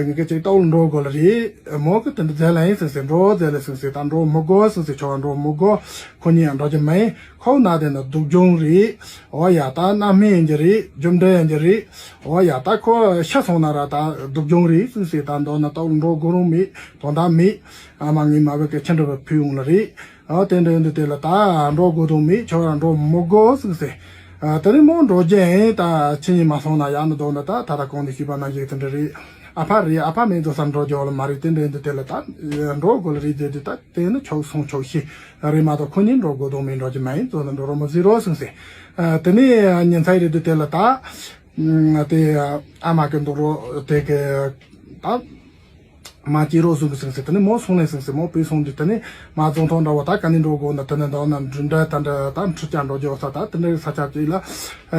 ངེད་ཀྱི་ཅིག་ལྟ་བུ་འགྲོ་དགོས་ལ་རེད། མོ་གི་དེ་འདྲ་མཛད་ལ་ཡིན་སོང་ཟེར། འགྲོ་མཛད་ལ་སོང་ཟེར། ད་འགྲོ་མི་དགོས་སོང་ཟེར། ཁྱོད་འགྲོ་མི་དགོས། ཁོ་གཉིས་ཡང་འགྲོ་རྒྱུ་མེད། ཁོ་ན་དེ་ན་སྡུག་སྦྱོང་རེད། ཨོ་ཡ་ད་རྣམ་སྨིན་ཡིན་གྱི་རེད། རྒྱུ་འབྲས་ཡིན་གྱི་རེད། ཨོ་ཡ་ད་ཁོ་ཤི་སོང་ན་ར་ད་སྡུག་སྦྱོང་རེད་སོང་ཟེར། ད་མདོར་ན་ལྟ་བུ་འགྲོ་དགོས་རུང་མེད། དོན་དག་མེད། ཨ་མ་ངའི་མ་བུ་གི་ཁྱི་འདྲ་བ་ཕུལ་ཡོང་ལ་རེད། ཨ་དེ་འདྲ་ཡིན་དུས་དེ་ལ་ད་འགྲོ་དགོས་དོན་མེད། ཁྱོད་རང་འགྲོ་མི་དགོས་ཟེར་ཟེར། ཨ་དེ་རིང་མོ་འགྲོ་རྒྱུ་ཡིན། ད་ཁྱེད་གཉིས་མ་སོང་ན་ཡག་ནི་འདུག་ན་ད་ད་ལྟ་གོང་དུ་ཞུས་པ་ནང་བཞིན་དེ་འདྲ་རེད། ཨ་ཕ་རེད། ཨ་ཕ་མེད་འགྲོ་ས་འགྲོ་རྒྱུ་ལ་མ་རེད། དེ་འདྲ་ཡིན་དུས་དེ་ལ་ད་འགྲོ་དགོས་ལ་རེད་ཟེར་དུས་ད་དེ་ནི་ཆོག་སོང་ཆོག་ཤི་རེད་མ་གཏོགས་ཁོ་གཉིས་འགྲོ་དགོས་དོན་མེད། འགྲོ་རྒྱུ་མ་ཡིན། ཙོ་ན་འགྲོ་རོགས་མ་ཟེར་རོགས་ཟེར་ཟེར། ཨ་དེ་ནས་ཉིན་མཚན་རེད་དུས་དེ་ལ་ད། ཨ་དེ་ཨ་མ་གི་འདུག་རོགས་དེ་གི་ད། མ་སྐྱེས་རོགས་བཟུང་གི་སེང་སེ་དེ་ནི་མོ་སོང་ནས་སེང་སེ་མོ་བུད་སོང་དུས་དེ་ནི་མ་རྫོང་ཐོག་འདྲ་བོ་ད་ག་ནས་འགྲོ་དགོས་ན་དེ་ནི་མདོར་ན་འགྲིམ་འགྲུལ་ད་འདྲ་ད་འཕྲུལ་ཆས་འགྲོ་རྒྱུ་ས་ད་དེ་འདྲའི་ས་ཆ་ཅིག་ལ་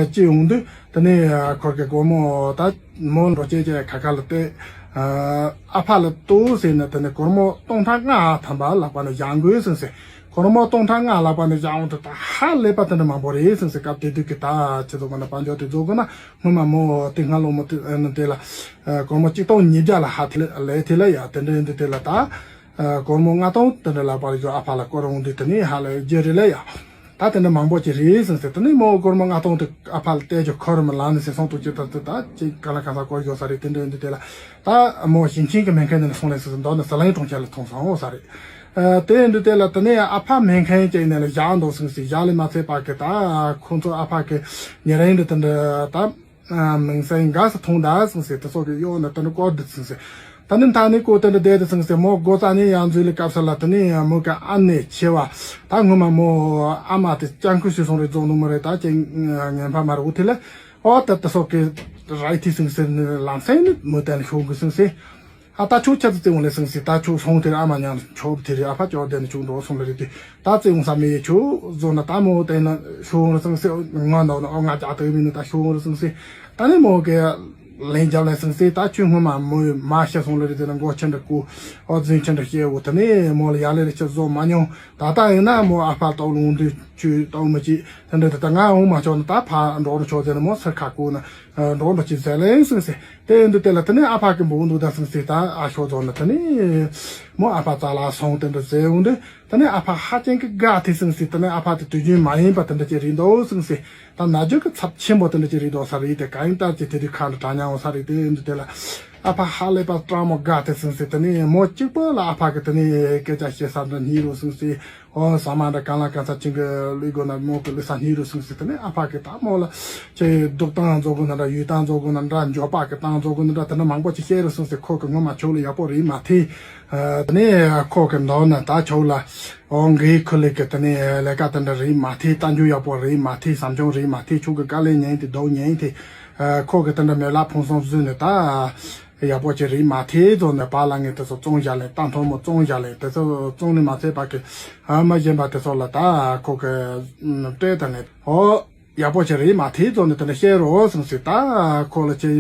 སྐྱེས་ཡོང་དུས་དེ་ནི་ཁོར་གི་སྒོར་མོ་ད་མོ་འགྲོ་སྐྱེས་ཀྱི་ཁ་ཁ་ལ་བལྟས། ཨ་ཕ་ལ་ལྟོས་ཟེར་ནས་དེ་ནི་སྒོར་མོ་སྟོང་ཕྲག་ལྔ་ཐམ་པ་ལག་པ་ནས་བཞག་དགོས་སེང་སེ། སྒོར་མོ་སྟོང་ཕྲག་ལྔ་ལག་པ་ནས་བཞག་འོང་དུས་ད་ཧ་ལས་པ་དེ་འདྲ་མང་པོ་རེད་སེང་སེ། སྐབས་དེ་དུས་ཀྱི་ད་ཁྱེད་ཚོ་ག་ན་དཔལ་འབྱོར་དེ་རྫོགས་དགོས་ན། སྔོན་མ་མོ་དེ་སྔ་ལོ་མོ་དེ་ཨ་ནི་དེ་ལ་ཨ་སྒོར་མོ་གཅིག་སྟོང་ཉིས་བརྒྱ་ལ་ཧ་དེ་ལས་དེ་ལ་ཡ་དེ་འདྲ་ཡིན་དུས་དེ་ལ་ད་ཨ་སྒོར་མོ་ལྔ་སྟོང་དེ་འདྲ་ལ་བར་གྱི་ཨ་ཕ་ལ་སྐོར་འོང་དུས་དེ་ནི་ཧ་ལས་རྒྱུ་རེད་ལ་ཡ། ད་དེ་འདྲ་མང་པོ་ཅིག་རེད་ཟེར་ཟེར། དེ་ནི་མོ་སྒོར་མོ་ལྔ་སྟོང་དེ་ཨ་ཕ་ལ་སྟེར་རྒྱུ་ཁོ་རང་མི་ལངས་ནས་ཟེར་སོང་དུས་ཅི་ད་དེ་ད་ཅིག་ག་ལ་གང་ས་སྐོར་རྒྱུ་ས་རེད། དེ་འདྲ་ཡིན་དུས་དེ་ལ་ད་མོ་ཞིང་ཆེན་གྱི་སྨན་ཁང་ནས་སོང་ནས་ཟེར་ཟེར་མདོར་ན་ཟི་ལིང་གྲོང་ཁྱེར་ལ་ཐོན་སོང་ས་རེད། ཨ་དེ་ཡིན་དུས་དེ་ལ་དེ་ནས་ཨ་ཕ་སྨན་ཁང་ཅིག་ནས་ལ་བཞག་འདུག་སེང་སེ། བཞག་ལས་མ་ཚད་པ་གི་ད་ཁོང་ཚོ་ཨ་ཕ་གི་ཉེ་རིང་འདི་དེ་འདྲ་ད་མིང་སྲིང་འགའ་ས་མཐོང་ད་སེང་སེ། དེ་ཚོ་གི་གཡོག་ནི་དེ་འདྲ་བསྐོར་འདུག་སེང་སེ། ད་ནི་མཐའ་ནི་ཀོ་དེ་འདྲ་བསྡད་དུ་སེང་སེ། མོ་སྒོ་རྩ་ནས་ཡར་འཛུལ་ལ་སྐབས་སུ་ལ་དེ་ནས་མོ་གི་ཨ་ནེ་ཆེ་བ་ད་སྔོན་མ་མོ་ཨ་མ་དེ་སྤྱང་ཁུ་ཞིག་སོང་རེད་རྫོང་ནུ་མ་རེད། ད་ཅིག་ངན་པ་མ་རེད། འོ་དེ་ལ་ཨོ་ད་དེ་སོགས་ཀྱི་ར་ཡི་ཐི་སེང་སེ་ནི་ལམ་སེང་ནི་མོ་དེ་ལ་ཤོག་གི་སེང་སེ། ཨ་ད་ཁྱོད་ཁྱེད་ཚོ་བརྩི་འོང་ལེ་སེང་སེ། ད་ཁྱོད་སོང་དེར་ཨ་མ་མཉམ་ཆོབ་དེ་རེད། ཨ་ཕ་ཅོག་དེ་ནི་ཁྱོད་འགྲོ་སོང་ལེ་རེད་དེ། ད་བརྩི་འོང་ས་མེད་ཡེ། ཁྱོད་བཟོ་ན་ད་མོ་དེ་ན་ཤོག་རེ་སེང་སེ། ང་འདོག་ན་ཨོ་ང་ཅག་དེ་མིན་ནི་ད་ཤོག་རེ་སེང་སེ། ད་ནི་མོ་གི་ལན་རྒྱབ་ལེ་སེང་སེ། ད་ཁྱོད་སྔོན་མ་མོ་མ་ཤི་སོང་ལེ་རེད་དེ་ན་མགོ་ཆེན་འདྲ་ཀུ་ཨོ་རྫུན་ཆེན་འདྲ་བཤད་འོ། དེ་ནི་མོ་ལ་ཡ་ལེ་རེ་ཆེ་བཟོ་མ་མྱོང་། ད་ལྟ་ཡིན་ན་མོ་ཨ་ཕ་ལྟོགས་ལུང་དུ་ཆུ་ལྟོགས་མི་ཅི་དེ་འདྲ་དེ་ད་ང་འོང་མ་ཆོག་ན་ད་ཕ་འགྲོ་རུ་ཆོག་ཟེར་ན་མོ་སེར་ཁ་ཀུ་ན་འགྲོ་འགྲོ་ཅི་ཟེར་ལེ་སེང་སེ། དེ་ཡིན་དུས་དེ་ལ་དེ་ནས་ཨ་ཕ་གི་འབོག་འདུག་ད་སེང་སེ། ད་ཨ་ཤོ་རྫོགས་ན་དེ་ནས་མོ་ཨ་ཕ་རྩ་ལ་སོང་དེ་འདྲ་ཟེར་འོང་དུས་དེ་ནས་ཨ་ཕ་ཧ་ཅང་གི་དགའ་དེ་སེང་སེ། དེ་ནས་ཨ་ཕ་དེ་དུས་རྒྱུན་མ་ཡིན་པ་དེ་འདྲ་ཅིག་རེད་འདུག་སེང་སེ། ད་ན་རྒྱུ་གི་ཚབས་ཆེན་པོ་དེ་འདྲ་ཅིག་རེད་འདུག་ས་རེད་དེ། གང་ཡིན་ལྟར་གྱི་དེ་དུས་ཁ་ལ་གྲ་ཉང་བ་ས་རེད། དེ་ཡིན་དུས་དེ་ལ་ཨ་ཕ་ཧ་ལས་པ་སྤྲང་མོ་དགའ་དེ་སེང་སེ། དེ་ནས་མོ་གཅིག་པོ་ལ་ཨ་ཕ་གི་དེ་ནས་སྐད་ཆ་བཤད་ས་འདྲ་སྙིང་རུ་སེང་སེ། ཨོ་ཟ་མ་འདྲ་གང་ལ་གང་ས་ཅིག་གི་ལུས་དགོས་ན་མོ་གི་ལུས་ས་སྙིང་རུ་སེང་སེ། དེ་ནས་ཨ་ཕ་གི་ད་མོ་ལ་ཅེ་སྡུག་སྟངས་རྫོགས་དགོས་ན་འདྲ་ཡུལ་སྟངས་རྫོགས་དགོས་ན་འདྲ་འབྱོར་པ་གི་སྟངས་རྫོགས་དགོས་ན་འདྲ་དེ་འདྲ་མང་པོ་ཅིག་བཤད་རུ་སེང་སེ། ཁོ་གི་ངོ་མ་ཆོག་ལ་ཡག་པོ་རེད་མ་ཐེ། དེ་ནས་ཁོ་གི་མདོར་ན་ད་ཆོག་ལ་ཨོ་འགའི་ཁུ་ལི་གི་དེ་ནས་ལས་ཀ་དེ་འདྲ་རེད་མ་ཐེ། ལྟ་འཇུ་ཡག་པོ་རེད་མ་ཐེ། བསམ་བྱུང་རེད་མ་ཐེ། ཆོག་གི་དཀའ་ལས་ཉན་དེ་སྡུག་ཉན་དེ། ཁོ་གི་དེ་འདྲ་མེ་ལ་ཕུང་སོང་བཟོས་ནས་ད། ཡག་པོ་ཅིག་རེད་མ་ཐེ་ཙོ་ནས་པཱ་ལགས་ངས་དེ་ཚོ་བཙོང་བཞག་ལེ། ད་མཐོང་མོ་བཙོང་བཞག་ལེ། དེ་ཚོ་བཙོང་ནས་མ་ཚད་པ་གི་ཨ་མ་གཞན་པ་དེ་ཚོ་ལ་ད་ཁོ་གི་སྤྲད་དང་ནས་ཨོ་ཡག་པོ་ཅིག་རེད་མ་ཐེ་ཙོ་ནས་དེ་འདྲ་བཤད་རོགས་སོང་ཟེར། ད་ཁོ་ལ་ཅི་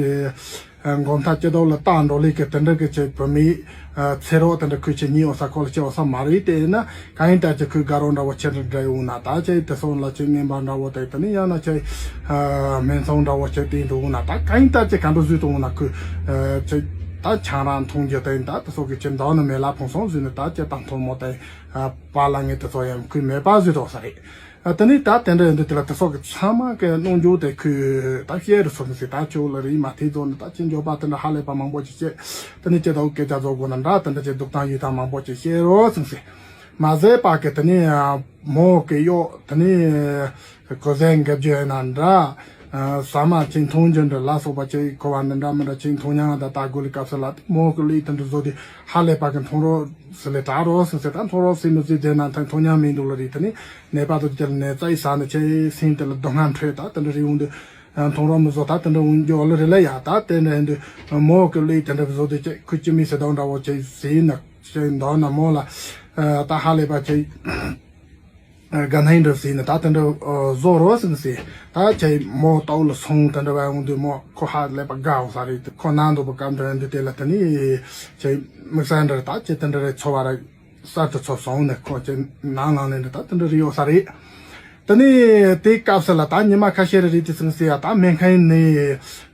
མགོ་མཐའ་སྐྱེ་ལྡོག་ལ་བཏང་འགྲོ་ལེ་གི་དེ་འདྲ་གི་ཅིག་བུད་མེད་ཚེ་རོགས་དེ་འདྲ་ཁོས་ཅི་ཉིད་འོ་ས་ཁོ་ལ་ཅི་འོ་ས་མ་རེད། དེ་ན་གང་ཡིན་ད་ཅི་ཁོས་དགའ་རོགས་འདྲ་བོ་ཆེ་འདྲ་འདྲ་ཡོང་ན་ད་ཅི་དེ་སོང་ལ་ཅི་ངན་པ་འདྲ་བོ་དེ་དེ་ནི་ཡང་ན་ཅི་སྨན་ཚོང་འདྲ་བོ་ཅི་དེ་འདུག་ན་ད་གང་ཡིན་ད་ཅི་ག་འདྲ་བཟོས་དུ་འོང་ན་ཁོས་ཅི་ད་ཆང་རག་འཐུང་རྒྱུ་དེ་ད་དེ་སོགས་ཀྱི་ཅི་འདྲ་ནི་མེ་ལ་ཕུང་སོང་བཟོས་ནི་ད་ཅི་ད་མཐོང་མོ་དེ་པཱ་ལགས་ངས་དེ་ཚོ་ཡང་ཁོས་མེད་པ་བཟོས་དོག་ས་རེད། དེ་ནི་ད་དེ་འདྲ་ཡིན་དུས་དེ་ལ་དེ་སོགས་ཀྱི་ཚང་མ་གི་རྣོ་འགྱུར་དེ་ཁོས་ད་བཤད་རུ་སོང་ཟིག། ད་ཁྱོད་ལ་རིག་མ་ཐེ་ཙོ་ནི་ད་ཅི་འཇོག་པ་དེ་འདྲ་ཧ་ལས་པ་མང་པོ་ཅིག་བཤད། དེ་ནི་ཅི་ད་སྐད་ཆ་བཟོ་དགོས་ན་འདྲ་དེ་འདྲ་ཅི་སྡུག་ཐང་ཡུལ་ཐང་མང་པོ་ཅིག་བཤད་རོགས་སོང་ཟིག། མ་ཟད་པ་གི་དེ་ནི་མོ་གི་གཡོག་དེ་ནི་གོ་ཟན་འགེབས་རྒྱུ་ཡིན་ན་འདྲ། ཟ་མ་ཅིག་འཐུང་རྒྱུ་འདྲ་ལ་སོགས་པ་ཅིག་གོ་བ་འདི་འདྲ་མི་འདྲ་ཅིག་འཐུང་མྱོང་ད་ལྟ་དགོས་ལི་སྐབས་སུ་ལ་མོ་གི་ལུས་དེ་འདྲ་བཟོ་དུས་ཧ་ལས་པ་གི་འཐུང་རོགས་ཟེར་ལས་དྲག་རོགས་ཟེར་ཟེར། ད་འཐུང་རོགས་ཟེར་མི་ཟེར་བསྡད་ན་ད་འཐུང་མྱོང་མི་འདུག་ལ་རེད། དེ་ནི་ནད་པ་དང་དེ་ལ་ནད་རྩ་ཡི་ཟ་ནས་ཅིག་སེམས་དེ་ལ་སྡུག་བསྔལ་འཕྲད་ད་དེ་འདྲ་རེད། འོང་དུས་འཐུང་རོགས་མི་བཟོ་ད་དེ་འདྲ་འོང་རྒྱུ་ལ་རེད་ལ་ཡ། ད་དེ་འདྲ་ཡིན་དུས་མོ་གི་ལུས་དེ་འདྲ་བཟོ་དུས་ཅིག་ཁོས་ཅི་མི་ཟེར་དང་འདྲ་བོ་ཅིག་ཟེར་ན་ཅིག་འདོགས་ན་མོ་ལ་ད་ཧ་ལས་པ་ཅིག་དགའ་སྣང་འདྲ་ཟིག་ནི་ད་དེ་འདྲ་བཟོ་རོགས་ཟིན་ཟེར། ད་ཁྱེད་མོ་ལྟོགས་ལ་སོང་དེ་འདྲ་བ་འོང་དུས་མོ་ཁོ་ཧ་ལས་པ་དགའ་འོང་ས་རེད། ཁོ་ན་འདུག་པ་སྐབས་འདྲ་འདི་དེ་ལ་དེ་ནི་ཁྱེད་དམིགས་བསལ་འདྲ་ད་ཁྱེད་དེ་འདྲ་རེད་ཚོ་བ་ར་གསར་དུ་ཚོ་སོང་ནས་ཁོ་ཁྱེད་ནང་ནང་ལས་འདྲ་ད་དེ་འདྲ་རེད་ཡོད་ས་རེད། དེ་ནི་དེའི་སྐབས་སུ་ལ་ད་ཉི་མ་ཁ་ཤས་རེ་རེད་དེ་ཟིན་ཟེར་ཡ་ད་སྨན་ཁང་ནས་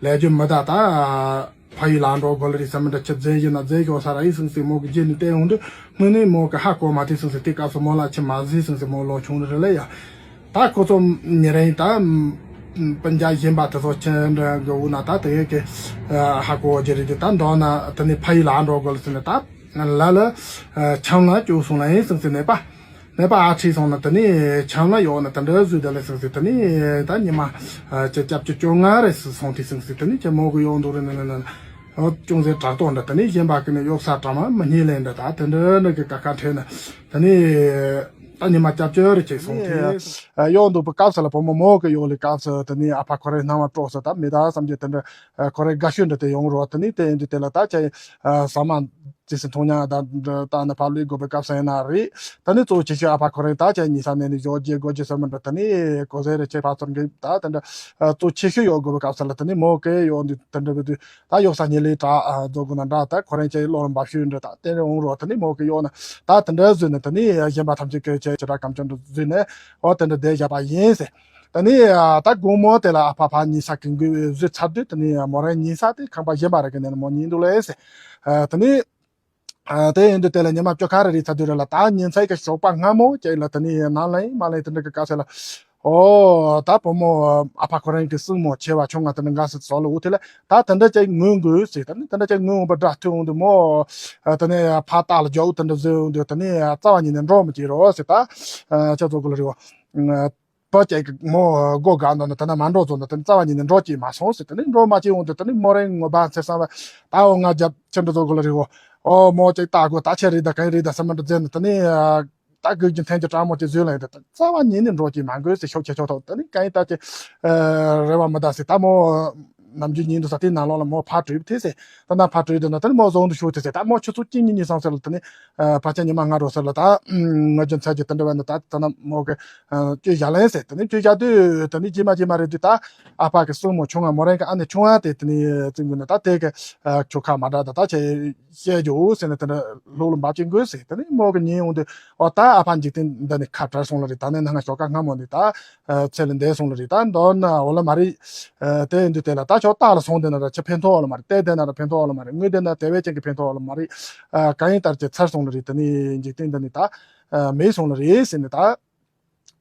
ལས་རྒྱུ་མི་ད་ད། ཕ་ཡུལ་ལ་འགྲོ་དགོས་ལ་རེད་བསམ་མི་འདྲ་ཆེ་རྫས་ཡིན་ན་རྫས་ཡོད་ས་ར་ཡིན་སིང་སིང་མོ་གི་རྗེས་ནས་བལྟས་འོང་དུས་དངོས་གནས་མོ་གི་ཧ་གོ་མ་ཐུབ་སིང་སིང་། དེ་སྐབས་སུ་མོ་ལ་ཆེ་མ་ཟིན་སིང་སིང་མོ་ལོ་ཆུང་རེ་རེ་ལ་ཡ། ད་ཁོ་ཚོ་ཉེ་རིང་ད་སྤུན་ཀྱག་གཞན་པ་དེ་ཚོ་ཆེ་འདྲ་གི་འུ་ན་ད་དེ་གི་ཧ་གོ་རྒྱུ་རེད་དེ། ད་མདོར་ན་དེ་ནས་ཕ་ཡུལ་ལ་འགྲོ་དགོས་ལ་སིང་ནས་ད་ལ་ལ་ཆམ་ལ་སྐྱུག་སོང་ལ་ཡིན་སིང་སིང་ནས་པ། ནད་པ་ཨ་ཁྲིད་སོང་ན་དེ་ནས་ཆམ་ལ་གཡོག་ན་དེ་འདྲ་བཟོས་དེ་ལས་སིང་སིང་། དེ་ནས་ད་ཉི་མ་ཅི་སྐྱབས་ཀྱི་བཅོ་ལྔ་རེ་སོང་དུས་སིང་སིང་། དེ་ནས་ཀྱི་མོ་གི་གཡོག་འདུག་རེ་ནས་ནས་ནས་ཅུང་ཟད་དྲག་ཏོ་འདྲ། དེ་ནས་གཞན་པ་གི་ནས་གཡོག་ས་གྲ་མ་མི་གཉིས་ལས་འདྲ་ད་དེ་འདྲ་འདྲ་གི་ཀ་ཁ་འཕྲད་ན་དེ་ནས་ ད་ཉི་མ་སྐྱབས་བཅོལ་རེ་བྱས་སོང་དེ། ཨ་གཡོག་འདུག་པའི་སྐབས་སུ་ལ་བུ་མོ་མོ་གི་གཡོག་ལས་སྐབས་སུ་དེ་ནས་ཨ་ཕ་ཁོ་རའི་སྣང་བ་དཀྲོགས་སོང་། ད་མི་ད་བསམ་གྱི་དེ་འདྲ་ཁོ་རའི་དགའ་ཤོས་འདྲ་དེ་ཡོང་རོགས། དེ་ནས་དེ་ཡིན་དུས་དེ་ལ་ད་ཁྱེད་ཟ་མ་ཅི་སི་མཐོང་ཉག་ད་ད་ནི་ཕ་ལུས་དགོས་པའི་སྐབས་སུ་ཡིན་ན་རེད། ད་ནི་གཙོ་ཆེ་ཤོས་ཨ་ཕ་ཁོ་རང་ད་ཁྱེད་ཉི་ས་ནས་ནི་ཞོགས་རྗེས་སྒོ་རྗེས་ཟ་མ་འདྲ་དེ་ནས་གོ་ཟེ་རེ་ཁྱེད་ཕ་ཚོར་འགེབས་ད་དེ་འདྲ་གཙོ་ཆེ་ཤོས་ཡོད་དགོས་པའི་སྐབས་སུ་ལ་དེ་ནས་མོ་གི་གཡོག་འདུག་དེ་འདྲ་བུ་དུས། ད་གཡོག་ས་ཉི་ལི་དྲ་རྫོགས་དགོས་ན་འདྲ། ད་ཁོ་རང་ཅག་གློ་ལ་འབབ་ཤུལ་འདྲ་ད་དེ་རིང་འོང་རོགས། དེ་ནི་མོ་གི་གཡོག་ན་ད་དེ་འདྲ་བཟོས་ནས་དེ་ནི་གཞན་པ་ཐམས་ཅད་ཀྱི་ཆེ་ཆེ་དྲག་གམ་ཅན་འདྲ་བཟོས་ནས་འོ་དེ་འདྲ་བསྡད་བཞག་པ་ཡིན་ཟེར། དེ་ནི་ད་དགོང་མོ་དེ་ལ་ཨ་ཕ་ཕ་ཉི་ས་གི་འགུལ་བཟོས་ཚར་དུས་དེ་ནི་མོ་རང་ཉི་ས་དེ་ཁང་པ་གཞན་པ་རེ་གི་ནས་མོ་ཉིན་འདུག་ལས་ཟེར། དེ་ནི། ཨ་དེ་ཡིན་དུས་དེ་ལ་ཉི་མ་བཅུ་ཁ་རེ་རེ་ཚ་དུས་རེ་ལ་ད་ཉིན་མཚན་གྱི་ཞོགས་པ་སྔ་མོ་ཅིག་ལ་དེ་ནི་ནང་ལ་ཡིན་མ་ལ་ཡིན་དེ་འདྲ་གི་དཀའ་ཚེ་ལ། ཨོ་ད་བུ་མོ་ཨ་ཕ་ཁོ་རང་གི་སྲིང་མོ་ཆེ་བ་ཆུང་ང་དེ་འདྲ་འགའ་ཟེར་ཟོ་ལ་འུ་དེ་ལ་ད་དེ་འདྲ་ཅིག་ངུ་དགོས་ཟེར། ད་ནི་དེ་འདྲ་ཅིག་ངུ་འོང་པ་འདྲ་ཐུག་འོང་དུས་མོ་དེ་ནི་ཕ་རྟགས་ལ་རྒྱག་དེ་འདྲ་བཟོས་འོང་དུས་དེ་ནི་རྩ་བ་ཉིད་ནས་འགྲོ་མི་བྱེད་རོགས་ཟེར། ད་ཁྱེད་ཚོ་གོ་ལ་རེད་བ། བུ་ཅིག་གི་མོ་སྒོ་བཀག་འདུག་ན་དེ་ན་མ་འགྲོ་ཚོ་ན་དེ་ནི་རྩ་བ་ཉིད་ནས་འགྲོ་ཅིག་མ་སོང་ཟེར། དེ་ནི་འགྲོ་མ་ཅིག་འོང་དུས་དེ་ནི་མོ་རང་ངོ་བ་འཚེར་སང་བ་ད་འོ་ང་རྒྱབ་ཁྱེད་འདྲ་ཚོ་གོ་ལ་རེད་བོ། ཨོ་མོ་ཅིག་ལྟ་དགོས་ད་ཆེ་རེད་ད་གང་རེད་ད་སེམས་མ་འདྲ་མཛད་ནས་དེ་ནི་ད་གོས་ཀྱི་འཐེན་གྱི་དྲང་མོ་ཅིག་བཟོས་ལ་ཡིན་ད་རྩ་བ་ཉིད་ནས་འགྲོ་ཅིག་མ་དགོས་ཟེར། ཤོག་ཆེ་ཆོག་ཐོག་དེ་ནི་གང་ཡིན་ད་ཅི་རེ་བ་མི་ད་ཟེར། ད་མོ་ནམ་རྒྱུན་ཉིན་དུ་ས་དེའི་ནང་ལོགས་ལ་མོ་ཕར་བྲོས་ཐེ་ཟེར། ད་ན་ཕར་བྲོས་དུས་ན་དེ་ནི་མོ་བཟུང་དུ་ཤོག་ཐེ་ཟེར། ད་མོ་ཆུ་ཚོད་གཅིག་གཉིས་གཉིས་སང་ཟེར་ལ་དེ་ནི་ཕལ་ཆེར་ཉི་མ་ལྔ་རོ་ཟེར་ལ་ད་ངོ་རྒྱུ་མཚན་གྱི་དེ་འདྲ་བས་ན་ད་ད་ན་མོ་གི་བཅོས་བཞག་ལན་ཟེར། དེ་ནི་བཅོས་བཞག་དུས་དེ་ནི་རྗེས་མ་རྗེས་མ་རེད་དུས་ད་ཨ་ཕ་གི་སྲིང་མོ་ཆུང་ང་མོ་རང་གི་ཨ་ནེ་ཆུང་ང་དེ་དེ་ནི་བཙུན་གི་ན་ད་དེ་གི་ཁྱོ་ཁ་མ་འདྲ་ད་ད་ཆེ་བཤད་རྒྱུ་ཟེར་ནས་དེ་འདྲ་ལུག་ལ་འབབ་ཅིག་དགོས་ཟེར། དེ་ནི་མོ་གི་ཉིན་འོང་དུས་ཨོ་ད་ཨ་ཕ་འཇིག་རྟེན་འདི་ནི་ཁ་བྲལ་སོང་ལ་རེད། ད་ནི་ནང་ཞོགས་ཀ་སྔ་མོ་ནི་ད་ཚེ་ལ་འདས་སོང་ལ་རེད། ད་མདོར་ན་འོ་ལ་མ་རེད། དེ་ཡིན་དུས་དེ་ལ་ད་ཆོག་རྟགས་ལ་སོང་དེ་ན་ར་ཆ་ཕན་ཐོགས་ལ་མ་རེད། བལྟས་དེ་ན་ར་ཕན་ཐོགས་ལ་མ་རེད། ངུས་དེ་ན་དེ་བས་ཅན་གྱི་ཕན་ཐོགས་ལ་མ་རེད། གང་ཡིན་ལྟར་གྱི་ཚར་སོང་ལ་རེད། དེ་ནི་འཇིག་རྟེན་འདི་ནི་ད་མེད་སོང་ལ་རེད་ཟེར་ནས་ད།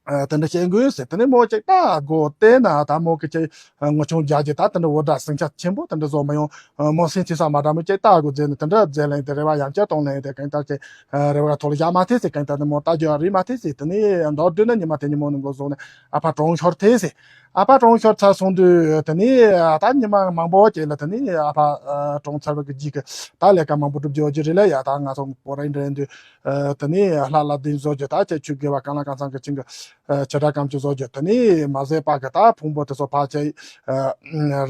ཨ་དེ་འདྲ་བཤད་དགོས་ཟེར། དེ་ནས་མོ་ཅིག་ལྟ་དགོས་བལྟས་ན་ད་མོ་གི་ཅིག་ངོ་ཆུང་རྒྱག་རྒྱུ་ད་དེ་འདྲ་འོ་འདྲ་ཟིང་ཆ་ཆེན་པོ་དེ་འདྲ་བཟོ་མ་ཡོང་། མོ་སེམས་ཚེ་ས་མ་འདྲ་མོ་ཅིག་ལྟ་དགོས་ཟེར་ནས་དེ་འདྲ་མཛད་ལན་དེ་རེ་བ་ཡང་བསྐྱར་གཏོང་ལན་དེ་གང་ལྟར་ཅིག་རེ་བ་ཐོག་ལ་བཞག་མ་ཐེ་ཟེར། གང་ལྟར་ནས་མོ་ལྟ་རྒྱུ་རེད་མ་ཐེ་ཟེར། དེ་ནས་མདོར་བསྡུས་ན་ཉི་མ་དེ་ཉིན་མོ་ནས་འགོ་བཟུང་ནས་ཨ་ཕ་གྲོངས་ཤོར་ཐེ་ཟེར། ཨ་ཕ་གྲོངས་ཤོར་ཚར་སོང་དུས་དེ་ནས་ད་ཉི་མ་མང་པོ་ཅིག་ལ་དེ་ནས་ཨ་ཕ་གྲོངས་ཚར་བའི་གི་རྗེས་ཀྱི་ད་ལས་ཀ་མང་པོ་སྒྲུབ་རྒྱུ་ཡོད་ཀྱི་རེད་ལ་ཡ། ད་ང་ཚོ་བོད་རིགས་འདྲ་ཡིན་དུས། ཨ་དེ་ནས་ལྷ་ལ་དེ་བཟོ་རྒྱུ་ད་ཅེ་ཆུ་དགེ་བ་གང་ལ་གང་འཚམ་གི་ཅིང་གི་ཨ་ཆེ་དྲག་གམ་ཆུ་བཟོ་རྒྱུ། དེ་ནས་མ་ཟད་པ་གི་ད་ཕུང་པོ་དེ་ཚོ་ཕ་ཆེ་ཨ་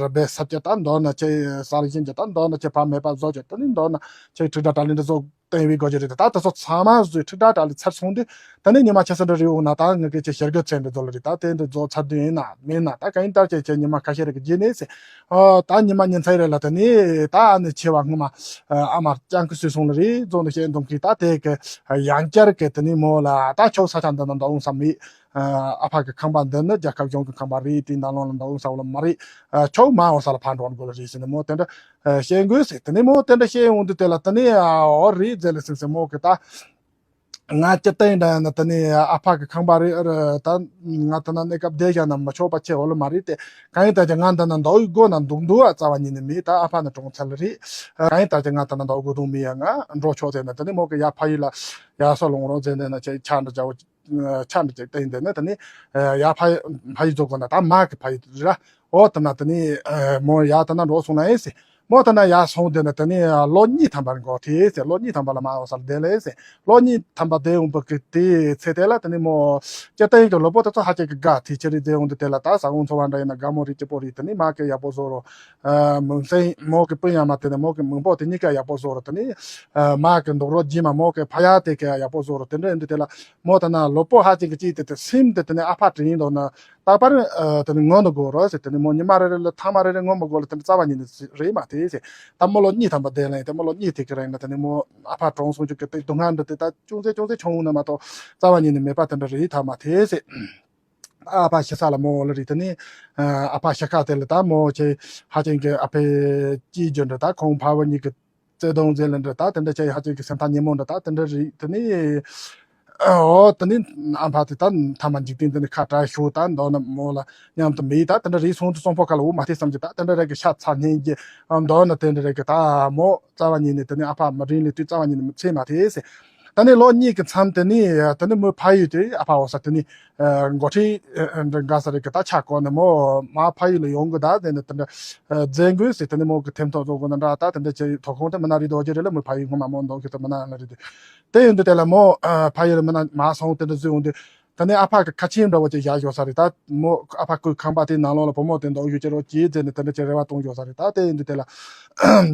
རི་བེ་སབ་ཀྱི་ད་མདོར་ན་ཆེ་སར་བཞིན་གྱི་ད་མདོར་ན་ཆེ་ཕ་མེད་པ་བཟོ་རྒྱུ། དེ་ནས་མདོར་ན་ཆེ་ཁྲིག་ཁྲག་དྲ་ལི་འདི་ཚོ་བསྟན་པའི་སྒོ་ཅི་རེད། ད་དེ་ཚོ་ཚང་མ་བཟོས་ཁྲིག་ཁྲག་དྲ་ལི་ཚར་སོང་དུས་དེ་ནས་ཉི་མ་ཆེ་ས་འདྲ་རེ་འོང་ན་ད་ངི་གི་ཆེ་ཞེ་དགུ་ཚེ་འདི་ཚོ་ལ་རེད། ད་དེ་འདི་ཚོ་ཚར་དུས་ཡིན་ན་མིན་ན་ད་གང་ཡིན་ལྟར་ཆེ་ཆེ་ཉི་མ་ཁ་ཤས་རེ་གི་རྗེས་ནས་ཟེར། ཨོ་ད་ཉི་མ་ཉིན་མཚན་རེ་ལ་དེ་ནས་ད་ཨ་ནི་ཆེ་བ་སྔོན་མ་ཨ་མ་སྤྱང་ཀི་གསོས་སོང་ལ་རེད། རྫོང་དུ་བཤད་འདོམ་གི་ད་དེ་གི་ཡང་བསྐྱར་གི་དེ་ནས་མོ་ལ་ད་ཁྱོད་ས་ཆ་འདི་ན་འདུག་ས་མེད། ཨ་ཕ་གི་ཁང་པ་འདི་ནི་རྒྱལ་ཁབ་གཞུང་གི་ཁང་པ་རེད། དེའི་ནང་ལོགས་ལ་འདུག་ས་བོ་ལ་མ་རེད། ཨ་ཁྱོད་མ་འོང་ས་ལ་ཕར་འགྲོ་དགོས་ལ་རེད་ཟེར་ནས་མོ་དེ་འདྲ་བཤད་དགོས་ཟེར། དེ་ནས་མོ་དེ་འདྲ་བཤད་འོང་དུས་དེ་ལ་དེ་ནས་ཨོ་རེད་ཟེར་ལ་ཟེར་ཟེར་མོ་གི་ད། ང་སྤྱིར་བཏང་འདྲ་ན་དེ་ནས་ཨ་ཕ་གི་ཁང་པ་རེད་ཨ་རེད། ད་ང་དེ་ན་གནས་སྐབས་བསྡད་བཞག་ན་མི་ཆོག་པ་ཆེ་འོ་ལོ་མ་རེད་དེ། གང་ཡིན་ད་ཅི་ང་འདི་ན་འདུག་དགོས་ན་འདུག་འདུག་ཨ་རྩ་བ་ཉིད་ནས་མེད། ད་ཨ་ཕ་ནི་གྲོངས་ཚར་ལ་རེད། གང་ཡིན་ད་ཅི་ང་དེ་ན་འདུག་དགོས་དོན་མེད་ཡ། ང་འགྲོ་ཆོག་ཟེར་ན་དེ་ནས་མོ་གི་ཡ་ཕ་ཡུལ་ལ་ཡ་སོ་ལོང་རོགས་ཟེར་ནས་ན་ཆེ་ཆ་འདྲ་བྱ་བོ་ཆ་འདྲ་ཅིག་བསྟན་དེ་ནས་དེ་ནས་ཡ་ཕ་ཕ་ཡུལ་རྫོགས་དགོས་ན་ད་མ་གི་ཕ་ཡུལ་ར། ཨོ་དེ་ན་དེ་ནས་མོ་ཡ་དེ་ན་འགྲོ་སོང་ན་ཨེ་ཟེར། མོ་དེ་ན་ཡར་སོང་དེ་ནས་དེ་ནས་ལོ་གཉིས་ཐམ་པར་འགོར་ཐལ་ཟེར། ལོ་གཉིས་ཐམ་པ་ལ་མ་འོང་ས་ལ་བསྡད་ལས་ཟེར། ལོ་གཉིས་ཐམ་པ་བསྡད་འོང་པ་གི་དེའི་ཚེ་དེ་ལ་དེ་ནས་མོ་སྤྱིར་བཏང་གི་ལོ་པོ་དེ་ཚོ་ཧ་ཅང་གི་དགའ་ཐལ། ཅི་རིགས་བསྡད་འོང་དུས་དེ་ལ་ད་ས་འོང་འཚོ་བ་འདྲ་ཡིན་ན་དགའ་མོ་རེད། སྐྱིད་པོ་རེད། དེ་ནས་མ་གི་ཡག་པོ་བཟོ་རོགས། མིང་སྲིང་མོ་གི་སྤུན་ཡ་མ་དེ་ནས་མོ་གི་མིང་པོ་དེ་གཉིས་ཀ་ཡག་པོ་བཟོ་རོགས། དེ་ནས་མ་གི་འདུག་རོགས་རྗེས་མ་མོ་གི་ཕ་ཡ་དེ་ག་ཡག་པོ་བཟོ་རོགས། དེ་འདྲ་ཡིན་དུས་དེ་ལ་མོ་དེ་ན་ལོ་པོ་ཧ་ཅང་གི་སྐྱིད་དེ་དེ་སེམས་དེ་དེ་ནས་ཨ་ཕ་དྲན་ཡིན་འདུག་ན། རྟག་པར་ཨ་དེ་ནི་ངོ་ནི་དགོས་རོགས་ཟེར། དེ་ནི་མོ་ཉི་མ་རེ་རེ་ལ་ཐ་མ་རེ་རེ་ངོ་མི་དགོས་ལ་དེ་འདྲ་རྩ་བ་ཉིད་ནས་རེད་མ་དེ་ཟེར། ད་མོ་ལོ་གཉིས་ཐམ་པ་བསྡད་ལ་ཡིན། དེ་མོ་ལོ་གཉིས་དེ་གི་རིང་ལ་དེ་ནི་མོ་ཨ་ཕ་གྲོངས་སོང་ཅིག་གི་དེ་སྡུག་བསྔལ་འདྲ་དེ་ད་ཅུང་ཟད་ཅུང་ཟད་བྱུང་ན་མ་གཏོགས་རྩ་བ་ཉིད་ནས་མེད་པ་དེ་འདྲ་རེད་ཐ་མ་དེ་ཟེར། ཨ་ཕ་ཤི་ས་ལ་མོ་ལ་རེད། དེ་ནི་ཨ་ཕ་ཤི་ཁ་དེ་ལ་ད་མོ་ཆེ་ཧ་ཅང་གི་ཨ་ཕའི་སྐྱིད་རྒྱུ་འདྲ་ད་ཁོང་ཕ་བུ་གཉིས་ཀྱི་བརྩེ་དུང་ཟེར་ལ་འདྲ་ད་དེ་འདྲ་ཆེ་ཧ་ཅང་གི་སེམས་ཐག་ཉེ་མོ་འདྲ་ད་དེ་འདྲ་རེད། དེ་ནི་ཨོ་དེ་ནི་ཨ་ཕ་དེ་ད་ཐ་མ་འཇིག་རྟེན་འདི་ནི་ཁ་བྲལ་ཤོག་ད་མདོར་ན་མོ་ལ་མཉམ་དུ་མེད། ད་དེ་འདྲ་རེད་སོང་དུས་གཙང་པོ་ཁ་ལ་འོ་མ་དེ་བསམ་གྱི་ད་དེ་འདྲ་རེད་གི་ཤ་ཚ་ཉན་གྱི་མདོར་ན་དེ་འདྲ་རེད་གི་ད་མོ་རྩ་བ་ཉིད་ནས་དེ་ནི་ཨ་ཕ་མི་དྲན་ལས་དུས་རྩ་བ་ཉིད་ནས་མི་ཚེ་མ་དེ་ཟེར། ད་ནི་ལོ་གཉིས་ཀྱི་མཚམས་དེ་ནི་ད་ནི་མོའི་ཕ་ཡུལ་དེ་ཨ་ཕ་འོ་ས་དེ་ནི་འགོ་ཁྲིད་འདྲ་འགའ་ས་རེ་གི་ད་ཆ་བསྐོར་ནས་མོ་མ་ཕ་ཡུལ་ལ་ཡོང་གི་ད་དེ་ནི་དེ་འདྲ་མཛད་དགོས་ཟེར། དེ་ནི་མོ་གི་ཐེམ་ཐོག་བཟོ་དགོས་ན་འདྲ་ད་དེ་འདྲ་ཅེས་ཐོག་ཁོང་དེ་མི་ན་རི་དོ་ཅེ་རེ་ལ་མོའི་ཕ་ཡུལ་ངོ་མ་མོ་འདོག་གི་ད་མི་ན་ལ་རི་དེ་དེ་ཡིན་དུས་དེ་ལ་མོ་ཕ་ཡུལ་མི་ན་མ་སོང་དེ་འདྲ་བཟོས་འོང་དུས། ད་ནི་ཨ་ཕ་གི་ཁ་ཆེམས་འདྲ་བོ་ཅིག་བཞག་ཡོད་ས་རེད། ད་མོ་ཨ་ཕ་སྐུའི་ཁང་པ་དེའི་ནང་ལོགས་ལ་བུ་མོ་དེ་འདུག་ཡོད་ཅེས་རོགས་གྱིས་ཟེར་ནས་དེ་འདྲ་ཅིག་རེ་བ་གཏོང་ཡོད་ས་རེད། ད་དེ་ཡིན་དུས་དེ་ལ་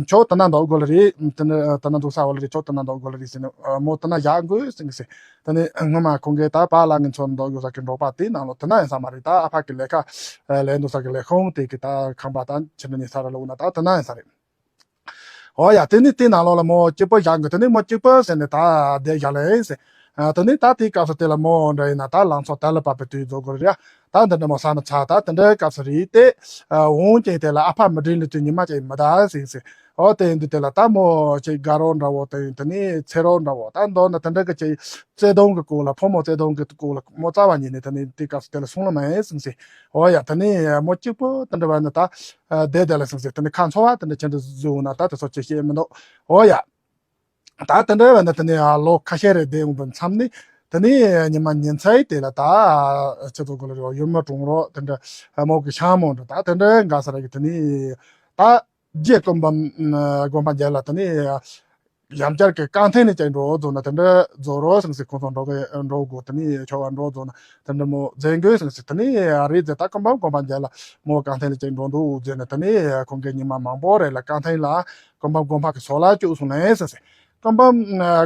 ཁྱོད་དེ་ན་འདུག་དགོས་ལ་རེད། དེ་ནི་དེ་ན་འདུག་ས་བ་ལ་རེད། ཁྱོད་དེ་ན་འདུག་དགོས་ལ་རེད་ཟེར་ནས་མོ་དེ་ན་བཞག་དགོས་ཟེར་ཟེར། ད་ནི་སྔོན་མ་ཁོང་གིས་ད་པཱ་ལགས་ངེད་ཚོ་འདུག་ཡོད་ས་གི་འབྲོག་པ་དེའི་ནང་ལོགས་དེ་ན་ཡིན་ས་མ་རེད། ད་ཨ་ཕ་གི་ལས་ཀ་ལས་འདུག་ས་གི་ལས་ཁུངས་དེ་གི་ད་ཁང་པ་ད་ཕྱི་འདྲ་ཉེ་ས་ར་ལོག་ན་ད་དེ་ན་ཡིན་ས་རེད། ཨོ་ཡ། དེ་ནི་དེ་ནང་ལོགས་ལ་མོ་གཅིག་པོ་བཞག་གི། དེ་ནི་མོ་གཅིག་པོ་ཟེར་ནས་ད་བསྡད་བཞག་ལེ་ཟེར། ཨ་དེ་ནི་ད་དེའི་སྐབས་སུ་དེ་ལ་མོ་འདྲ་ཡིན་ན་ད་ལང་ཚོ་དར་ལ་བབས་པའི་དུས་རྫོགས་དགོས་རེད་ཡ། ད་འདི་འདྲ་མོ་ས་ནི་ཚ་ད་དེ་འདྲའི་སྐབས་སུ་རེད་དེ། ཨ་འོང་ཀྱང་དེ་ལ་ཨ་ཕ་མི་དྲན་ལ་དུས་ཉི་མ་ཅིག་མི་ད་ཟེར་ཟེར། ཨོ་དེ་ཡིན་དུས་དེ་ལ་ད་མོ་ཅིག་དགའ་རོགས་འདྲ་བོ་དེ་ཡིན་དེ་ནི་ཚེ་རོགས་འདྲ་བོ་ད་མདོར་ན་དེ་འདྲ་གི་ཅིག་བརྩེ་དུང་གི་སྐོར་ལ་ཕོ་མོ་བརྩེ་དུང་གི་སྐོར་ལ་མོ་རྩ་བ་ཉིད་ནས་དེ་ནི་དེའི་སྐབས་སུ་དེ་ལ་གསུང་ལ་མ་ཡིན་ཟེར་ཟེར། ཨོ་ཡ། དེ་ནི་མོ་གཅིག་པོ་དེ་འདྲ་བ་ནི་ད། ཨ་བསྡད་བསྡད་ལ་ཟིང་ཟིང་དེ་ནི་ཁ་འཚོ་བ་དེ་འདྲ་ཅི་འདྲ་བཟོས་འོང་ན་ད་དེ་ཚོ་ཅི་བཤད་མི་འདུག་ཨོ་ཡ། ད་དེ་འདྲ་བས་ན་དེ་ནི་ཨ་ལོ་ཁ་ཤས་རེ་བསྡད་འོང་པའི་མཚམས་ནི་དེ་ནི་ཉི་མ་ཉིན་མཚན་དེ་ལ་ད་ཅི་ཚོ་གོ་ལ་རེ་བ་ཡུལ་མི་གྲོང་རོགས་དེ་འདྲ་མོ་གི་ཤང་མོ་འདྲ་ད་དེ་འདྲ་འགའ་ས་ར་གི་དེ་ནི་ད་རྗེ་ཀུན་འབུམ་དགོན་པ་མཇལ་ལ་དེ་ནི། ཡང་བསྐྱར་གྱི་རྐང་འཐེན་ནས་ཀྱང་འགྲོ་རྫོགས་ན་དེ་འདྲ་རྫོགས་རོགས་ཟེར་ཟེར་ཁོང་ཚོ་འགྲོ་གི་འགྲོ་དགོས་དེ་ནས་ཆོ་བ་འགྲོ་རྫོགས་ན་དེ་འདྲ་མོ་མཛད་དགོས་ཟེར་ཟེར་དེ་ནས་རེད་ཟེར། ད་ཀུན་འབུམ་དགོན་པ་མཇལ་ལ་མོ་རྐང་འཐེན་ནས་ཀྱང་འགྲོ་འདུག་ཟེར་ནས་དེ་ནས་ཁོང་གིས་ཉི་མ་མང་པོ་རེ་ལ་རྐང་འཐེན་ལ་ཀུན་འབུམ་དགོན་པ་གི་ཟོག་ལ་བཅུག་སོང་ནས་ཟེར་ཟེར། ཀུན་འབུམ་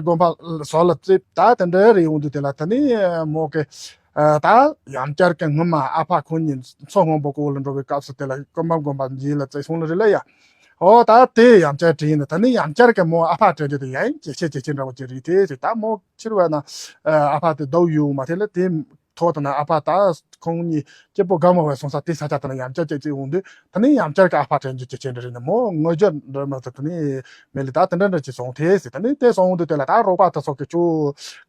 དགོན་པ་ཟོག་ལ་བཙེབ་ད་དེ་འདྲ་རེ་ཡོང་དུས་དེ་ལ་དེ་ནས་མོ་གི་ད་ཡང་བསྐྱར་གྱི་སྔོན་མ་ཨ་ཕ་ཁོང་གཉིས་མཚོ་སྔོན་པོ་སྐོར་ལ་འགྲོ་བའི་སྐབས་སུ་དེ་ལ་ཀུན་འབུམ་དགོན་པ་མཇལ་ལ་བཙལ་སོང་ལ་རེད་ལ་ཡ། ཨོ་ད་དེ་ཡང་བསྐྱར་དྲིས་ནས་ད་ནི་ཡང་བསྐྱར་གྱི་མོ་ཨ་ཕ་དྲན་རྒྱུ་དེ་ཡང་ཇེ་ཆེ་ཇེ་ཆེ་འདྲ་བོ་ཅིག་རེད་དེ་ཟེར། ད་མོ་ཕྱིར་བས་ན་ཨ་ཕ་དེ་ལྡོག་ཡོད་མ་དེ་ལ་དེ་ཐོག་ཏུ་ན་ཨ་ཕ་ད་ཁོང་གཉིས་སྐྱིད་པོ་དགའ་མོ་བས་སོང་ས་དེ་ས་ཆ་དེ་ན་ཡང་བསྐྱར་ཅིག་བརྩིས་འོང་དུས་ད་ནི་ཡང་བསྐྱར་གྱི་ཨ་ཕ་དྲན་རྒྱུ་ཇེ་ཆེ་འདྲ་རེད་ན་མོ་ངོ་རྒྱུ་འདྲ་མ་ཐུབ་ད་ནི་མེད་ལ་ད་དེ་འདྲ་འདྲ་ཅིག་སོང་དེ་ཟེར། ད་ནི་དེ་སོང་དུས་དེ་ལ་ད་རོགས་པ་དེ་ཚོ་གི་ཆུ་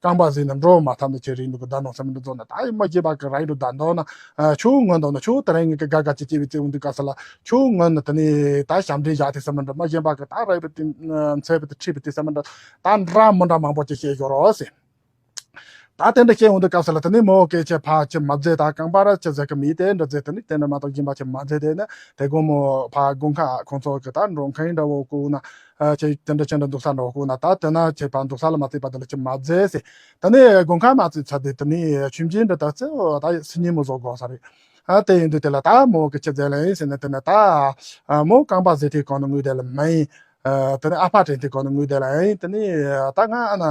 རྐང་པ་ཟིན་ན་འགྲོ་མ་ཐབས་ནི་ཆེ་རིང་འདུག་གི་ད་ནོ་སེམས་འདྲ་རྫོགས་ན་ད་ཡི་མ་སྐྱེས་པ་གི་ར་ཡི་འགྲོ་ད་འདོད་ན། ཨ་ཆུ་སྔོན་དང་ན་ཆུ་དེ་རིང་ངེད་ཀྱི་དགའ་དགའ་ཅིག་སྐྱེ་བའི་རྩེ་འོང་དུས་སྐབས་སུ་ལ་ཆུ་སྔོན་ནི་དེ་ནི་ད་ཞབས་འདྲེན་བཞག་དེ་ས་མི་འདྲ་མ་གཞན་པ་གི་ད་རེད་པ་དེ་འཚེ་བ་དེ་ཁྲིད་པ་དེ་ས་མི་འདྲ་ད་འདྲ་མི་འདྲ་མང་པོ་ཅིག་བཤད་ཡོད་རོགས་ཟེར། ད་དེ་འདྲ་བཤད་འོང་དུས་སྐབས་སུ་ལ་དེ་ནི་མོ་སྐད་ཆ་ཕ་ཆེ་མ་བརྫེ་ད་རྐང་པ་ར་ཆེ་ཟེར་གི་མི་དེ་འདྲ་བརྫེ་དེ་ནི་དེ་འདྲ་མ་གཏོགས་གཞན་པ་ཆེ་མ་བརྫེ་དེ་ནི་དེ་དགོང་མོ་ཕ་དགོང་ཁ་ཁོང་ཚོ་གི་ད་འགྲོ་མཁན་འདྲ་བོ་སྐུ་ན་ཨ་ཆེ་དེ་འདྲ་ཆེ་འདྲ་འདུག་ས་འདྲ་བོ་སྐུ་ན་ད་དེ་ན་ཆེ་ཕ་འདུག་ས་ལ་མ་བརྩིས་པ་དེ་ལ་ཆེ་མ་བརྫེ་ཟེར། ད་ནི་དགོང་ཁ་མ་བརྩིས་ཚར་དུས་དེ་ནི་ཆུ་འབྱིན་འདྲ་ད་ཚེ་ད་སི་ཉིན་མོ་བཟོ་དགོས་ས་རེད། ཨ་དེ་ཡིན་དུས་དེ་ལ་ད་མོ་གི་ཆི་ཟེར་ལ་ཡིན་ཟེར་ན་དེ་ནི་ད་ཨ་མོ་རྐང་པ་ཟེར་དུས་གང་ནི་དངུལ་དེ་ལ་མ་ཡིན། ཨ་དེ་ནི་ཨ་ཕ་དྲན་དུས་གང་ནི་དངུལ་དེ་ལ་ཡིན། དེ་ནི་ད་ང་ཨ་ན་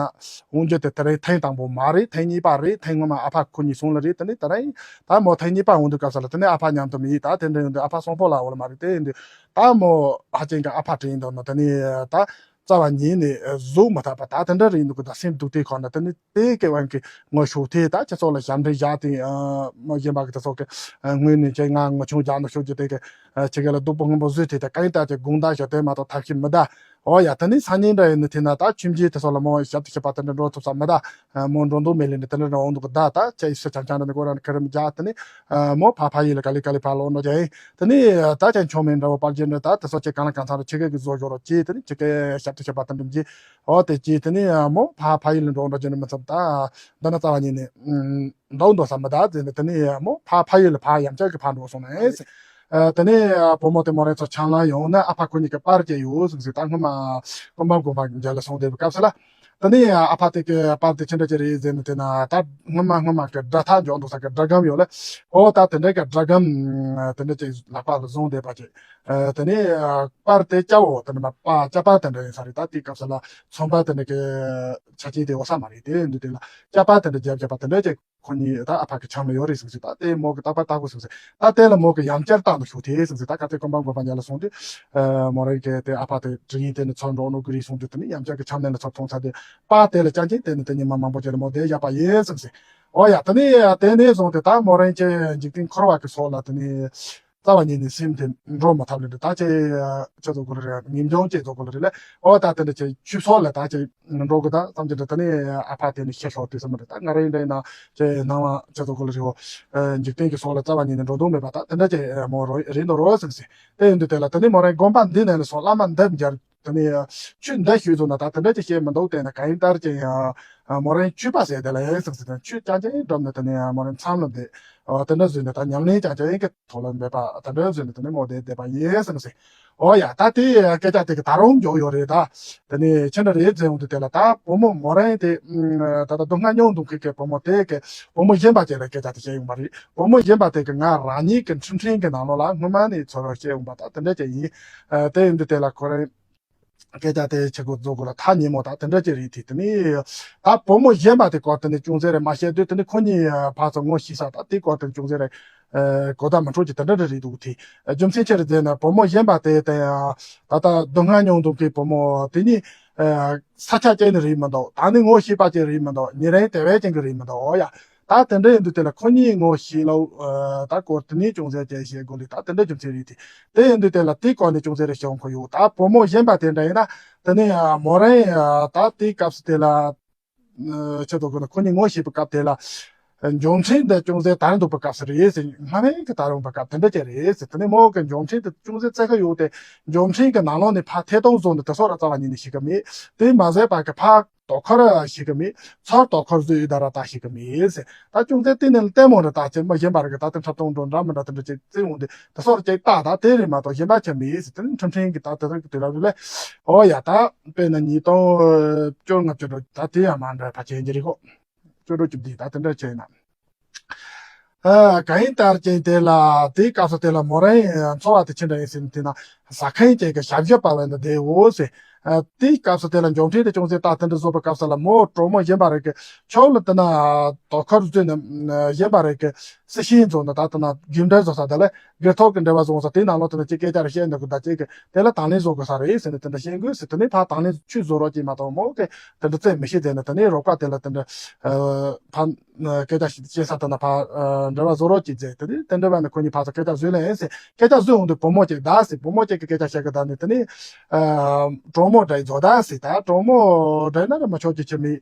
འོང་རྒྱུ་དེ་དེ་རིང་ཐེངས་དང་པོ་མ་རེད། ཐེངས་གཉིས་པ་རེད། ཐེངས་སྔོན་མ་ཨ་ཕ་ཁོ་གཉིས་སོང་ལ་རེད། དེ་ནི་དེ་རིང་ད་མོ་ཐེངས་གཉིས་པ་འོང་དུས་སྐབས་ས་ལ་དེ་ནི་ཨ་ཕ་མཉམ་དུ་མི་ཡིན། ད་དེ་འདྲ་ཡོང་དུས་ཨ་ཕ་སོང་པོ་ལ་འོ་ལ་མ་རེད། དེ་ཡིན་དུས་ད་མོ་ཧ་ཅང་གི་ཨ་ཕ་དྲན་ཡིན་དང་ན་དེ་ནི་ད། རྩ་བ་ཉིད་ནས་གཟུགས་མི་ཐུབ་པ་ད་དེ་འདྲ་རེད་འདུག་གི་ད་སེམས་སྡུག་དེ་ཁོ་ན་དེ་ནི་དེ་གི་དབང་གིས་ངོ་ཤུགས་དེ་ད་སྤྱི་ཚོགས་ལ་ཞབས་འདྲེན་བཞག་དེ་མ་གཞན་པ་གི་དེ་ཚོ་གི་ངོས་ནས་ཀྱི་ང་ངོ་ཆུང་རྒྱག་ནོ་ཤོད་ཀྱི་དེ་གི་ཆི་གི་ལ་སྡུག་པོ་སྔོན་པོ་བཟོས་དེ་ད་གང་ལྟར་གྱི་དགོངས་དག་ཞུ་དེ་མ་གཏོགས་ཐབས་ཤེས་མི་གདའ། ཨོ་ཡ་དེ་ནི་སང་ཉིན་འདྲ་ཡིན་ནི་དེ་ན་ད་ཆུ་འབྱིན་དེ་ཚོ་ལ་མོ་ཞབས་ཏུ་ཞུ་བ་དེ་འདྲ་འགྲོ་ཐུབ་ས་མི་གདའ། མོ་འགྲོ་འདུག་མེད་ལེ་ནི་དེ་འདྲ་འདྲ་འོང་འདུག་གི་ད་ད་ཅི་ཡི་སུ་ཆམ་ཆམ་འདྲ་ནི་ཀོ་ར་ནི་ཁི་རི་མི་རྒྱག་དེ་ནི། མོ་ཕ་ཕ་ཡུལ་ལ་ག་ལེ་ག་ལེ་ཕ་ལོག་འགྲོ་རྒྱུ་ཡིན། དེ་ནི་ད་ཅང་ཆོ་མེད་འདྲ་བོ་པར་རྒྱུ་འདྲ་ད་དེ་ཚོ་ཅི་གང་ལ་གང་ཚང་རུ་ཆི་གེ་གི་བཟོ་ཞོར་རོ་ཅི་དེ་ནི་ཆི་གེ་ཞབས་ཏུ་ཞུ་བ་དེ་འདྲ་འཇི། ཨོ་དེ་ཅི་དེ་ནི་མོ་ཕ་ཕ་ཡུལ་ལ་འགྲོ་འགྲོ་རྒྱུ་འདྲ་མི་ཚབ་ད། འདི་ན་རྩ་བ་ཉིད་ནས་འདོག་འདོག་ས་མི་ད་ཟེར་ནས་དེ་ནི་མོ་ཕ་ཕ་ཡུལ་ལ་ཕ་ཡང་བསྐྱར་གི་ཕ་འགྲོ་སོང་ནས། དེ་ནི་བུ་མོ་དེ་མོ་རེ་ཚོ་ཆང་ལ་ཡོང་ན་ཨ་ཕ་ཁོ་གཉིས་ཀྱི་པར་སྐྱེ་ཡོད་ཟིག་ཟིག་ད་སྔོན་མ་ཀོ་འབམ་དགོན་པ་མཇལ་ལ་སོང་བསྡད་པའི་སྐབས་སུ་ལ། དེ་ནས་ཨ་ཕ་དེ་གི་པར་དེ་ཅི་འདྲ་ཅིག་རེད་ཟེར་ནས་དེ་ན་ད་སྔོན་མ་སྔོན་མ་གི་སྒྲ་ཐག་འཇོག་འདུག་ས་གི་སྒྲ་སྒམ་ཡོད་ལ། ཨོ་ད་དེ་འདྲ་གི་སྒྲ་སྒམ་དེ་འདྲ་ཅིག་ལག་པ་ལ་བཟུང་བསྡད་པ་ཅིག་དེ་ནས་པར་དེ་སྐྱ་བོ་དེ་འདྲ་པ་སྐྱ་པར་དེ་འདྲ་ཡིན་ས་རེད། ད་དེའི་སྐབས་སུ་ལ་ཚོན་པ་དེ་འདྲ་གི་ཆ་རྐྱེན་དེ་འོ་ས་མ་རེད། དེ་འདུག་དེ་ལ་སྐྱ་པར་དེ་འདྲ་རྒྱབ་རྒྱབ་པ་དེ་འདྲ་ཅིག་ཁོ་གཉིས་ད་ཨ་ཕ་གི་ཆང་ལ་ཡོད་རེད་ཟིག་ཟིག་ད་དེ་མོ་གི་རྟག་པར་ལྟ་དགོས་ཟིག་ཟིག་ད་དེ་ལ་མོ་གི་ཡང་བསྐྱར་བཏང་དུ་ཤོག་དེ་ཟིག་ཟིག་ད་ག་དེ་ཀོ་འབམ་དགོན་པ་ཉལ་ལ་སོང་དུས། མོ་རང་གི་དེ་ཨ་ཕ་དེ་དྲི་ཡིན་དེ་ནི་ཚོར་འགྲོ་ནོ་གི་རེད་སོང་དུས་དེ་ནི་ཡང་བསྐྱར་གི་ཆང་ནན་ལ་ཚོར་ཐོང་ཚ་དེ་པ་དེ་ལ་ཅང་ཅིག་དེ་ནི་དེ་ཉི་མ་མང་པོ་ཅིག་ལ་མོ་དེ་བཞག་པ་ཡིན་ཟིག་ཟིག་ཨོ་ཡ་དེ་ནི་དེ་ནས་བཟུང་སྟེ་ད་མོ་རང་གི་འཇིག་རྟེན་འཁོར་བ་གི་སོགས་ལ་དེ་ནི། རྩ་བ་ཉིད་ནས་སེམས་དེ་འགྲོ་མ་ཐབས་ལས་འདི་ད་ཅི་ཅི་ཚོ་གོ་ལ་རེད། ངེས་འབྱུང་ཅི་ཚོ་གོ་ལ་རེད་ལ། ཨོ་ད་དེ་འདྲ་ཅི་ཆུ་སོགས་ལ་ད་ཅི་འགྲོ་གི་ད་བསམ་གྱི་འདྲ། ད་ནི་ཨ་ཕ་དེ་ནི་ཤེས་ཤོག་དེ་བསམ་མི་འདྲ། ད་ང་རེ་འདྲ་ཡིན་ན་ཅི་ནང་ལ་ཅི་ཚོ་གོ་ལ་རེད། འཇིག་རྟེན་གྱི་སོགས་ལ་རྩ་བ་ཉིད་ནས་འགྲོ་འདུག་མེད་པ་ད་དེ་འདྲ་ཅི་མོ་རོ་རེད་འདུག་རོ་ཟེར་ཟེར། དེ་ཡིན་དུས་དེ་ལ་ད་ནི་མོ་རང་དགོན་པ་འདི་ནས་ནི་སོགས་བླ་མ་འདེབས་འབྱར། དེ་ནས་ཆོས་འདི་ཞུས་སོང་ན་ད་དེ་འདྲ་ཅིག་བཤད་མི་འདུག་དེ་ནས་གང་ཡིན་ལྟར་ཅིག་མོ་རང་ཆོས་པ་ཟེར་དེ་ལ་ཡིན་ཟེར་ཟེར་ཆོས་རྐྱང་རྐྱང་སྒྲུབ་ནས་དེ་ནས་མོ་རང་མཚམས་ལ་འདས་དེ་འདྲ་བཟོས་ནས་ད་ཉམས་ལེན་རྐྱང་རྐྱང་གི་ཐོག་ལ་འབད་པ་དེ་འདྲ་བཟོས་ནས་དེ་ནས་མོ་དེ་བསྡད་པ་ཡིན་ཟེར་ཟེར། ཨོ་ཡ། ད་དེ་སྐད་ཆ་དེ་གི་ད་རུང་མགྱོགས་ཡོད་རེད་ད། དེ་ནས་ཕྱི་འདྲ་རེད་ཟེར་འོང་དུས་དེ་ལ་ད་བུ་མོ་མོ་རང་དེ་ད་ལྟ་སྡུག་བསྔལ་མྱོང་འདུག་མཁན་གྱི་བུ་མོ་དེ་གི་བུ་མོ་གཞན་པ་དེ་ལ་སྐད་ཆ་དེ་བཤད་ཡོང་པ་རེད། བུ་མོ་གཞན་པ་དེ་གི་ང་རང་ཉིད་ཀྱི་འཕྲིན་ཕྲན་གྱི་ནང་ལོགས་ལ་སྔོན་མ་ནས་ཚོར་བ་བཤད་ཡོང་པ་ད་དེ་འདྲ་ཅིག་ཡིན། དེ་ཡིན་དུས་དེ་ལ་ཁོ་རང་སྐད་ཆ་དེ་ཆེ་གོ་རྫོགས་གོ་ལ་ཐག་ཉེ་མོ་ད་དེ་འདྲ་ཅིག་རེད། དེ་དེ་ནས་ད་བུ་མོ་གཞན་པ་དེ་སྐོར་དེ་ནས་ཅུང་ཟད་རེ་མ་བཤད་དུས་དེ་ནས་ཁོ་གཉིས་ཕར་ཚུར་ངོ་ཤེས་ས་ད་དེ་སྐོར་དེ་ཅུང་ཟད་རེ་གོ་བརྡ་མི་འཕྲོད་ཀྱི་དེ་འདྲ་རེ་རེད་འདུག་དེ་རྒྱུ་མཚན་ཆེ་རེ་ཟེར་ན་བུ་མོ་གཞན་པ་དེ་དེ་ད་ལྟ་སྡུག་བསྔལ་མྱོང་འདུག་གི་བུ་མོ་དེ་གཉིས་ས་ཆ་གཅིག་ནས་རེད་མི་འདུག་ད་ནི་ངོ་ཤེས་པ་ཅིག་རེད་མི་འདུག་ཉེ་རིང་དེ་བས་ཅན་གྱི་རེད་མི་འདུག་ཨོ་ཡ། ད་དེ་འདྲ་ཡིན་དུས་དེ་ལ་ཁོ་གཉིས་ངོ་ཤེས་ལོ། ད་སྐོར་དེ་ནས་ཅུང་ཟད་ཅིག་བཤད་དགོས་ལེ་ད་དེ་འདྲ་རྒྱུ་མཚན་རེད་དེ། དེ་ཡིན་དུས་དེ་ལ་དེའི་སྐོར་ནས་ཅུང་ཟད་རེ་བཤད་འོང་གི་ཡོད། ད་བུ་མོ་གཞན་པ་དེ་འདྲ་ཡིན་ན་དེ་ནས་མོ་རང་ད་དེའི་སྐབས་སུ་དེ་ལ་ཆེད་དུ་དགོས་ན་ཁོ་གཉིས་ངོ་ཤེས་པའི་སྐབས་དེ་ལ་འབྱོར་འཕྲིན་འདི་ཅུང་ཟད་དར་འདུག་པའི་སྐབས་སུ་རེད་ཟེར། སྔ་མའི་གི་དར་འོང་པའི་སྐབས་དེ་འདྲ་ཅིག་རེད་ཟེར། དེ་ནས་མོ་གི་འབྱོར་འཕྲིན་དེ་ཅུང་ཟད་བཙལ་གི་ཡོད་དེ་འབྱོར་འཕྲིན་གི་ནང་ལོགས་ནས་ཕར་ཐད་གཏོང་བཟོ་ནས་དེ་སོགས་ལ་རྩ་བ་ཉིད་ནས་ཤེས་གི་མེད། དེ་མ་ཟད་པ་གི་ཕར་དོ་ཁུར་ཤེས་གི་མེད། ཚུར་དོ་ཁུར་བཟོས་ཡོད་ད་ར་ད་ཤེས་གི་མེད་ཟེར། ད་ཅུང་ཟད་དེ་ནས་ལྟད་མོ་རེ་ད་ཅེས་མ་གཞན་པ་རེ་གི་ད་དེ་འཁྲབ་སྟོན་འགྲོ་འདྲ་མི་འདྲ་དེ་འདྲ་ཅིག་བརྩི་འོང་དུས་དེ་སོགས་ཅིག་ལྟ་ད་དེ་རེད་མ་གཏོགས་གཞན་པ་ཅིག་མེད་ཟེར། དེ་ནི་འཕྲིན་ཕྲན་གི་ད་དེ་རིང་གི་དུས་རབས་ལ་ཨོ་ཡ་ད་དཔེར་ན་ཉིས་སྟོང་བཅོ་ལྔ་བཅུ་དྲུག་ད་དེ་ཡང་མ་འདྲ་བ་བྱས་ཀྱི་རེད་གོ། བཅུ་དྲུག་བཅུ་བདུན་ད་དེ་འདྲ་བྱས་ན། ཨ་གང་ཡིན་ལྟར་ཅན་དེ་ལ་དེའི་སྐབས་སུ་དེ་ལ་མོ་རང་འཚོ་བ་དེ་ཅི་འདྲ་ཡིན་ཟེར་ན་དེ་ན་ཟ་མཁན་ཅན་གྱི་ཞབས་ཞུ་པ་བས་ན་དེའོ་ཟེར། ཨ་དེའི་སྐབས་སུ་དེ་ལ་འབྱོར་འཕྲིན་དེ་ཅུང་ཟད་ད་དེ་འདྲ་བཟོ་བའི་སྐབས་སུ་ལ་མོ་གྲོགས་མོ་གཞན་པ་རེ་གི་ཕྱོགས་ལ་དེ་ན་དོ་ཁུར་བཟོས་ནས་གཞན་པ་རེ་གི་སི་ཤིང་བཟོ་ན་ད་དེ་ན་རྒྱུ་འབྲས་བཟོ་ས་དེ་ལ་སྒེར་ཐོག་གི་འབྲེལ་བ་བཟོ་ས་དེའི་ནང་ལོགས་དེ་ན་ཅིག་སྐད་ཆ་རེ་བཤད་འདུག་གི་ད་ཅིག་གི་དེ་ལ་དང་ལེན་བཟོ་དགོས་ས་རེད་ཟེར་ནས་དེ་འདྲ་བཤད་དགོས་ཟེར། དེ་ནས་ཕར་དང་ལེན་ཆུད་བཟོ་རོགས་ཅིག་མ་གཏོགས་མོ་གི་དེ་འདྲ་རྩེད་མི་ཤེས་ཟེར་ནས་དེ་ནས་རོགས་པ་དེ་ལ་དེ་འདྲ་ཕར་སྐད་ཆ་ཞིག་བཤད་ས་དེ་ན་ཕར་འབྲེལ་བ་བཟོ་རོགས་ཅིག་ཟེར། དེ་ནས་དེ་འདྲ་བ་ནི་ཁོ་གཉིས་ཕར་ཚུར་སྐད་ཆ་བཟོས་ལ་ཡིན་ཟེར། སྐད་ཆ་བཟོས་འོང་དུས་བུ་མོ་གཅིག་ད་ཟེར། བུ་མོ་གཅིག་གིས་སྐད་ཆ་བཤད་གི་ད་ནི་དེ་ནས་གྲོགས་མོ་འདྲ་བཟོ་ད་ཟེར། ད་གྲོགས་མོ་འདྲ་ན་ར་མ་ཆོག་གི་ཁྱེད་མི་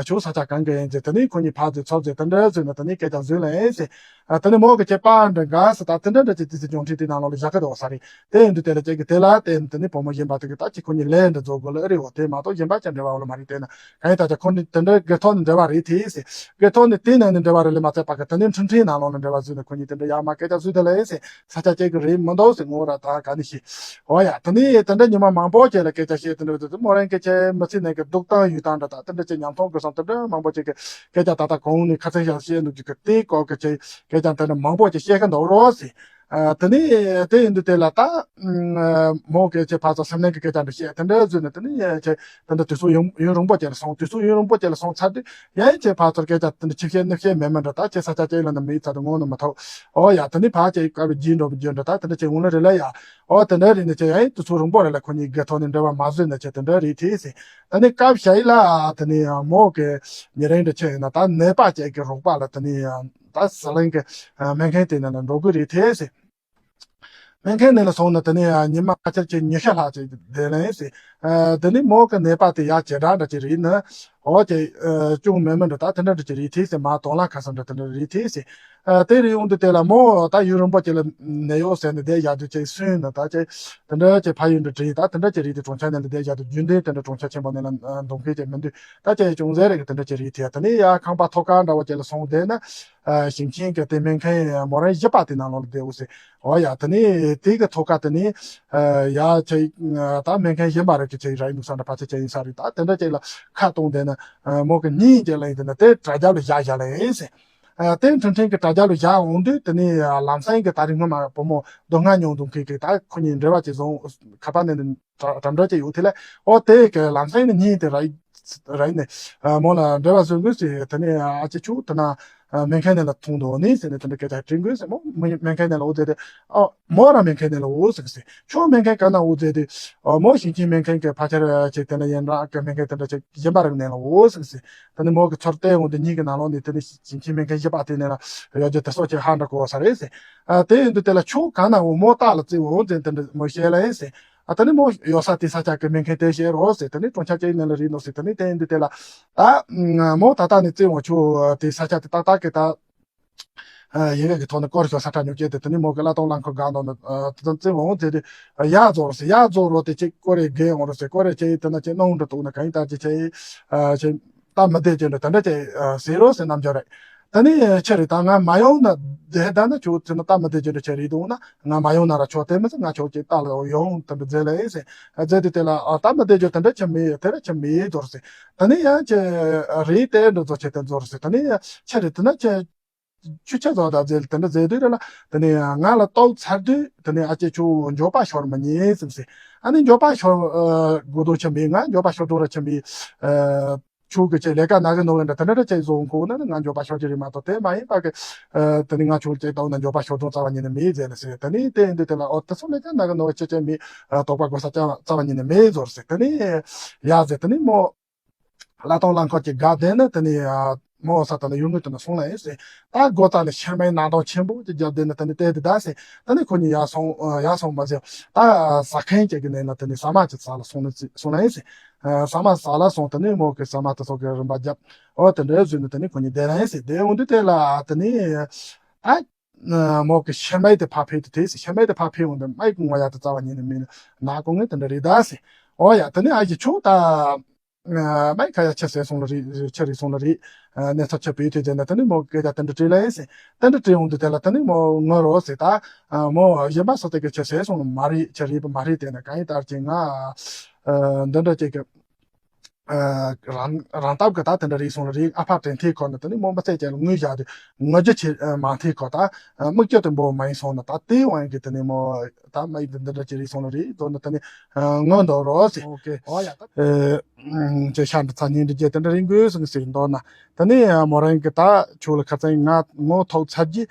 ཆུ་ས་ཆ་གང་གི་ཡིན་ཟེར། དེ་ནས་ཁོ་གཉིས་ཕར་ཚུར་ཚོར་ཟེར་དེ་འདྲ་བཟོས་ན་དེ་ནས་སྐད་ཆ་བཟོས་ལ་ཡིན་ཟེར། ཨ་དེ་ནས་མོ་གི་ཁྱེད་པ་འདྲ་འགའ་ཟེར་ད་དེ་འདྲ་འདྲ་ཅིག་དེ་ཚེ་འབྱོར་འཕྲིན་དེ་ནང་ལོགས་ལ་བཞག་གི་འདུག་ས་རེད། དེ་ཡིན་དུས་དེ་ལ་ཅིག་གི་དེ་ལ་དེ་དེ་ནས་བུ་མོ་གཞན་པ་དེ་གི་ད་ཅིག་ཁོ་གཉིས་ལས་འདྲ་བཟོ་དགོས་ལ་ཨེ་རེད་འོ། དེ་མ་གཏོགས་གཞན་པ་ཅིག་འབྲེལ་བ་འོ་ལ་མ་རེད། དེ་ན་གང་ཡིན་ད་ཅིག་ཁོ་ནི་དེ་འདྲ་སྒེར་ཐོག་ནས་འབྲེལ་བ་རེད་དེ་ཟེར། སྒེར་ཐོག་ནས་དེ་ནང་ནས་འབྲེལ་བ་རེད་ལས་མ་ཚད་པ་གི་དེ་ནས་འཕྲིན་ཕྲན་ནང་ལོགས་ནས་འབྲེལ་བ་བཟོས་ནས་ཁོ་གཉིས་དེ་འདྲ་ཡར་མར་སྐད་ཆ་བཟོས་དེ་ལ་ཨེ་ཟེར། ས་ཆ་གཅིག་གི་རེད་མི་འདུག་ཟེར། ངོ་ར་ད་ག་ནས་ཤེས། འོ་ཡ་དེ་ནས་དེ་འདྲ་ཉི་མ་མང་པོ་ཅིག་ལ་སྐད་ཆ་བཤད་དེ་འདྲ་དེ་མོ་རང་སྐད་ཆ་མི་ཚེ་ནང་གི་སྡུག་དང་ཡུག་དང་འདྲ་ད་དེ་འདྲ་ཅིག་ཉམ་ཐག་དགོས་སམ་དེ་འདྲ་མང་པོ་ཅིག་གི་སྐད་ཆ་ད་ལྟ་གོང་ནས་ཁ་སང་ཞག་བཤད་འདུག་གི་དེའི་སྐོར་གི་ཅིག་སྐད་ཆ་དེ་འདྲ་མང་པོ་ཅིག་བཤད་གི་འདུག་རོགས་ཟེར། ཨ་དེ་ནས་དེ་ཡིན་དུས་དེ་ལ་ད་མོ་སྐད་ཆ་ཕར་ཚུར་སེམས་ནང་གི་སྐད་ཆ་འདྲ་བཤད་དེ་འདྲ་བཟོས་ནས་དེ་ནས་ཅིག་དེ་འདྲ་དུས་ཚོད་ཡུན་ཡུན་རིང་པོ་ཅིག་ལ་སོང་། དུས་ཚོད་ཡུན་རིང་པོ་ཅིག་ལ་སོང་ཚར་དུས་ཡང་ཅིག་ཕར་ཚུར་སྐད་ཆ་དེ་འདྲ་ཅིག་བཤད་ནི་བཤད་མེད་མེད་འདྲ་ད་ཅིག་ས་ཆ་གཅིག་ལ་ནི་མི་ཡི་ཚ་དུ་ངོ་ནི་མི་ཐོག་འོ་ཡ་དེ་ནས་ཕར་ཅིག་སྐབས་རྗེས་འགྲོ་བརྗོད་འདྲ་ད་དེ་འདྲ་ཅིག་འོང་ལ་རེད་ལ་ཡ། འོ་དེ་འདྲ་རེད་ནི་ཅིག་ཡང་དུས་ཚོད་རིང་པོ་རེད་ལ་ཁོ་གཉིས་སྒེར་ཐོག་ནས་འབྲེལ་བ་མ་བཟོས་ནི་ཅིག་དེ་འདྲ་རེད་དེ་ཟེར། དེ་ནས་སྐབས་ཤ་ཡི་ལ་དེ་ནས་མོ་གི་ཉེ་རིང་འདྲ་ཆེ་ཡིན་ན་ད་ནད་པ་ཅིག་གི་རོགས་པ་ལ་དེ་ནས་ད་ཟི་ལིང་གི་སྨན་ཁང་དེ་ནས་ལ་འགྲོ་དགོས་རེད་དེ་ཟེར། སྨན་ཁང་ནས་ལ་སོང་ན་དེ་ནས་ཉི་མ་ཕལ་ཆེར་ཅིག་ཉི་ཤུ་ལྷག་ཅིག་བསྡད་ལ་ཟེར། དེ་ནས་མོ་གི་ནད་པ་དེ་ཡ་ཇེ་དྲག་འདྲ་ཅིག་རེད་ནི། འོ་ཅེ། ཅུང་མེད་མེད་འདྲ་ད་དེ་འདྲ་འདྲ་ཅིག་རེད་དེ་ཟེར། མ་དོང་ལ་ཁ་སང་འདྲ་དེ་འདྲ་རེད་དེ་ཟེར། དེ་རེད་ཡོང་དུས་དེ་ལ་མོ་ད་ཡུན་རིང་པོ་ཅིག་ལ་ནད་གཡོག་ཟེར་ནས་བསྡད་བཞག་དུས་ཅིག་སུན་ནས་ད་ཅིག་དེ་འདྲ་ཅིག་ཕ་ཡུལ་འདྲ་དྲན་ད་དེ་འདྲ་ཅིག་རེད་དེ། གྲོང་ཁྱེར་ནས་ལ་བསྡད་བཞག་དུས་རྒྱུན་ལྡན་དེ་འདྲ་གྲོང་ཁྱེར་ཆེན་པོ་ནས་ལ་འདུག་མཁན་ཅིག་མི་འདུག་ད་ཅིག་ཅུང་ཟད་རེ་གི་དེ་འདྲ་ཅིག་རེད་དེ། དེ་ནས་ཡ་ཁང་པ་ཐོག་ཁ་འདྲ་བོ་ཅིག་ལ་སོང་བསྡད་ན། ཞིང་ཆེན་གྱི་དེ་སྨན་ཁང་མོ་རང་བཞི་པ་དེ་ནང་ལོགས་ལ་བསྡད་འོ་ཟེར། འོ་ཡ་དེ་ནས་དེ་གི་ཐོག་ཁ་དེ་ནས་ཡ་ཅིག་ད་སྨན་ཁང་གཞན་པ་རེ་གི་ཅིག་ར་ཡིན་འདུག་ས་འདྲ་ཕལ་ཆེར་ཅིག་ཡིན་ས་རེད། ད་དེ་འདྲ་ཅིག་ལ་ཁ་གཏོང་བསྡད་ན་མོ་གི་གཉིད་ཅིག་ལེན་དེ་ན་དེ་དྲ་རྒྱ་ལ་བཞག་བཞག་ལ་ཡིན་ཟེར། དེ་འཕྲིན་ཕྲན་གྱི་དྲ་རྒྱ་ལ་བཞག་འོང་དུས་དེ་ནས་ལམ་སེང་གི་ད་རིང་སྔོན་མ་བུ་མོ་སྡུག་བསྔལ་མྱོང་འདུག་མཁན་གྱི་ད་ཁོ་གཉིས་འབྲེལ་བ་ཅིག་བཟུང་ཁ་པར་ནས་འདྲ་འདྲ་ཅིག་ཡོད་དེ་ལས་ཨོ་དེ་གི་ལམ་སེང་ནས་གཉིད་དེ་ར་ར་ནས་མོ་ལ་འབྲེལ་བ་བཟོ་དགོས་ཟེར། དེ་ནས་ཨ་ཅེ་ཆུ་དེ་ན་སྨན་ཁང་ནས་ལ་ཐོང་འདུག་ནི་ཟེར་ནས་དེ་འདྲ་སྐད་ཆ་དྲིས་དགོས་ཟེར། མོ་སྨན་ཁང་ནས་ལ་འོ་ཟེར་ཏེ་ཨོ་མོ་རང་སྨན་ཁང་ནས་ལ་འོ་ཟེར་ཟེར། ཁྱོད་སྨན་ཁང་ག་ན་འོ་ཟེར་ཏེ་ཨོ་མོ་ཞིང་ཆེན་སྨན་ཁང་གི་ཕལ་ཆེར་ཅིག་དེ་ན་ཡན་ལག་གི་སྨན་ཁང་དེ་འདྲ་ཅིག་གཞན་པ་རིག་ནས་ལ་འོ་ཟེར་ཟེར། དེ་ནས་མོ་གི་ཚུར་བལྟས་འོང་དུས་གཉིད་ཀྱི་ནང་ལོགས་ནས་དེ་ནས་ཞིང་ཆེན་སྨན་ཁང་བཞི་པ་དེ་ནས་ལ་ཡོད་རྒྱུ་དེ་སོགས་ཀྱི་ཧ་འདྲ་གོ་ས་རེད་ཟེར། ཨ་དེ་ཡིན་དུས་དེ་ལ་ཁྱོད་གང་ན་འོ་མོ་བརྟག་ལ་བརྩི་འོང་ཟེར་དེ་འདྲ་མོ་བཤད་ལ་ཡིན་ཟེར། ཨ་དེ་ནས་མོ་ཡོད་ས་དེ་ས་ཆ་གི་སྨན་ཁང་དེ་བཤད་རོགས་ཟེར། དེ་ནས་གྲོང་ཁྱེར་གཅིག་ནས་ལ་རེད་ནོ་ཟེར། དེ་ནས་དེ་ཡིན་དུས་དེ་ལ་ད་མོ་ད་ལྟ་ནས་བརྩི་འོང་ཁྱོད་དེ་ས་ཆ་དེ་ཏག་ཏག་གི་ད། ཡི་གེ་གི་ཐོག་ནས་སྐོར་ཤོག་ས་ཁྲ་ཉོ་སྐྱེས་ཏེ་དེ་ནི་མོ་གི་གླ་གཏོང་རླངས་འཁོར་སྒང་དང་དེ་ཙམ་འོང་དེ་དེ་ཡག་རྫོགས་རོ་ཟེར། ཡག་རྫོགས་རོ་དེ་ཅིག་སྐོར་རེ་རྒས་འོང་རོ་ཟེར། སྐོར་རེ་ཅིག་དེ་ན་ཅིག་སྣང་དུ་དུག་ན་གང་ཡིན་ད་ཅིག་ཅིག་ཅིག་སྟབས་མི་བདེ་ཅན་འདྲ་དེ་འདྲ་ཅིག་ཟེར་རོ་ཟེར་རྣམ་འགྱུར་རེད། དེ་ནི་ཆི་རེད་ད་ང་མ་ཡོང་ན་བསྡད་ད་ན་ཁྱོད་ཚོ་ན་སྟབས་མི་བདེ་ཅན་འདྲ་ཆི་རེད་འདུག་ན། ང་མ་ཡོང་ན་ར་ཆོག་དེ་མི་ཚེ་ང་ཁྱོད་ཀྱི་རྟ་ལ་ཡོང་དེ་འདྲ་མཛད་ལ་ཡིན་ཟེར། མཛད་དེ་དེ་ལ་ཨ་སྟབས་མི་བདེ་རྒྱུ་དེ་འདྲ་ཆི་མེད་དེ་ར་ཆི་མེད་རྫོགས་ཟེར། དེ་ནི་ཡང་ཆི་རེད་དེ་འདྲ་རྫོགས་ཆེ་དེ་རྫོགས་ཟེར། དེ་ནི་ཆི་རེད་དེ་ན་ཆི་ཆུ་ཆ་རྫོགས་ད་མཛད་དེ་འདྲ་མཛད་དུས་ར་ལ་དེ་ནི་ང་ལ་ལྟོགས་ཚར་དུས་དེ་ནི་ཨ་ཅེ་ཁྱོད་འགྱོད་པ་ཤོར་མི་ཉན་ཟེར་ཟེར། ཨ་ནི་འགྱོད་པ་ཤོར་དགོས་དོན་ཆི་མེད། ང་འགྱོད་པ་ཤོར་དོན་ར་ཆི་མེད། ཁྱོད་ཀྱི་ཅེས་ལས་ཀ་ན་གི་ནོར་བའི་འདྲ་དེ་འདྲ་ཅེས་བཟོ་འཁོར་ན་ནི་ང་འགྱོད་པ་ཤོར་གྱི་རེད་མ་གཏོགས་དེ་མ་ཡིན་པ་གི། དེ་ནི་ང་ཁྱོད་ཅེས་བཏང་ན་འགྱོད་པ་ཤོར་དོན་རྩ་བ་ཉིད་ནས་མེད་ཟེར་ལ་ཟེར། དེ་ནི་དེ་ཡིན་དུས་དེ་ལ་ཨོ་དེ་ཚོ་ལས་ཀ་ན་གི་ནོར་བ་ཅེས་ཅེས་མེད། དོགས་པ་དགོས་ས་ཅང་རྩ་བ་ཉིད་ནས་མེད་ཟེར་ཟེར། དེ་ནི་ཡ་ཟེར། དེ་ནི་མོ་གླ་གཏོང་རླངས་འཁོར་གྱི་སྒ་བསྡད་ནི་དེ་ནི་མོ་ས་དང་ཡུལ་དངོས་དེ་ནི་སོང་ལ་ཡིན་ཟེར། ད་སྒོ་རྩ་ནས་ཤེར་མའི་སྣང་དོགས་ཆེན་པོ་ཅིག་བརྒྱབ་བསྡད་ནི་དེ་ནི་བལྟས་དེ་ད་ཟེར། དེ་ནི་ཁོ་གཉིས་ཡར་སོང་ཡར་སོང་མ་ཟེར། ད་ཟ་མཁན་ཅིག་གི་ནས་ན་དེ་ནི་ཟ་མ་ཅིག་ཟ་ལ་སོང་ནི་སོང་ལ་ཡིན་ཟེར། ཨ་ཟ་མ་ཟ་ལ་སོང་། དེ་ནས་མོ་གི་ཟ་མ་དེ་ཚོ་གི་རིམ་པ་བརྒྱབ། ཨོ་དེ་འདྲའི་བཟོས་ནས་དེ་ནས་ཁོ་གཉིས་བསྡད་ན་ཡིན་ཟེར། དེ་འོང་དུས་དེ་ལ་དེ་ནས་ཨ་མོ་གི་ཤེར་མའི་དེ་ཕར་ཕེབས་དུས་དེ་ཟེར། ཤེར་མའི་དེ་ཕར་ཕེབས་འོང་དུས་མའི་ཀུན་ང་ཡ་དེ་རྩ་བ་ཉིད་ནས་མིན་ན་ཀུན་ངས་དེ་འདྲ་རེད་ད་ཟེར། ཨོ་ཡ་དེ་ནས་ཨ་ཡི་ཆུང་ད་མའི་ཁ་ཡ་ཆེ་ཟེར་སོང་ལ་རེད། ཆེ་རེད་སོང་ལ་རེད། གནས་ཚབ་ཆེ་བོད་དུ་བྱས་ན་དེ་ནས་མོ་སྐད་ཆ་དེ་འདྲ་དྲིས་ལ་ཡིན་ཟེར། དེ་འདྲ་དྲིས་འོང་དུས་དེ་ལ་དེ་ནས་མོ་ངུ་རོགས་ཟེར། ད་མོ་གཞན་པ་སོ་དེ་གི་ཆེ་ཟེར་སོང་ལ་མ་རེད། ཆེ་རེད་པ་མ་རེད། དེ་ནས་གང་ཡིན་ལྟར་གྱི་ང་འདི་འདྲ་ཅིག་གི་རང་རང་སྟབས་ཀྱི་ད་དེ་འདྲ་རེད་སོང་ལ་རེད། ཨ་ཕ་དྲན་ཐེ་ཁོ་ན་དེ་ནས་མོ་མི་ཚེ་ཅན་ལ་ངུ་བཞག་དུས་ངུ་རྒྱུ་ཆེ་མ་ཐེ་ཁོ་ད་མིག་ཆུ་དེ་འབོ་མ་ཡིན་སོང་ན་ད་དེ་དབང་གི་དེ་ནས་མོ་ད་མ་ཡིན་དེ་འདི་འདྲ་ཅིག་རེད་སོང་ལ་རེད་མདོར་ན་དེ་ནས་ངུ་འདུག་རོགས་ཟེར། ཨོ་ཀེ། ཨོ་ཡ་ད། ཅེས་ཤ་འདི་ཚ་ཉིན་འདི་རྒྱལ་དེ་འདྲ་རིང་དགོས་སོང་ཟེར་མདོར་ན། དེ་ནས་མོ་རང་གི་ད་ཁྱོད་ལ་ཁ་སང་ང་ངོ་ཐོག་ཚར་གྱི།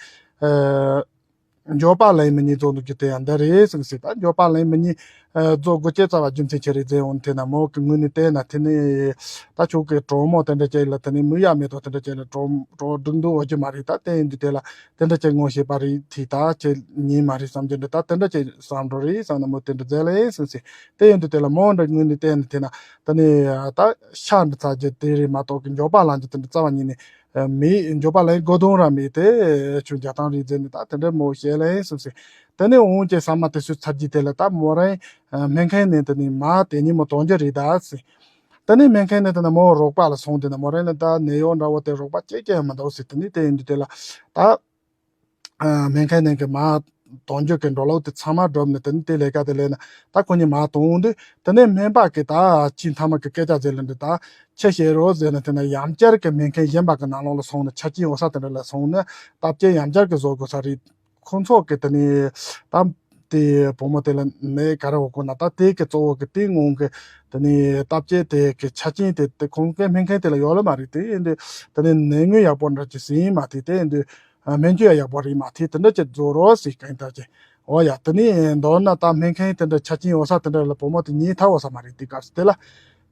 འགྱོད་པ་ལེན་མི་ཉིད་རྫོགས་འདུག་རྒྱུ་དེ་ཡང་འདི་རེད་ཟེར་ཟེར། ད་འགྱོད་པ་ལེན་མི་ཉིད་རྫོགས་དགོས་ཅེས་རྩ་བ་རྒྱུ་མཚན་ཆེ་རེད་ཟེར་འོང་དེ་ན་མོ་གི་ངུས་ནས་བལྟས་ན་དེ་ནས་ད་ཁྱོད་ཀྱི་གྲོགས་མོ་དེ་འདྲ་ཅིག་ལ་དེ་ནས་མིག་ཡ་མེད་དོ་དེ་འདྲ་ཅིག་ལ་གྲོགས་གྲོགས་སྒྲིག་འདུག་འོ་རྒྱུ་མ་རེད། ད་དེ་ཡིན་དུས་དེ་ལ་དེ་འདྲ་ཅིག་ངོ་ཤེས་པ་རེད་དེ་ད་ཅིག་ཉིན་མ་རེད་བསམ་རྒྱུ་འདྲ། ད་དེ་འདྲ་ཅིག་བསམ་འགྲོ་རེད་བསམ་ན་མོ་དེ་འདྲ་མཛད་ལ་ཡིན་ཟེར་ཟེར། དེ་ཡིན་དུས་དེ་ལ་མོ་འདྲ་ངུས་ནས་བལྟས་ན་དེ་ན་དེ་ནས་ད་ཤ་འདི་ཚ་རྒྱུ་དེ་རེད་མ་གཏོགས་ཀྱི་འགྱོད་པ་ལངས་རྒྱུ་དེ་འདྲ་རྩ་བ་ཉིད་ནས་མེད། འགྱོད་པ་ལེན་དགོས་དོན་ར་མེད་དེ། ཆུ་རྒྱ་ཐང་རེད་ཟེར་ནས་ད་དེ་འདྲ་མོ་བཤད་ལ་ཡིན་ཟེར་ཟེར། དེ་ནས་འོང་ཅེས་ཟ་མ་དེ་ཚོ་ཚར་རྒྱུ་དེ་ལ་ད་མོ་རང་སྨན་ཁང་ནས་དེ་ནས་མ་དེ་ཉིན་མོ་གཏོང་རྒྱུ་རེད་ད་ཟེར། དེ་ནས་སྨན་ཁང་ནས་དེ་ནས་མོ་རོགས་པ་ལ་སོང་དེ་ན་མོ་རང་ལ་ད་ནད་གཡོག་འདྲ་བོ་དེ་རོགས་པ་གཅིག་ཀྱང་མི་འདུག་ཟེར། དེ་ནས་དེ་ཡིན་དུས་དེ་ལ་ད། སྨན་ཁང་ནང་གི་མ་གཏོང་རྒྱུ་གི་འགྲོ་ལུགས་དེ་ཚང་མ་སྒྲུབ་ནས་དེ་ནས་དེ་ལས་ཀ་དེ་ལས་ན་ད་ཁོ་གཉིས་མ་གཏོང་དུས་དེ་ནས་སྨན་པ་གི་ད་ཅི་མཐའ་མ་གི་སྐད་ཆ་ཟེར་ལ་འདི་ད་ཆི་བཤད་རོགས་ཟེར་ན་དེ་ན་ཡང་བསྐྱར་གི་སྨན་ཁང་གཞན་པ་གི་ནང་ལོགས་ལ་སོང་ནས་ཆ་རྐྱེན་འོ་ས་དེ་འདྲ་ལ་སོང་ནས་བརྟག་དཔྱད་ཡང་བསྐྱར་གི་བཟོ་དགོས་ས་རེད། ཁོང་ཚོ་གི་དེ་ནས་ད་དེ་བུ་མོ་དེ་ལ་ནད་ག་རེ་འོ་དགོས་ན་ད་དེ་གི་གཙོ་བོ་གི་དེ་སྔོན་གི་དེ་ནས་བརྟག་དཔྱད་དེ་གི་ཆ་རྐྱེན་དེ་དེ་ཁོང་གི་སྨན་ཁང་དེ་ལ་ཡོད་ལ་མ་རེད། དེ་ཡིན་དུས་དེ་ནས་ནད་ངོས་ཡག་པོ་འདྲ་ཅིག་ཟིན་མ་ཐེ་དེ་ཡིན་དུས། སྨན་བཅོས་ཡག་པོ་རེད་མ་ཐེ་དེ་འདྲ་ཅིག་བཟོ་རོགས་ཟེར་གང་ལྟར་ཅིག་ཨོ་ཡ་དེ་ནས་མདོར་ན་ད་སྨན་ཁང་དེ་འདྲ་ཆ་རྐྱེན་འོ་ས་དེ་འདྲ་ལ་བུ་མོ་དེ་ཉིད་ཐ་འོ་ས་མ་རེད། དེ་སྐབས་སུ་དེ་ལ་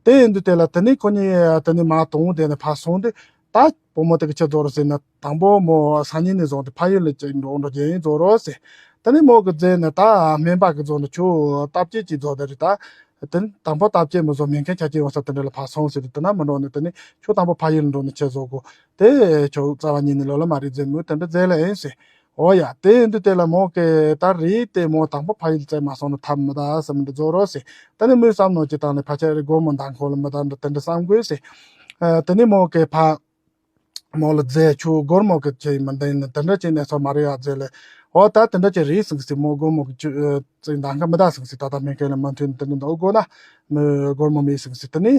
དེ་ཡིན་དུས་དེ་ལ་དེ་ནས་ཁོ་གཉིས་དེ་ནས་མ་དོང་དེ་ནས་ཕར་སོང་དུས་ད་བུ་མོ་དེ་གི་ཆི་བཟོ་རོགས་ཟེར་ན་དང་པོ་མོ་སང་ཉིན་ནས་བཟུང་སྟེ་ཕ་ཡུལ་ལ་ཅིག་འགྲོ་འགྲོ་རྒྱུ་ཡིན་བཟོ་རོགས་ཟེར། དེ་ནས་མོ་གི་རྗེས་ནས་ད་སྨན་པ་གི་བཟོ་ནས་ཁྱོད་བརྟག་དཔྱད་ཅིག་བཟོ་དེ་རེད་ད། དེ་ནས་དང་པོ་བརྟག་དཔྱད་མི་བཟོ་སྨན་ཁང་ཆ་རྐྱེན་འོ་ས་དེ་འདྲ་ལ་ཕར་སོང་ཟེར་དུས་དེ་ན་མི་འགྲོ་ནས་དེ་ནས་ཁྱོད་དང་པོ་ཕ་ཡུལ་འགྲོ་ནས་ཆི་བཟོ་དགོས། དེ་ཁྱོད་རྩ་བ་ཉིད་ནས་ལོ་ལ་མ་རེད་ཟེར་མོས་དེ་འདྲ་མཛད་ལ་ཡིན་ཟེར། འོ་ཡ་དེ་ཡིན་དུས་དེ་ལ་མོ་གི་ད་རེད་དེ་མོ་དང་པོ་ཕ་ཡུལ་བཙལ་མ་སོང་ན་ཐབས་མི་ད་བསམ་འདི་བཟོ་རོགས་ཟེར། དེ་ནས་མོས་བསམ་ནོ་ཅི་དང་ནས་ཕ་ཆེ་རེ་སྒོར་མོ་འདང་ཁོ་ལ་མི་ད་འདྲ་དེ་འདྲ་བསམ་དགོས་ཟེར། དེ་ནས་མོ་གི་ཕ། མོ་ལ་རྫས་ཆུ་སྒོར་མོ་གི་ཆེ་མི་འདང་ནི་དེ་འདྲ་ཅིག་གནས་ཚུལ་མ་རེད་ཡ་རྫས་ལས། འོ་ད་དེ་འདྲ་ཅིག་རེད་ཟིག་ཟིག་མོ་སྒོར་མོ་གི་ཆུ་ཙིག་འདང་གི་མི་ད་ཟིག་ཟིག་ད་ལྟ་སྨན་ཁང་ལ་མ་མཐུན་དེ་འདྲ་འདུག་དགོས་ན་མི་སྒོར་མོ་མེད་ཟིག་ཟིག་དེ་ནི།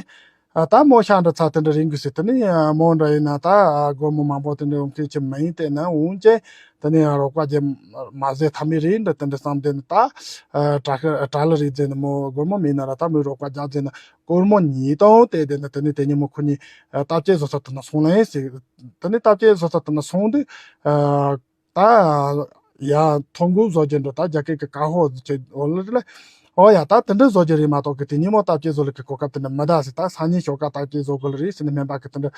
ད་མོ་ཤ་འདྲ་ཚ་དེ་འདྲ་རིང་གི་ཟིག་དེ་ནི་མོ་འདྲ་ཡིན་ན་ད་སྒོར་མོ་མང་པོ་དེ་འདྲ་ཡོང་མཁན་ཅིག་མ་ཡིན་དེ་ན་འོང་ཅེ་དེ་ནི་རོགས་པ་ཅིག་མ་ཟད་ཐ་མི་རེད་འདྲ་དེ་འདྲ་བསམ་དེ་ནི་ད་དྲག་གི་དྲག་ལ་རེད་ཟེར་ནི་མོ་སྒོར་མོ་མེད་ན་ར་ད་མོས་རོགས་པ་རྒྱག་ཟེར་ནི། སྒོར་མོ་ཉིས་སྟོང་སྟེར་དེ་ནི་དེ་ནི་དེ་ཉིན་མོ་ཁོ་གཉིས་བརྟག་དཔྱད་བཟོ་ས་དེ་ན་སོང་ལེ་ཟེར། དེ་ནི་བརྟག་དཔྱད་བཟོ་ས་དེ་ན་སོང་དུས། ད་ཡ་ཐོ་འགོད་བཟོ་རྒྱུ་འགྲོ་ད་རྒྱ་སྐད་ཀྱི་ཀ་ཧོ་ཟེར་ཅེས་འོ་ལེ་ལེ། ཨོ་ཡ་ད་དེ་འདྲ་བཟོ་རྒྱུ་རེད་མ་གཏོགས་ཀྱི་དེ་ཉིན་མོ་བརྟག་དཔྱད་བཟོ་ལེ་གི་གོ་སྐབས་དེ་འདྲ་མི་གདའ་ཟེར། ད་སང་ཉིན་ཞོགས་ཀ་བརྟག་དཔྱད་བཟོ་དགོས་ལེ་རེད་ཟེར་ནས་སྨན་པ་གི་དེ་འདྲ།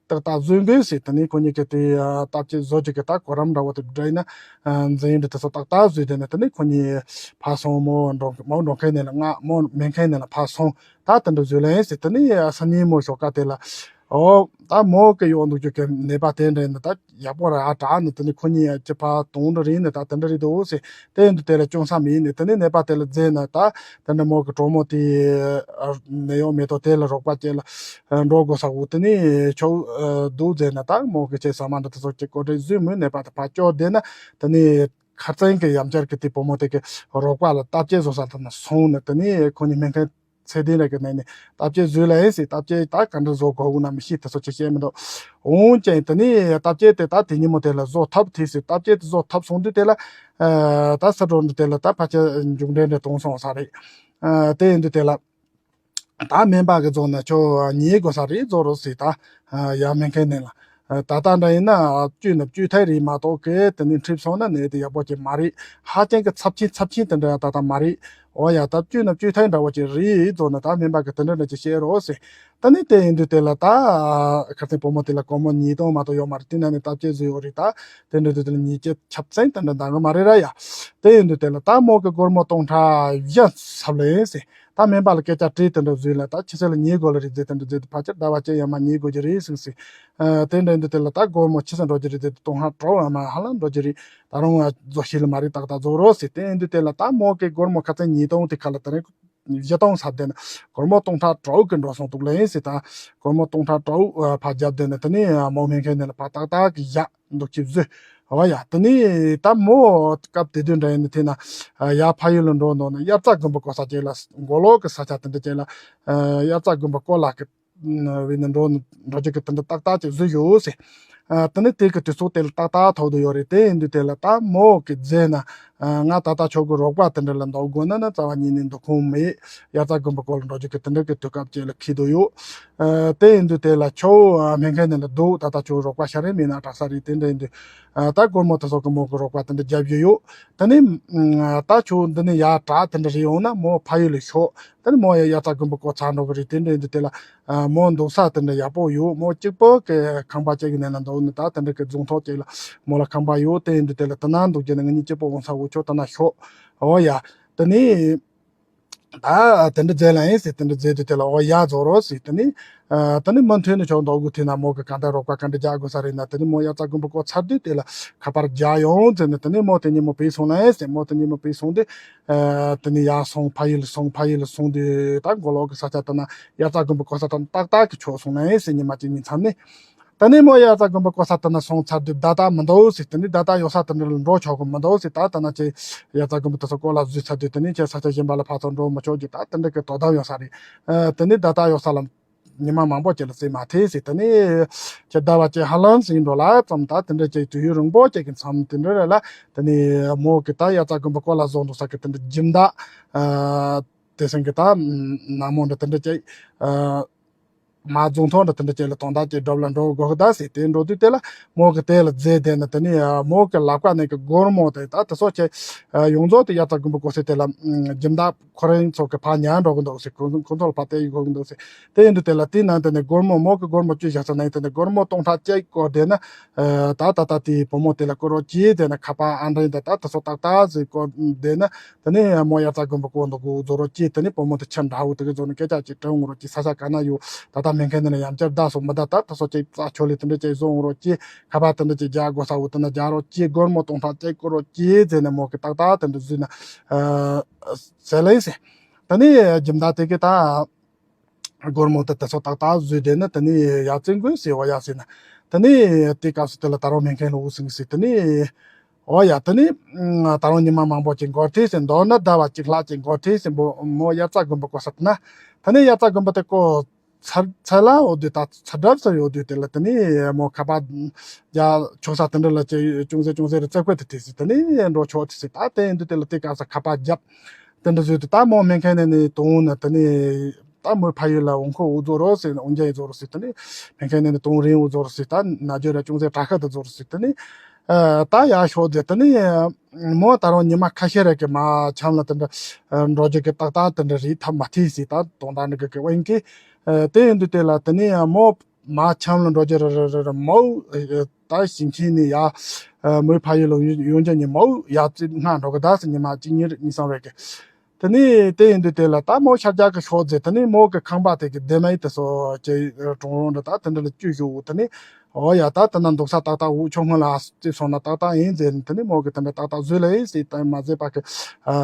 ཏག་ཏག་བཟོས་དགོས་ཟེར། དེ་ནས་ཁོ་གཉིས་ཀྱིས་དེ་བརྟག་དཔྱད་བཟོ་རྒྱུ་གི་ད་གོ་རིམ་འདྲ་བོ་དེ་བསྒྲིགས་ན་འཛིན་ཡིག་འདི་དེ་ཚོ་ཏག་ཏག་བཟོས་དེ་ནས་དེ་ནས་ཁོ་གཉིས་ཕར་སོང་། མོ་འགྲོ་མོ་འགྲོ་མཁན་ནས་ལ་ང་མོ་མེད་མཁན་ནས་ལ་ཕར་སོང་། ད་དེ་འདྲ་བཟོས་ལ་ཡིན་ཟེར། དེ་ནས་སང་ཉིན་མོ་ཞོགས་ཀ་དེ་ལ་ ཨོ་ད་མོ་གི་ཡོང་འདུག་རྒྱུ་གི་ནད་པ་དེ་འདྲ་ཡིན་ན་ད་ཡག་པོ་ར་ཨ་དྲག་ནི་དེ་ནི་ཁོ་གཉིས་ཡ་སྐྱེ་འཕགས་དུང་འདྲ་རེད་ནི་ད་དེ་འདྲ་རེད་འདུག་ཟེར། དེ་ཡིན་དུས་དེ་ལ་སྐྱོན་ས་མེད་ནི་དེ་ནི་ནད་པ་དེ་ལ་རྫས་ན་ད་དེ་འདྲ་མོ་གི་གྲོགས་མོ་དེ་ནད་གཡོག་མེ་ཏོག་དེ་ལ་རོགས་པ་བྱེད་ལ་འགྲོ་དགོས་ས་འོ་དེ་ནི་ཆོག་འདུག་རྫས་ན་ད་མོ་གི་ཆེད་ས་མ་འདྲ་དེ་ཚོ་གི་ཀོ་ཏྲེ་བཟོས་མོ་ནད་པ་དེ་ཕར་སྐྱོར་བསྡད་ན་དེ་ནི། ཁ་རྩང་གི་ཡང་བསྐྱར་གི་དེ་བུ་མོ་དེ་གི་རོགས་པ་ལ་བརྟག་དཔྱད་བཟོ་ས་དེ་ན་སོང་ནས་དེ་ནས་ཁོ་གཉིས་སྨན་ཁང་ཚད་ལྡན་ར་གི་ནས་ནས་བརྟག་དཔྱད་བཟོས་ལ་ཡིན་ཟེར། བརྟག་དཔྱད་ད་ག་འདྲ་བཟོ་དགོས་ན་མི་ཤེས་དེ་ཚོ་ཅི་བཤད་མི་འདུག་འོང་ཀྱང་དེ་ནས་བརྟག་དཔྱད་དེ་ད་དེ་ཉིན་མོ་དེ་ལ་བཟོ་ཐབས་དེ་ཟེར། བརྟག་དཔྱད་དེ་བཟོ་ཐབས་སོང་དུས་དེ་ལ་ད་ས་གྲོང་དེ་ལ་ད་ཕལ་ཆེར་མཇུག་འབྲས་འདྲ་གཏོང་སོང་ས་རེད། དེ་ཡིན་དུས་དེ་ལ། ད་སྨན་པ་གི་རྫོང་ན་ཁྱོད་ཉལ་དགོས་ས་རེད་རྫོགས་རོགས་ཟེར་ད། ཡ་སྨན་ཁང་ནས་ལ། ད་ལྟ་འདྲ་ཡིན་ན་བཅོས་ན་བཅོས་ཐབས་རེད་མ་གཏོགས་གི་དེ་ནས་འཁྲིད་སོང་ན་ནད་དེ་ཡག་པོ་ཅིག་མ་རེད། ཧ་ཅང་གི་ཚབས་ཆེན་ཚབས་ཆེན་དེ་འདྲ་ཡང་ད་ལྟ་མ་རེད། འོ་ཡ་ད་བཅོས་ན་བཅོས་ཐབས་འདྲ་བོ་ཅིག་རེད་རྫོགས་ན་ད་སྨན་པ་གི་དེ་འདྲ་འདྲ་ཅིག་བཤད་རོགས་ཟེར། ད་ནི་དེ་ཡིན་དུས་དེ་ལ་ད་ཁ་སང་བུ་མོ་དེ་ལ་སྒོར་མོ་ཉིས་སྟོང་མ་གཏོགས་ཡོད་མ་རེད། དེ་ན་ནི་བརྟག་དཔྱད་བཟོས་ཡོད་རེད། ད་དེ་འདྲ་དུས་དེ་ལ་ཉིས་བརྒྱ་ཆབ་སྲིད་དེ་འདྲ་འདང་གི་མ་རེད་ར་ཡ། དེ་ཡིན་དུས་དེ་ལ་ད་མོ་གི་སྒོར་མོ་སྟོང་ཕྲག་བཞི་ཚབ་ལ་ཡིན་ཟེར། ད་སྨན་པ་ལ་སྐད་ཆ་དྲིས་དེ་འདྲ་བཟོས་ལ་ད་ཁྱི་སེ་ལ་ཉེས་དགོས་ལ་རེད་ཟེར། དེ་འདྲ་ཟེར་དུས་ཕལ་ཆེར་ཟླ་བ་གཅིག་ཡང་མ་ཉེས་དགོས་ཀྱི་རེད་ཟེར་ཟེར། དེ་འདྲ་ཡིན་དུས་དེ་ལ་ད་སྒོར་མོ་ཁྱི་སེ་འགྲོ་གི་རེད་ཟེར་དུས་སྟོང་ཕྲག་དྲུག་ཡང་མ་ཧ་ལམ་འགྲོ་གི་རེད། ད་རུང་ང་རྫོགས་ཤེས་ལ་མ་རེད། ཏག་ཏག་རྫོགས་རོགས་ཟེར། དེ་ཡིན་དུས་དེ་ལ་ད་མོ་གི་སྒོར་མོ་ཁ་ཚན་ཉིས་སྟོང་དེ་ཁ་ལ་དེ་རིང་བཞི་སྟོང་ཚར་དེ་ན་སྒོར་མོ་སྟོང་ཕྲག་དྲུག་གི་འགྲོ་སོང་འདུག་ལ་ཡིན་ཟེར། ད་སྒོར་མོ་སྟོང་ཕྲག་དྲུག་ཕར་བརྒྱབ་དེ་ན་དེ་ནས་མོ་སྨན་ཁང་ནས་ལ་ཕར་ཏག་ཏག་གི་བཞག་འདུག་ཅིག་བཟོས། འོ་ཡ་དེ་ནས་ད་མོ་སྐབས་དེ་དུས་འདྲ་ཡིན་ན་དེ་ན་ཡར་ཕ་ཡུལ་ལ་འགྲོ་འདུག་ན་དབྱར་རྩྭ་དགུན་འབུ་བརྐོ་ས་ཅིག་ལ་མགོ་ལོག་གི་ས་ཆ་དེ་འདྲ་ཅིག་ལ་དབྱར་རྩྭ་དགུན་འབུ་བརྐོ་ལ་གི་བས་ན་འགྲོ་འགྲོ་རྒྱུ་གི་དེ་འདྲ་ཏག་ཏག་ཅིག་བཟོས་ཡོད་ཟེར། དེ་ནས་དེ་གི་དུས་ཚོད་དེ་ལ་ཏག་ཏག་ཐོག་ཏུ་ཡོད་རེད། དེ་ཡིན་དུས་དེ་ལ་ད་མོ་གི་རྫས་ན་ང་ད་ལྟ་ཁྱོད་ཀྱི་རོགས་པ་དེ་འདྲ་ལ་འདུག་དགོས་ན་ན་རྩ་བ་ཉིད་ནས་འདུག་ཁོམ་མེད། དབྱར་རྩྭ་དགུན་འབུ་བརྐོ་ལ་འགྲོ་རྒྱུ་གི་དེ་འདྲ་གི་དུས་སྐབས་ཅིག་ལ་འཁེལ་དུ་ཡོད། དེ་ཡིན་དུས་དེ་ལ་ཁྱོད་སྨན་ཁང་ནས་ལ་འདུག་ད་ལྟ་ཁྱོད་རོགས་པ་ཤ་རེ་མེད་ན་དྲག་ས་རེད། དེ་འདྲ་ཡིན་དུས་ད་སྒོར་མོ་དེ་ཚོ་གི་མོ་གི་རོགས་པ་དེ་འདྲ་རྒྱབ་ཡོད་ཡོད། དེ་ནས་ད་ཁྱོད་འདི་ནས་ཡར་དྲག་དེ་འདྲ་རེད་ཡོང་ན་མོ་ཕ་ཡུལ་ལ་ཤོག་དེ་ནས་མོ་ཡ་དབྱར་རྩྭ་དགུན་འབུ་བརྐོ་ཚར་འགྲོ་གི་རེད། དེ་འདྲ་ཡིན་དུས་དེ་ལ་མོ་འདུག་ས་དེ་འདྲ་ཡག་པོ་ཡོད། མོ་གཅིག་པོ་གི་ཁང་པ་གཅིག་གི་ནང་ལ་འདུག་ནི་ད་དེ་འདྲ་གི་རྫོང་ཐོག་གཅིག་ལ་མོ་ལ་ཁང་པ་ཡོད། དེ་ཡིན་དུས་དེ་ལ་དེ་ན་འདུག་རྒྱུ་ན་ང་གཉིས་གཅིག་པོ་འོང་ས་འོ་ཆོག་དེ་ན་ཤོག་འོ་ཡ། དེ་ནས་ད་དེ་འདྲ་མཛད་ལ་ཡིན་ཟེར། དེ་འདྲ་མཛད་དུས་དེ་ལ་འོ་ཡ་རྫོགས་རོགས་ཟེར། དེ་ནས་དེ་ནས་མུ་མཐུད་ནས་ཆོག་འདུག་དགོས་དུས་ན་མོ་གི་གང་ལྟར་རོགས་པ་གང་འདྲ་རྒྱག་དགོས་ས་རེད་ན་དེ་ནས་མོ་དབྱར་རྩྭ་དགུན་འབུ་བརྐོ་ཚར་དུས་དེ་ལ་ཁ་པར་རྒྱག་ཡོང་ཟེར་ནས་དེ་ནས་མོ་དེ་ཉིན་མོ་བུད་སོང་ལ་ཡིན་ཟེར། མོ་དེ་ཉིན་མོ་བུད་སོང་དུས། དེ་ནས་ཡར་སོང་ཕ་ཡུལ་ལ་སོང་། ཕ་ཡུལ་ལ་སོང་དུས་ད་མགོ་ལོག་གི་ས་ཆ་དེ་ན་དབྱར་རྩྭ་དགུན་འབུ་བརྐོ་ས་དེ་ན་ཏག་ཏག་གི་ཆོག་སོང་ན་ཡིན་ཟེར། ཉི་མ་གཅིག་གཉིས་མཚམས་ནས་དེ་ནས་མོ་དབྱར་རྩྭ་དགུན་འབུ་བརྐོ་ས་དེ་ན་སོང་ཚར་དུས་ད་ལྟ་མི་འདུག་ཟེར། དེ་ནས་ད་ལྟ་ཡོད་ས་དེ་འདྲ་ལ་འགྲོ་ཆོག་གི་མི་འདུག་ཟེར། ད་ད་ན་ཁྱེད་དབྱར་རྩྭ་དགུན་འབུ་དེ་ཚོ་བརྐོ་ལ་བཟོས་ཚར་དུས་དེ་ནས་ཁྱེད་ས་ཆ་གཞན་པ་ལ་ཕར་ཚུར་འགྲོ་མི་ཆོག་རྒྱུ་ད་དེ་འདྲ་གི་དོ་དམ་ཡོད་ས་རེད། དེ་ནས་ད་ལྟ་ཡོད་ས་ལ་ཉི་མ་མང་པོ་ཅིག་ལ་རྩིས་མ་ཐེབས་ཟེར། དེ་ནས་ཁྱེད་ཟླ་བ་གཅིག་ཧ་ལམ་ཟིན་འགྲོ་ལ་ཙམ་ད་དེ་འདྲ་ཅིག་དུས་ཡུན་རིང་པོ་ཅིག་གི་མཚམས་དེ་འདྲ་རེད་ལ། དེ་ནས་མོ་གི་ད་དབྱར་རྩྭ་དགུན་འབུ་བརྐོ་ལ་བཟོ་འདུག་ས་གི་དེ་འདྲ་སྦྱིན་བདག་དེ་སེང་གི་ད་ནང་མོ་འདྲ་དེ་འདྲ་ཅིག་མ་རྫོང་ཐོག་འདྲ་དེ་འདྲ་ཅིག་ལ་དོན་དག་ཅིག་སྒྲུབ་ལ་འགྲོ་དགོས་གི་ད་ཟེར། དེ་འགྲོ་དུས་དེ་ལ་མོ་གི་དེ་ལ་རྫས་དེ་ནི་དེ་ནི་མོ་གི་ལག་པ་ནས་གི་སྒོར་མོ་དེ་ད་དེ་ཚོ་ཅིག་ཡོངས་རྫོགས་དེ་དབྱར་རྩྭ་དགུན་འབུ་བརྐོ་སའི་དེ་ལ་སྦྱིན་བདག་ཁོ་རང་ཚོ་གི་ཕར་ཉར་འགྲོ་གི་འདུག་ཟེར། ཁོ་ཁོ་ཚོ་ལ་ཕར་སྟེར་དགོས་གི་འདུག་ཟེར། དེ་ཡིན་དུས་དེ་ལ་དེའི་ནང་དེ་ནས་སྒོར་མོ་མོ་གི་སྒོར་མོ་བཅུ་བཞག་ས་ནང་དེ་ནས་སྒོར་མོ་སྟོང་ཕྲག་གཅིག་བསྐོར་བསྡད་ན། ད་ད་ད་དེའི་བུ་མོ་དེ་ལ་བསྐུར་རོགས་གྱིས་དེ་ནས་ཁ་པར་ཨང་གྲངས་དེ་ད་དེ་ཚོ་ཏག་ཏག་ཟིག་བསྐུར་བསྡད་ན། དེ་ནས་མོ་དབྱར་རྩྭ་དགུན་འབུ་བརྐོ་འདུག་གོ་བཟོ་རོགས་གྱིས། དེ་ནས་བུ་མོ་དེ་ཁྱི་འདྲ་བོ་དེ་གི་བཟོ་ནས་སྐད་ཆ་ཅིག་དྲི་འོང་རོགས་གྱིས། ས་ཆ་ག་ན་ཡོད། ད་ལྟ་སྨན་ཁང་ནས་ཡང་བསྐྱར་བདག་སོགས་མི་ད་ད་དེ་ཚོ་ཅིག་རྩ་ཆོད་ལས་དེ་འདྲ་ཅིག་བཟོ་འོང་རོགས་གྱིས། ཁ་པར་དེ་འདྲ་ཅིག་རྒྱག་དགོས་ས་འོ་དེ་ན་རྒྱག་རོགས་གྱིས། སྒོར་མོ་སྟོང་ཕྲག་གཅིག་བསྐུར་རོགས་གྱིས་ཟེར་ནས་མོ་གི་ཏག་ཏག་དེ་འདྲ་བཟོས་ན་ཟེར་ལེ་ཟེར། དེ་ནས་སྦྱིན་བདག་དེ་གི་ད། སྒོར་མོ་དེ་དེ་ཚོ་ཏག་ཏག་བཟོས་བསྡད་ན་དེ་ནས་ཡ་བཙན་དགོན་ཟེར་བ་ཡ་ཟེར་ན། དེ་ནས་དེ་སྐབས་སུ་དེ་ལ་ད་རུང་སྨན་ཁང་ལ་འུ་སིང་ཟེར། དེ་ནས་འོ་ཡ་དེ་ནས་ད་རུང་ཉི་མ་མང་པོ་ཅིག་འགོར་ཐལ་ཟེར། མདོར་ན་ཟླ་བ་གཅིག་ལྷག་ཅིག་འགོར་ཐལ་ཟེར། མོ་མོ་དབྱར་རྩྭ་དགུན་འབུ་བརྐོ་ས་དེ་ན། དེ་ནས་དབྱར་རྩྭ་དགུན་འབུ་དེ་བརྐོ་ཚར་ཚར་ལ་འོ་དུས་ད་ཚར་གྲབས་ཟེར་ཡོད་དུས་དེ་ལ་དེ་ནས་མོ་ཁ་པར་རྒྱག་ཆོག་ས་དེ་འདྲ་ལ་ཅིག་ཅུང་ཟད་ཅུང་ཟད་རེ་རྩེ་ཁོ་དེ་དེ་ཟེར། དེ་ནས་འགྲོ་ཆོག་དེ་ཟེར། ད་དེ་ཡིན་དུས་དེ་ལ་དེ་སྐབས་སུ་ཁ་པར་རྒྱབ། དེ་འདྲ་བཟོས་དུས་ད་མོ་སྨན་ཁང་ནས་ནི་དོན་ནི་དེ་ནི་ད་མོའི་ཕ་ཡུལ་ལ་འོང་ཁོ་འུ་ཚོ་རོགས་ཟེར་ནས་འོང་རྒྱ་ཡི་ཚོ་རོགས་ཟེར། དེ་ནི་སྨན་ཁང་ནས་ནི་དོན་རིང་འུ་ཚོ་རོགས་ཟེར། ད་ན་རྒྱུ་ར་ཅུང་ཟད་དྲག་ཁ་དུ་ཚོ་རོགས་ཟེར། དེ་ནི་ད་ཡར་ཤོག་ཟེར། དེ་ནི་མོ་ད་རུང་ཉི་མ་ཁ་ཤས་རེ་གི་མ་ཆམ་ལ་དེ་འདྲ་འགྲོ་རྒྱུ་གི་ཏག་ཏག་དེ་འདྲ་རེད་ཐབས་མ་ཐིག་ཟེར། ད་དོན་དག་ནི་གི་གི་དབང་གིས་དེ་ཡིན་དུས་དེ་ལ་དེ་ནི་མོ་མ་ཆམ་ལ་འགྲོ་རྒྱུ་རེ་རེ་རེ་རེ་མོ་ད་ཞིང་ཆེན་ནི་ཡ་མོའི་ཕ་ཡུལ་ལ་ཡོང་རྒྱུ་ཉི་མོ་ཡ་རྩིབ་སྔ་འགྲོ་གི་ད་ཟེར། ཉི་མ་གཅིག་གཉིས་རེ་གཉིས་གསུམ་རེ་གི། དེ་ནས་དེ་ཡིན་དུས་དེ་ལ་ད་མོ་ཤར་རྒྱག་གི་ཤོག་ཟེར། དེ་ནས་མོ་གི་ཁང་པ་དེ་གི་ལྡེ་མིག་དེ་ཚོ་ཅེ་གྲོང་རོང་འདྲ་ད་དེ་འདྲ་ལ་བཅུག་ཞུ། དེ་ནས་ཨོ་ཡ་ད་དེ་ན་འདུག་ས་ཏག་ཏག་འུ་ཆོ་སྔོན་ལ་རྩིབ་སོང་ན་ཏག་ཏག་ཡིན་ཟེར། དེ་ནས་མོ་གི་དེ་འདྲ་ཏག་ཏག་བཟོས་ལ་ཡིན་ཟེར། ད་མ་བཟོས་པ་གི་ཨ་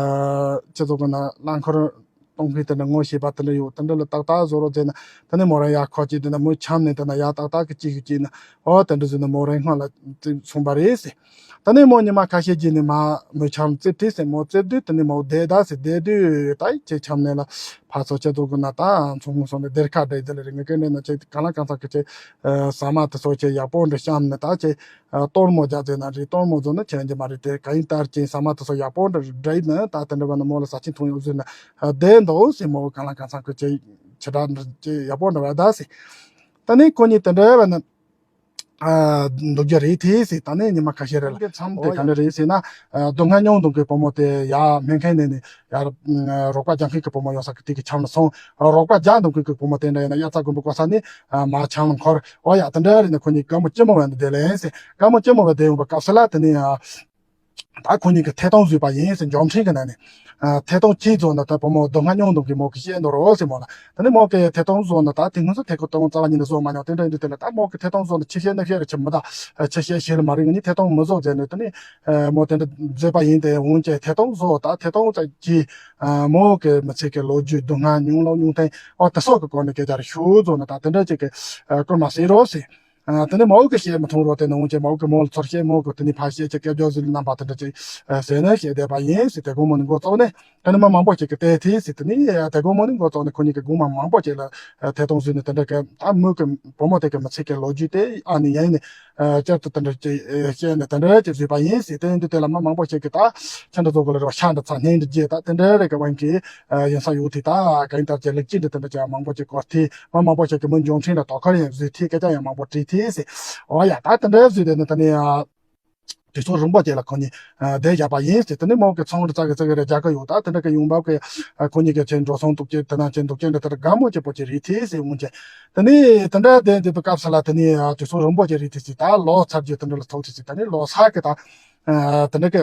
ཅེ་ཚོ་གི་ན་རླངས་འཁོར་གཏོང་མཁན་དེ་འདྲ་ངོ་ཤེས་པ་དེ་འདྲ་ཡོད། དེ་འདྲ་ལ་ཏག་ཏག་བཟོ་རོགས་ཟེར་ན། དེ་ནས་མོ་རང་ཡ་ཁོ་ཅིག་དེ་ན་མོ་འཁྱམ་ནས་དེ་ན་ཡ་ཏག་ཏག་གི་ཅིག་གི་ཅིག་ན་ཨོ་དེ་འདྲ་བཟོས་ན་མོ་རང་སྔོན་ལ་རྩིབ་སོང་པ་རེད་ཟེར། ད་ནི་མོ་ཉི་མ་ཁ་ཤས་རྗེས་ནས་མ་མོ་འཁྱམ་རྩེབ་ཐེ་ཟེར། མོ་རྩེབ་དུས་དེ་ནི་མོ་བསྡད་ད་ཟེར། བསྡད་དུས་ད་ཁྱེད་འཁྱམ་ནས་ལ་ཕ་ཚོ་ཁྱེད་ཚོ་གི་ན་ད་ཚོང་ངོ་སོང་ནས་སྡེར་ཁ་བསྡད་དེ་ལ་རེ་ངས་སྐད་འདྲ་ན་ཁྱེད་གང་ལ་གང་ཚང་གི་ཁྱེད་ཟ་མ་དེ་ཚོ་ཁྱེད་ཡག་པོ་འདྲ་བཤམས་ནས་ད་ཁྱེད་གཏོར་མོ་རྒྱག་ཟེར་ན་རེད། གཏོར་མོ་བཟོ་ན་ཁྱེད་འདི་མ་རེད། དེ་ག་ཡིན་ལྟར་ཁྱེད་ཟ་མ་དེ་ཚོ་ཡག་པོ་འདྲ་བསྒྲིགས་ནས་ད་དེ་འདྲ་བ་ན་མོ་ལ་ཟ་ཆེན་འཐུང་ཡོང་ཟེར་ན་བསྡད་འདུག་ཟེར། མོ་གང་ལ་གང་ཚང་གི་ཁྱེད་ཁྱེད་འདྲ་འདྲ་ཁྱེད་ཡག་པོ་འདྲ་བ་ད་ཟེར། ད་ནི་ཁོ་གཉིས་དེ་འདྲ་བ་ན། ཨ་འདུག་རྒྱུ་རེད་དེ་ཟེར། ད་ནས་ཉི་མ་ཁ་ཤས་རེད་ལ། མཚམས་དེ་ག་འདྲ་རེད་ཟེར་ན། ཨ་སྡུག་བསྔལ་མྱོང་གཏོང་གི་བུ་མོ་དེ་ཡར་སྨན་ཁང་ནས་ནི་ཡར་ཨ་རོགས་པ་རྒྱག་མཁན་གྱི་བུ་མོ་ཡོད་ས་གི་དེ་གི་འཁྱམ་ལ་སོང་། ཨ་རོགས་པ་རྒྱག་གཏོང་གི་གི་བུ་མོ་དེ་འདྲ་ཡིན་ན་དབྱར་རྩྭ་དགུན་འབུ་བརྐོ་ས་ནི་ཨ་མར་འཁྱམ་ལ་འཁོར། འོ་ཡ་དེ་འདྲ་རེད་ན་ཁོ་གཉིས་དགའ་མོ་སྐྱིད་མོ་བ་འདི་དེ་ལ་ཡིན་ཟེར། དགའ་མོ་སྐྱིད་མོ་བ་དེ་ཡོང་བའི་སྐབས་སུ་ལ་དེ་ནི་ཨ། ད་ཁོ་གཉིས་ཀྱིས་ཐད་གཏོང་བཟོས་པ་ཡིན་ཟེར། འབྱོར་འཕྲིན་གྱི་ནང་ནས། ཨ་ཐད་གཏོང་གཅིག་བཟོས་ན་ད་བུ་མོ་སྡུག་བསྔལ་མྱོང་གཏོང་གི་མོ་གིས་བཤད་འདུག་རོགས་ཟེར་མོ་ལ། ད་ནི་མོ་གིས་ཐད་གཏོང་བཟོས་ན་ད་དེ་སྔོན་ཚོ་ཐད་གཏོང་རྩ་བ་ཉིད་ནས་བཟོ་མ་མྱོང་། དེ་འདྲ་ཡིན་དུས་དེ་ལ་ད་མོ་གིས་ཐད་གཏོང་བཟོས་ན་ཆི་བཤད་ན་བཤད་རེད། ཆི་མི་ད་ཆི་བཤད་ཤེས་ལ་མ་རེད། ང་གཉིས་ཐད་གཏོང་མི་བཟོ་ཟེར་ནས་དེ་ནི་མོ་དེ་འདྲ་བཟོས་པ་ཡིན། དེ་འོན་ཀྱང་ཐད་གཏོང་བཟོ་ད་ཐད་གཏོང་ཙམ་གྱིས་མོ་གི་མི་ཚེ་གི་ལོ་རྒྱུས་སྡུག་བསྔལ་མྱོང་ལོ་མྱོང་ཐེངས་ཨོ་དེ་སོགས་ཀྱི་སྐོར་ནས་སྐད་ཆ་རེ་ཞུ་བཟོ་ན་ད་དེ་འདྲ་ཅིག་གི་སྐུལ་མ་ཟེར་རོགས་ཟེར། ཨ་དེ་ནས་མོ་གིས་བཤད་མི་ཐུབ་རོགས། དེ་ནས་འོན་ཀྱང་མོ་གིས་མོ་ལ་ཚུར་བཤད། མོ་གིས་དེ་ནས་ཕར་བཤད་ཅིག་སྐད་ཅོར་ཟིག་རྣམ་པ་དེ་འདྲ་ཅིག་ཟེར་ནས་བཤད་བསྡད་པ་ཡིན་ཟེར། དེ་དགོང་མོ་ནས་འགོ་བཙུགས་ནས་དེ་ནས་མི་མང་པོ་ཅིག་གིས་བལྟས་ཐལ་ཟེར། དེ་ནས་དེ་དགོང་མོ་ནས་འགོ་བཙུགས་ནས་ཁོ་གཉིས་ཀྱིས་དགོང་མོ་མང་པོ་ཅིག་ལ་ཐད་གཏོང་བཟོས་ནས་དེ་འདྲ་གི་ད་མོ་གི་བུ་མོ་དེ་གི་མི་ཚེ་གི་ལོ་རྒྱུས་དེ་ཨ་ནི་ཡིན་ནས་བསྐྱར་དུ་དེ་འདྲ་ཅིག་བཤད་ནས་དེ་འདྲ་ཅིག་བཟོས་པ་ཡིན་ཟེར། དེ་ཡིན་དུས་དེ་ལ་མི་མང་པོ་ཅིག་གིས་ད་ཁྱེད་འདྲ་ཚོ་གི་ལ་རོ་ཤ་འདྲ་ཚ་སྙིང་འདྲ་རྗེ་ད་དེ་འདྲ་རེ་གི་དབང་གིས་ཡིན་ས་ཡོད་དེ། ད་གང་ལྟར་གྱི་ལེགས་སྐྱེས་འདྲ་དེ་འདྲ་ཅིག་མང་པོ་ཅིག་བསྐུར་ཐལ། མི་མང་པོ་ཞིག་གིས་མོ་འབྱོར་འཕྲིན་ལ་དོ་ཁུར་ཡང་བཟོས་ཐལ། སྐད་ཆ་ཡང་མང་པོ་དྲིས་ཐལ་ཟེར། འོ་ཡ་ད་དེ་འདྲ་བཟོས་དེ་ནི་ད་ནི་ཨ་དུས་ཚོད་རིང་པོ་ཅིག་ལ་ཁོ་གཉིས་ཨ་བསྡད་བཞག་པ་ཡིན་ཟེར། དེ་ནི་མོ་གི་ཚོང་རེ་ཙག་གི་ཙག་གི་རེ་རྒྱག་གི་ཡོད། ད་དེ་འདྲ་གི་ཡོང་འབབ་གི་ཨ་ཁོ་གཉིས་ཀྱི་ཆེད་འགྲོ་སོང་འདུག་ཅེས་དེ་ན་ཆེད་འདུག་ཅེས་འདྲ་དེ་འདྲ་དགའ་མོ་སྐྱིད་པོ་ཅིག་རེད་ཐལ་ཟེར། འོན་ཀྱང་དེ་ནི་དེ་འདྲ་བསྡད་འདུག་པའི་སྐབས་སུ་ལ་དེ་ནི་ཨ་དུས་ཚོད་རིང་པོ་ཅིག་རེད་ཐལ་ཟེར། ད་ལོ་ཚར་རྗེས་དེ་འདྲ་ལ་ཐུག་ཐལ་ཟེར། དེ་ནི་ལོ་གསར་གི་ད་ཨ་དེ་འདྲ་གི་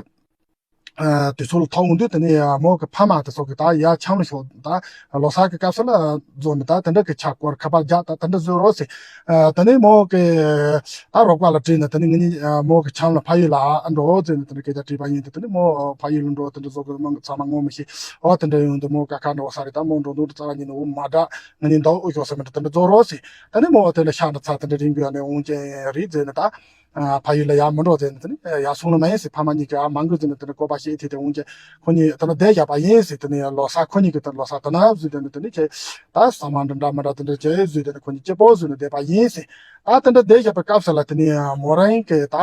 ཨ་དུས་ཚོད་ལ་ཐོག་འོང་དུས་དེ་ནས་མོ་གི་ཕ་མ་དེ་ཚོ་གིས་ད་ཡར་འཁྱམ་ལ་ཤོག་ད་ལོ་གསར་གི་སྐབས་སུ་ལ་བཟོ་ནས་ད་དེ་འདྲ་གི་ཕྱག་སྐོར་ཁ་པར་རྒྱག་ད་དེ་འདྲ་བཟོས་རོགས་ཟེར། ཨ་དེ་ནས་མོ་གི་ད་རོགས་པ་ལ་དྲིས་ནས་དེ་ནས་ངེད་གཉིས་ཨ་མོ་གི་འཁྱམ་ལ་ཕ་ཡུལ་ལ་ཨ་འགྲོ་ཟེར་ནས་དེ་འདྲ་སྐད་ཆ་དྲིས་པ་ཡིན་ཏེ། དེ་ནས་མོ་ཕ་ཡུལ་ལ་འགྲོ་དེ་འདྲ་བཟོ་གི་མང་གི་ཚང་མ་ངོ་མི་ཤེས། འོ་དེ་འདྲ་ཡོང་དུས་མོ་དཀའ་ཁག་འགྲོ་ས་རེད། ད་མོ་འགྲོ་འདུག་རྩ་བ་ཉིད་ནས་འོ་མ་འདྲ་ངེད་གཉིས་འདུག་འོ་ཤོག་ཟེར་མི་འདྲ་དེ་འདྲ་བཟོ་རོགས་ཟེར། དེ་ནས་མོ་དེ་འདྲ་ཤ་འདྲ་ཚ་དེ་འདྲ་རིང་གི་ཡ་ནས་འོང་ཅན་རེད་ཟེར་ནས་ད། ཨ་ཕ་ཡུལ་ལ་ཡར་མི་འགྲོ་ཟེར་ནས་དེ་ནས་ཡར་སོང་ལ་མ་ཡིན་ཟེར། ཕ་མ་གཉིས་ཀྱིས་ཨ་མ་འགུལ་ཟེར་ནས་དེ་ནས་བཀོད་པ་བྱས་ཏེ། དེ་འོན་ཀྱང་ཁོ་གཉིས་དེ་ནས་བསྡད་བཞག་པ་ཡིན་ཟེར། དེ་ནས་ལོ་གསར་ཁོ་གཉིས་ཀྱིས་དེ་ལོ་གསར་དེ་ན་བཟོས་དེ་ནས་དེ་ནས་ཁྱེད་ད་ཟ་མ་འདྲ་འདྲ་མི་འདྲ་དེ་འདྲ་བྱས་བཟོས་དེ་ནས་ཁོ་གཉིས་སྐྱིད་པོ་བཟོས་ནས་བསྡད་པ་ཡིན་ཟེར། ད་དེ་འདྲ་བསྡད་བཞག་པའི་སྐབས་སུ་ལ་དེ་ནས་མོ་རང་གིས་ད་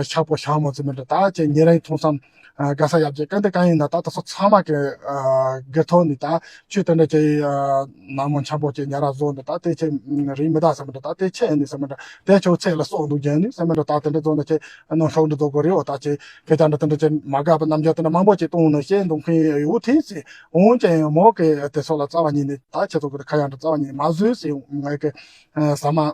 ཤ་པོ་ཤ་མོ་ཟེར་མི་འདྲ་ད་ཁྱེད་ཉིན་རེ་ཐུང་སམ། ཨ་དགའ་ས་ཡག་ཅིག་ག་འདི་གང་ཡིན་ན་ད་ད་སོ་ཚང་མ་གི་ཨ་སྒེར་ཐོག་ནས་ད་ཆོས་དེ་འདྲ་ཅིག་ཨ་ནང་མོ་འཆམ་པོ་ཅིག་ཉར་ར་བཟོ་འདི་ད་དེ་ཆེ་རིག་མི་ད་ཟེར་མི་འདྲ། ད་དེ་ཆེ་ནི་ཟེར་མི་འདྲ། དེ་ཆོ་ཚེ་ལ་སོགས་འདུག་རྒྱན་ནི་ཟེར་མི་འདྲ། ད་དེ་འདྲ་བཟོ་འདི་ཆེ་ནང་ཤོག་འདི་བཟོ་དགོས་རེད། འོ་ད་ཅིག་སྐད་ཆ་འདྲ་དེ་འདྲ་ཅིག་མ་དགའ་བ་རྣམ་འགྱུར་དེ་འདྲ་མང་པོ་ཅིག་གཏོང་ནས་བཤད་འདུག་མཁན་ཡོད་དེ་ཟེར། འོན་ཀྱང་མོ་གི་དེ་སོགས་ལ་རྩ་བ་ཉིད་ནས་ད་ཁྱེད་ཚོ་གི་ཁ་ཡང་འདྲ་རྩ་བ་ཉིད་ནས་མ་བཟོས་ཟེར། ངས་གི་ཨ་ཟ་མ།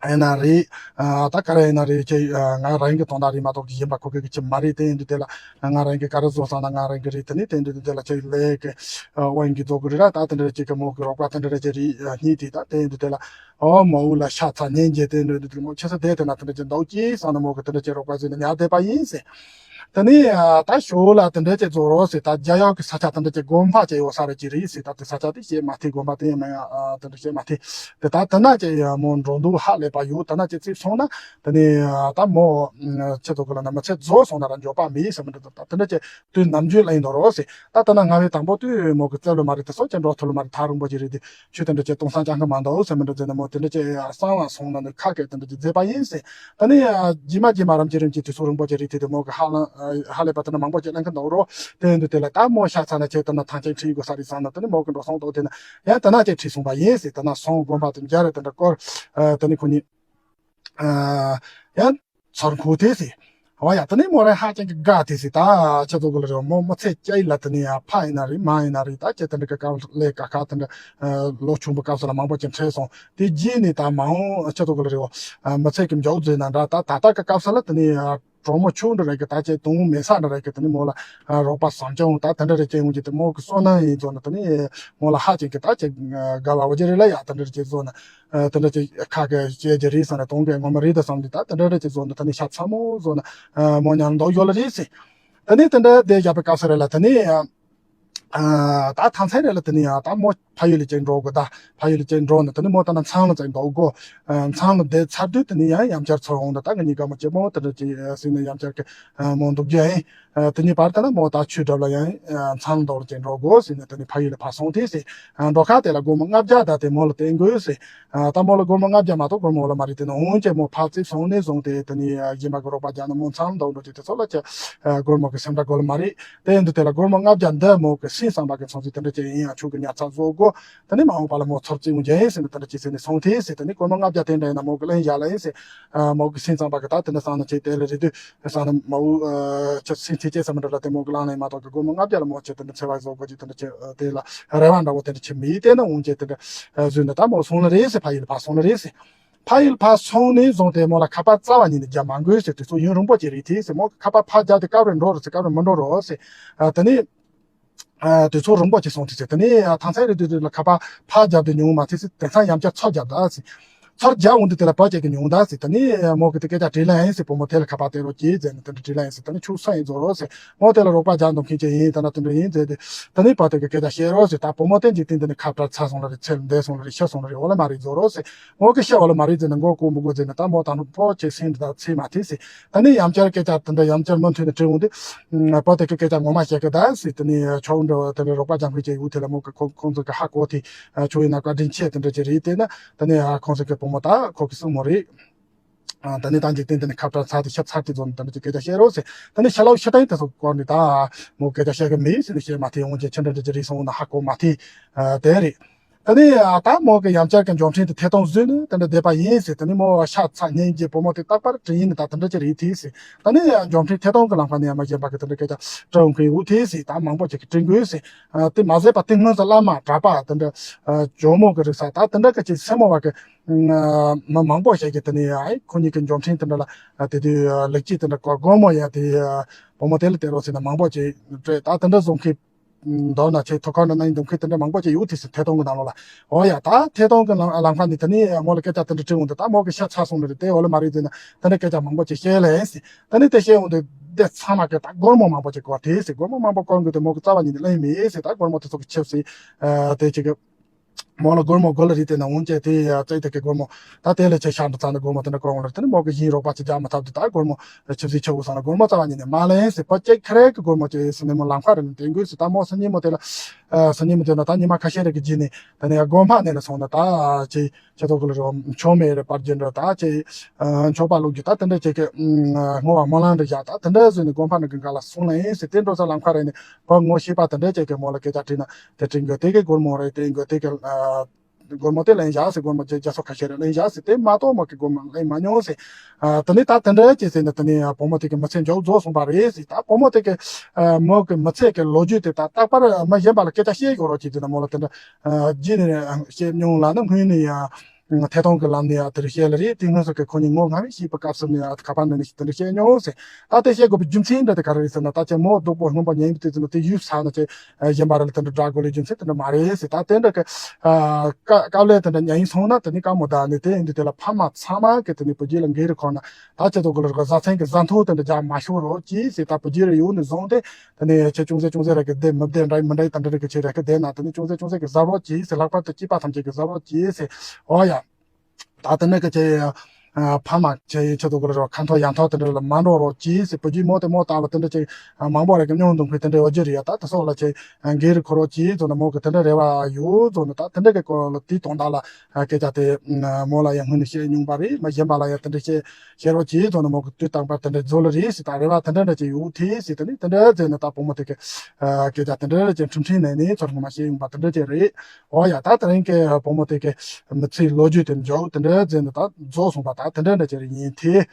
ཡིན་ན་རེད། ཨ་ད་ག་རེ་ཡིན་ན་རེད། ཁྱེད་ཨ་ང་རང་གི་དོན་དག་རེད་མ་གཏོགས་ཀྱི་གཞན་པ་ཁོ་གི་ཅི་མ་རེད། དེ་ཡིན་དུས་དེ་ལ་ང་རང་གི་ག་རེ་བཟོ་བསམ་ན་ང་རང་གི་རེད། དེ་ནི་དེ་འདྲ་དེ་ལ་ཁྱེད་ལས་ཀྱི་ཨ་དབང་གིས་བཟོ་གི་རེད་ར། ད་དེ་འདྲ་ཅིག་གི་མོ་གི་རོགས་པ་དེ་འདྲ་ཅིག་རེད། ཨ་གཉིས་དེ་ད་དེ་ཡིན་དུས་དེ་ལ་ཨོ་མོ་འུ་ལ་ཤ་ཚ་ཉན་རྗེས་དེ་འདྲ་དེ་མོ་ཁྱེད་ས་དེ་དེ་ན་དེ་འདྲ་ཅིག་འདུག་ཅི་བསམ་ན་མོ་གི་དེ་འདྲ་ཅིག་རོགས་པ་བཟོས་ནས་ཉར་བསྡད་པ་ཡིན་ཟེར། དེ་ནས་ཨ་ད་ཞོར་ལ་དེ་འདྲ་ཅིག་བཟོ་རོགས་ཟེར། ད་རྒྱ་གར་གི་ས་ཆ་དེ་འདྲ་ཅིག་དགོན་པ་ཅིག་ཡོད་ས་རེད་ཅིག་རེད་ཟེར། ད་དེ་ས་ཆ་དེ་བཤད་མ་ཐུབ། དགོན་པ་དེ་ཡང་མིང་ཨ་དེ་འདྲ་བཤད་མ་ཐུབ། དེ་ད་དེ་ན་ཅིག་ཡ་མོ་འགྲོ་འདུག་ཧ་ལས་པ་ཡོད། དེ་ན་ཅིག་རྩིབ་སོང་ན་དེ་ནས་ཨ་ད་མོ་ཁྱེད་ཚོ་གི་ལ་ན་མི་ཚེ་རྫོགས་སོང་ན་ར་འགྱོད་པ་མེད་ཟེར་མི་འདྲ། ད་དེ་འདྲ་ཅིག་དུས་ནམ་རྒྱུན་ལ་ཡིན་འདུག་རོགས་ཟེར། ད་དེ་ན་སྔ་བའི་དང་པོ་དུས་མོ་གི་རྩིབ་ལ་མ་རེད། དེ་སོགས་ཅིག་འགྲོ་ཐུབ་ལ་མ་རེད། ཐག་རིང་པོ་ཅིག་རེད། དེ་ཆུ་དེ་འདྲ་ཅིག་གཏོང་ས་ཅང་གི་མ་འདུག་ཟེར་མི་འདྲ་ཟེར་ན་མོ་དེ་འདྲ་ཅིག་ཡ་གསང་བ་སོང་ན་ནི་ཁ་སྐད་དེ་འདྲ་ཅིག་མཛད་པ་ཡིན་ཟེར། ད་ནི་ཡ་རྗེས་མ་རྗེས་མ་རིམ་གྱིས་རིམ་གྱིས་དུས་ཚོད་རིང་པོ་ཅིག་རིང་དེ་དུས་མོ་གི་ཧ་ལ་ཧ་ལས་པ་དེ་ན་མང་པོ་ཅིག་གླེང་གི་འདུག་རོགས། དེ་ཡིན་དུས་དེ་ལ་ད་མོ་ཤ་ཚ་ན་ཁྱེད་དེ་ན་ཐང་ཆེན་ཁྲིད་དགོས་ས་རེད་བསམ་ན། དེ་ནི་མོ་གི་འགྲོ་སོང་ཏོག་དེ་ན་ཡང་དེ་ན་ཅིག་ཁྲིད་སོང་པ་ཡིན་ཟེར། དེ་ན་སོང་དགོན་པ་དེ་མཇལ་རེ་དེ་འདྲ་སྐོར་དེ་ནི་ཁོ་གཉིས་ཡང་ཚོར་འཁོར་དེ་ཟེར། འོ་ཡ་དེ་ནི་མོ་རང་ཧ་ཅང་གི་དགའ་དེ་ཟེར། ད་ཁྱེད་ཚོ་གི་ལ་རེད་མོ་མི་ཚེ་སྐྱེལ་ལ་དེ་ནི་ཡ་ཕ་ཡིན་ན་རེད་མ་ཡིན་ན་རེད། ད་ཁྱེད་དེ་འདྲ་གི་སྐབས་ལས་ཀ་ཁ་དེ་འདྲ་ལོ་ཆུང་པའི་སྐབས་སུ་ལ་མང་པོ་ཅིག་འཕྲད་སོང་། དེ་རྗེས་ནས་ད་མ་འོངས་ཁྱེད་ཚོ་གི་ལ་རེད་མི་ཚེ་གི་མགྱོགས་རྫོགས་ན་འདྲ། ད་ད་ལྟ་གི་སྐབས་སུ་ལ་དེ་ནི་ཡ། གྲོགས་མོ་ཆུང་འདྲ་རེད་གི། ད་ཅིག་དུང་མེད་ས་འདྲ་རེད་གི། དེ་ནི་མོ་ལ་རོགས་པ་བཟང་སྤྱང་ད་དེ་འདྲ་རེ་ཅིག་འོང་གི། དེ་མོ་གི་བསོད་ནམས་ཡིན་ཙང་ན་དེ་ནི་མོ་ལ་ཧ་ཅིག་གི། ད་ཅིག་དགའ་བ་འོ་ཅི་རེད་ལ་ཡ། དེ་འདྲ་ཅིག་བཟོ་ན། དེ་འདྲ་ཅིག་ཁ་གི་བྱས་རྒྱུ་རེད་བསམ་ན། དུང་གི་ངོ་མ་རེད་ད་བསམ་དུས། ད་དེ་འདྲ་འདྲ་ཅིག་བཟོ་ན་དེ་ནི་ཤ་ཚ་མོ་བཟོ་ན་མོ་ཉལ་འདུག་ཡོད་ལ་རེད་ཟེར། དེ་ནི་དེ་འདྲ་བསྡད་བཞག་པའི་སྐབས་སུ་རེད་ལ། དེ་ནི་ད་ཐང་ཚན་རེད་ལ། དེ་ནི་ཡང་ད་མོ་ཕ་ཡུལ་ལ་ཅིག་འགྲོ་དགོས། ད་ཕ་ཡུལ་ལ་ཅིག་འགྲོ་ན་དེ་ནི་མོ་ད་ན་མཚང་ལ་ཅིག་འདུག་དགོས། མཚང་ལ་བསྡད་ཚར་དུས་དེ་ནི་ཡང་ཡང་བསྐྱར་ཚུར་འོང་ད། ད་ང་གཉིས་ཀ་མོ་ཅིག་མོ་དེ་འདྲ་ཅིག་ཟེར་ནས་ཡང་བསྐྱར་གི་མོ་འདུག་རྒྱུ་ཡིན། དེ་གཉིས་བར་དེ་ན་མོ་ད་ཆུ་འགྲམ་ལ་ཡང་མཚང་འདོགས་ཅིག་འགྲོ་དགོས་ཟེར་ནས་དེ་ནི་ཕ་ཡུལ་ལ་ཕར་སོང་དེ་ཟེར། འགྲོ་ཁ་དེ་ལ་སྒོར་མོ་ལྔ་བརྒྱ་ད་དེ་མོ་ལ་བསྟན་དགོས་ཟེར། ད་མོ་ལ་སྒོར་མོ་ལྔ་བརྒྱ་མ་གཏོགས་སྒོར་མོ་ལ་མ་རེད། དེ་ནི་འོང་ཅེ་མོ་ཕར་ཙིག་སོང་ནས་བཟུང་སྟེ་དེ་ནི་གཞན་པ་གི་རོགས་པ་རྒྱག་ན་མོ་མཚང་འདོགས་འགྲོ་ཅེ་དེ་ཚོ་ལ་ཅེ་སྒོར་མོ་གི་སེམས་ཁྲལ་དགོས་ལ་མ་རེད། དེ་ཡིན་དུས་དེ་ལ་སྒོར་མོ་ལྔ་བརྒྱ་འདི་མོ་གི་སེམས་བསམ་པ་གི་ཚོང་ཚིག་དེ་འདྲ་ཅིག་ཡིན་ཡང་ཆོག་གི། ཉར་ཚགས་བཟོ་དགོས། དེ་ནི་མ་འོངས་པ་ལ་མོ་ཚོར་རྩིས་འོང་རྒྱུ་ཡིན་ཟེར་ནས་དེ་འདྲ་ཅིག་ཟེར་ནས་སོང་དེ་ཟེར། དེ་ནི་སྒོར་མོ་ལྔ་བརྒྱ་དེ་འདྲ་ཡིན་ན་མོ་གི་ལེན་བཞག་ལ་ཡིན་ཟེར། མོ་གི་སེམས་བསམ་པ་གི་ད་དེ་འདྲ་བསམ་ན་ཅིག་དེ་ལ་རེ་དུས་བསམ་ན་མ་འུ་ཅི་སེམས་ཚེ་སྐྱེལ་ས་མི་འདྲ་ལ་དེ་མོ་གི་ལང་ལ་ཡིན་མ་གཏོགས་གི་སྒོར་མོ་ལྔ་བརྒྱ་ལ་མོ་ཅིག་དེ་འདྲ་འཚེ་བ་བཟོ་དགོས་ཀྱི་དེ་འདྲ་ཅིག་དེ་ལ་རེ་བ་འདྲ་བོ་དེ་འདྲ་ཅིག་མེད། དེ་ན་འོང་རྒྱུ་དེ་འདྲ་བཟོས་ནས་ད་མོ་སོང་ལ་རེད་ཟེར། ཕ་ཡུལ་ཕར་སོང་ལ་རེད་ཟེར། ཕ་ཡུལ་ཕར་སོང་ནས་བཟུང་སྟེ་མོ་ལ་ཁ་པར་རྩ་བ་ཉིད་ནས་རྒྱག་མ་དགོས་ཟེར། དུས་ཚོད་ཡུན་རིང་པོ་ཅིག་རེད་དེ་ཟེར། མོ་ཁ་པར་ཕར་རྒྱག་དུས་སྐབས་རེ་འགྲོ་རུ་ཟེར། སྐབས་རེ་མི་འགྲོ་རུ་ཟེར། དེ་ནས་དུས་ཚོད་རིང་པོ་ཅིག་སོང་དུས་ཟེར། དེ་ནས་ཐང་ཚན་རེ་དུས་དུས་ལ་ཁ་པར་ཕར་རྒྱབ་དུས་མྱོང་མ་ཚད་ཟེར། དེང་སང་ཡང་བསྐྱར་ཚུར་རྒྱབ་ད་ཟེར། ཚུར་རྒྱབ་འོང་དུས་དེ་ལ་བུ་གཅིག་གིས་མྱོང་ད་ཟེར། དེ་ནས་མོ་གིས་དེ་སྐད་ཆ་དྲིས་ལན་ཡིན་ཟེར། བུ་མོ་དེ་ལ་ཁ་པར་སྟེར་རོགས་གྱིས་ཟེར་ནས་དེ་འདྲ་དྲིས་ལན་ཡིན་ཟེར། དེ་ནས་ཁྱོད་སུ་ཡིན་བཟོ་རོགས་ཟེར། མོ་དེ་ལ་རོགས་པ་རྒྱག་འདུག་མཁན་ཅིག་ཡིན། དེ་འདྲ་དེ་འདྲ་ཡིན་ཟེར་དུས་དེ་ནས་བུ་དེ་གིས་སྐད་ཆ་བཤད་རོགས་ཟེར། ད་བུ་མོ་དེ་འཇིག་རྟེན་འདི་ནས་ཁ་བྲལ་ཚར་སོང་ལ་རེད། ཚེ་འདས་སོང་ལ་རེད། ཤི་སོང་ལ་རེད། འོ་ལ་མ་རེད། བཟོ་རོགས་ཟེར། མོ་གིས་ཤི་བ་ལ་མ་རེད་ཟེར་ནས་མགོ་སྐོར་མི་དགོས་ཟེར་ནས། ད་མོ་ད་ནུབ་ཕོ་ཆེ་སེང་འདི་དག་ཚེ་མ་ཐེ་ཟེར། ད་ནི་ཡང་བསྐྱར་སྐད་ཆ་དེ་འདྲ་ཡང་བསྐྱར་མུ་མཐུད་ནས་དྲི་འོང་དུས། ཨ། བུ་དེ་གི་སྐད་ཆ་ངོ་མ་བཤད་གི་ད་ཟེར། དེ་ནི་ཆོག་འགྲོ་དེ་འདྲ་རོགས་པ་རྒྱག་མཁན་ཅིག་ཡོད། དེ་ལ་མོ་གི་ཁོ་ཁོང་ཚོ་གི་ཧ་གོ་དེ། ཨ། ཆོག་ཡིན་ན་བཀའ་དྲིན་ཆེ་དེ་འདྲ་ཅིག་རེད། དེ་ན་དེ་ནི། ཨ། ཁོང་ཚོ་གི་བུ་མོ་ད་ཁོ་གི་སྲིང་མོ་རེད། ཨ། དེ་ནི་ད་འཇིག་རྟེན་དེ་ནི་ཁ་བྲལ་ཚར་དེ་ཤི་ཚར་དེ་ཚོ་ནི་དེ་འདྲ་ཅིག་སྐད་ཆ་བཤད་རོགས་ཟེར། དེ་ནི་ཤི་ལོག་ཤི་ཐེངས་དེ་ཚོ་སྐོར་ནས་ད་མོ་སྐད་ཆ་བཤད་གི་མེད་ཟེར་ནས། བཤད་མ་ཐེ་འོང་ཅིག་ཆི་འདྲ་འདྲ་ཅིག་རེད་སོང་ན་ཧ་གོ་མ་ཐེ། ཨ། དེ་རེད། དེ་ནས་ད་མོ་གི་ཡང་བསྐྱར་གྱི་འབྱོར་འཕྲིན་དེ་ཐད་གཏོང་བཟོས་ནས་དེ་འདྲ་བསྡད་པ་ཡིན་ཟེར། དེ་ནས་མོ་ཤ་ཚ་ཉན་གྱི་བུ་མོ་དེ་རྟག་པར་དྲིན་ཡིན་ནི་ད་དེ་འདྲ་ཅིག་རེད་དེ་ཟེར། ད་ནི་འབྱོར་འཕྲིན་ཐད་གཏོང་གི་ལམ་ཁ་ནས་ཡང་མ་གཞན་པ་གི་དེ་འདྲ་སྐད་ཆ་དྲི་འོང་གི་ཡོད་དེ་ཟེར། ད་མང་པོ་ཅིག་གི་དྲི་དགོས་ཟེར། ཨ། དེ་མ་ཟད་པ་དེ་སྔོན་སུ་བླ་མ་གྲྭ་པ་དེ་འདྲ། ཨ། ཇོ་མོ་གི་རིགས་ས་ད་དེ་འདྲ་གི་ཅིག་སེར་མོ་བ་གི། ཨ། མི་མང་པོ་ཞིག་གིས་དེ་ནས། ཨ། ཁོ་གཉིས་ཀྱི་འབྱོར་འཕྲིན་དེ་འདྲ་ལ། ཨ། དེ་དུས་ལེགས་སྐྱེས་དེ་འདྲ་སྒོར་མོ་ཡ་དེ། ཨ། བུ་མོ་དེ་ལ་སྟེར་རོགས་ཟེར་ན་མང་པོ་ཅིག་སྤྲད། ད་དེ་འདྲ་བཟོ་མཁན། མདོར་ན་ཆེ་ཐོག་ཁར་འདྲ་ན་ཡིན་འདུག་མཁན་དེ་འདྲ་མང་པོ་ཅིག་ཡོད་དེ་ཟེར། ཐད་གཏོང་གི་ནང་ལོགས་ལ། འོ་ཡ། ད་ཐད་གཏོང་གི་ལམ་ལམ་ཁ་ནས་དེ་ནས་མོ་ལ་སྐད་ཆ་དེ་འདྲ་དྲི་འོང་དུས། ད་མོ་གི་ཤ་ཚ་སོང་ནི་རེད། དེ་འོ་ལ་མ་རེད་ཟེར་ན་དེ་འདྲ་སྐད་ཆ་མང་པོ་ཅིག་བཤད་ལ་ཡིན་ཟེར། དེ་ནས་དེ་བཤད་འོང་དུས་དེ་ཚང་མ་གི་ད་སྒོར་མོ་མང་པོ་ཅིག་དགོས་དེ་ཟེར། སྒོར་མོ་མང་པོ་དགོས་འདུག་དེ་མོ་གི་རྩ་བ་ཉིད་ནས་ལེན་མེད་ཟེར། ད་སྒོར་མོ་དེ་ཚོ་གི་ཆིབས་ཟེར། ཨ། དེ་ཅིག་གི་མོ་ལ་སྒོར་མོ་དགོས་ལ་རེད། དེ་ན་འོང་ཅེ་དེ་ཡ་བཙལ་དེ་གི་སྒོར་མོ་ད་དེ་ལས་ཆེ་ཤ་འདྲ་ཚ་ན་སྒོར་མོ་དེ་འདྲ་དགོས་འོང་ལ། དེ་ནི་མོ་གི་ཡིན་རོགས་པ་ཅིག་རྒྱག་མ་ཐུབ་དུས་ད་སྒོར་མོ་ཆིབས་ཟེར་ཆེ་བོ་སོང་ན་སྒོར་མོ་རྩ་བ་ཉིད་ནས་མ་ལེན་ཟེར། བུ་གཅིག་ཁེ་རེ་གི་སྒོར་མོ་ཅིག་ཟེར་ནས་མོ་ལམ་ཁ་རེ་ནས་དེ་འགོས་ཟེར། ད་མོ་སང་ཉིན་མོ་དེ་ལ། ཨ། སང་ཉིན་མོ་དེ་ལ་ད་ཉི་མ་ཁ་ཤས་རེ་གི་རྗེས་ནས་དེ་ནས་དགོན་པ་ནས་ལ་སོང་ན། ད་ཅིག་ཁྱེད་ཚོ་གི་ལ་རོ་མཆོད་མེ་རེ་སྤར་རྒྱུ་འདྲ། ད་ཅིག་ཨ། མཆོད་པ་བླུག་རྒྱུ། ད་དེ་འདྲ་ཅིག་གི། ཨ། བསྔོ་བ་སྨོན་ལམ་འདྲ་བཞག་ད་དེ་འདྲ་བཟོས་ནས་དགོན་པ་ནང་གི་སྒང་ལ་སོང་ལ་ཡིན་ཟེར། དེ་འགྲོ་ས་ལམ་ཁ་རེ་ནས་བུ་ངོ་ཤེས་པ་དེ་འདྲ་ཅིག་གིས་མོ་ལ་སྐད་ཆ་དྲིས་ན་དེ་དྲིས་འགོ་དེ་གི་སྒོར་མོ་རེ་དེ་འགོ་དེ་གི། ཨ། སྒོར་མོ་དེ་ལེན་བཞག་ཟེར། སྒོར་མོ་བརྒྱ་བརྒྱ་སོ་ཁ་ཤས་རེ་ལེན་བཞག་ཟེར། དེ་མ་གཏོགས་མོ་གི་སྒོར་མོ་ལེན་མ་མྱོང་ཟེར། ཨ། དེ་ནས་ད་དེ་འདྲ་ཅིག་ཟེར་ནས་དེ་ནས་བུ་མོ་དེ་གི་མི་ཚེ་མཇུག་རྫོགས་སོང་བ་རེད་ཟེར། ད་བུ་མོ་དེ་གི། ཨ། མོ་གི་མི་ཚེ་གི་ལོ་རྒྱུས་དེ་ད་རྟག་པར་མི་གཞན་པ་ལ་སྐད་ཆ་བཤད་དགོས་རོགས་ཅིག་དེ་ན་མོ་ལ་དེ་འདྲ། ཨ། རྗེས་ནས་བཤད་མྱོང་ལ་ནི་སྔོན་ནས་ཡང་ཐད་གཏོང་གི་ལམ་ནས་ཡང་དེར་བཤད་ལ་རེད། དེ་སྔོན་སོགས་ཀྱི་ཁོ་གཉིས་ངོ་སྔ་མའི་ཤེས་པའི་སྐབས་སུ་ནས་ཡང་ཁ་པར་འདི་ནས་ཤིག་དེ་འདྲ་བཤད་མྱོང་ཟེར། ད་དེ་བཤད་དགོས་པའི་རྒྱུ་མཚན་འདྲ་དེ་ག་རེ་རེད་ཟེར་ན། ད་ཅི་མོ་སྡུག་པོ་རྔོན་པ་ཉན་པའི་དུས་ཙམ་དེ་ཡུལ་ས་ན་ཅི་གཞན་པ་རེ་ལ་དེ་འདྲ་འདྲ་དགོས་ལས་རྒྱུ་མཚན་དེ་འདྲ་མ་རེད་ཟེར། ད་དེ་འདྲ་གི་ཨ་དཀའ་དཀའ་ལས་དེ་འདྲ་ཉན་ཡིན་སོང་ན་དེ་ནི་དཀའ་མོ་ད་ནི་དེ་ཡིན་དུས་དེ་ལ་ཕ་མ་ཚང་མ་གི་དེ་ནི་བུ་རྒྱུད་ལ་འགན་རེ་འཁོར་ན། ད་ཅི་ཐོག་གི་ལ་རོགས་བཟའ་ཚང་གི་བཟའ་འཐུང་དེ་འདྲ་རྒྱག་མ་ཤོར་རོགས་གྱིས་ཟེར། ད་བུ་རྒྱུད་རེ་ཡོང་ནས་བཟུང་སྟེ་དེ་ནི་ཁྱེད་ཅུང་ཟད་ཅུང་ཟད་རེ་གི་བསྡད་མི་བསྡད་འདྲ་མི་འདྲ་དེ་འདྲ་རེ་གི་ཁྱེད་རེ་གི་བསྡད་ན་དེ་ནི་ཅུང་ཟད་ཅུང་ཟད་གི་གཟབ་རོགས་གྱིས་ཟེར། ལྷག་པར་དུ་སྐྱེས་པ་ཐམས་ཅད་གི་གཟབ་རོགས་གྱིས་ཟེར། འོ་ཡ། ད་དེ་ནས་ཀྱི་ཅེ། ཨ། ཕ་མ་ཅེ་ཡི་ཆེད་དུ་གོ་རོགས་ཁ་འཐོར་ཡ་འཐོར་དེ་འདྲ་ལ་མ་འགྲོ་རོགས་གྱིས་ཟེར། བུ་རྒྱུད་མོ་དེ་མོ་ལྟ་བུ་དེ་འདྲ་ཅིག་མང་པོ་རེ་གི་སྙུང་འདུག་མཁན་དེ་འདྲ་ཡོད་རྒྱུ་རེད་ཡ། ད་དེ་སོགས་ལ་ཅེ་འགན་རེ་འཁུར་རོགས་གྱིས་ཟེར་ནས་མོ་གི་དེ་འདྲ་རེ་བ་ཡོད་ཟེར་ནས། ད་དེ་འདྲ་གི་སྐོར་ལ་དེའི་དོན་དག་ལ་སྐད་ཆ་དེ་མོ་ལ་ཡང་སྔོན་ནས་བཤད་མྱོང་པ་རེད། མི་གཞན་པ་ལ་ཡང་དེ་འདྲ་བཤད་བཤད་རོགས་གྱིས་ཟེར་ནས་མོ་གི་དུས་དང་པོར་དེ་འདྲ་བཟོ་ལ་རེད་ཟེར། ད་རེ་བ་དེ་འདྲ་འདྲ་ཅིག་ཡོད་དེ་ཟེར། དེ་ནས་དེ་འདྲ་ཟེར་ནས་ད་བུ་མོ་དེ་གི་སྐད་ཆ་དེ་འདྲ་ཅིག་ཁྲིམས་ཁྲིམས་ནས་ནས་ཚོར་སྔོན་མ་བཤད་ཡོང་པ་དེ་འདྲ་ཅིག་རེད། འོ་ཡ། ད་དེ་རིང་གི་བུ་མོ་དེ་གི་མི་ཚེའི་ལོ་རྒྱུས་དེ་མཇུག་དེ་འདྲ་མཛད་ནས་ད་རྫོགས་སོང་པ། ད་དེ་འདྲ་འདྲ་ཅིག་རེད་ཡིན་ཏེ།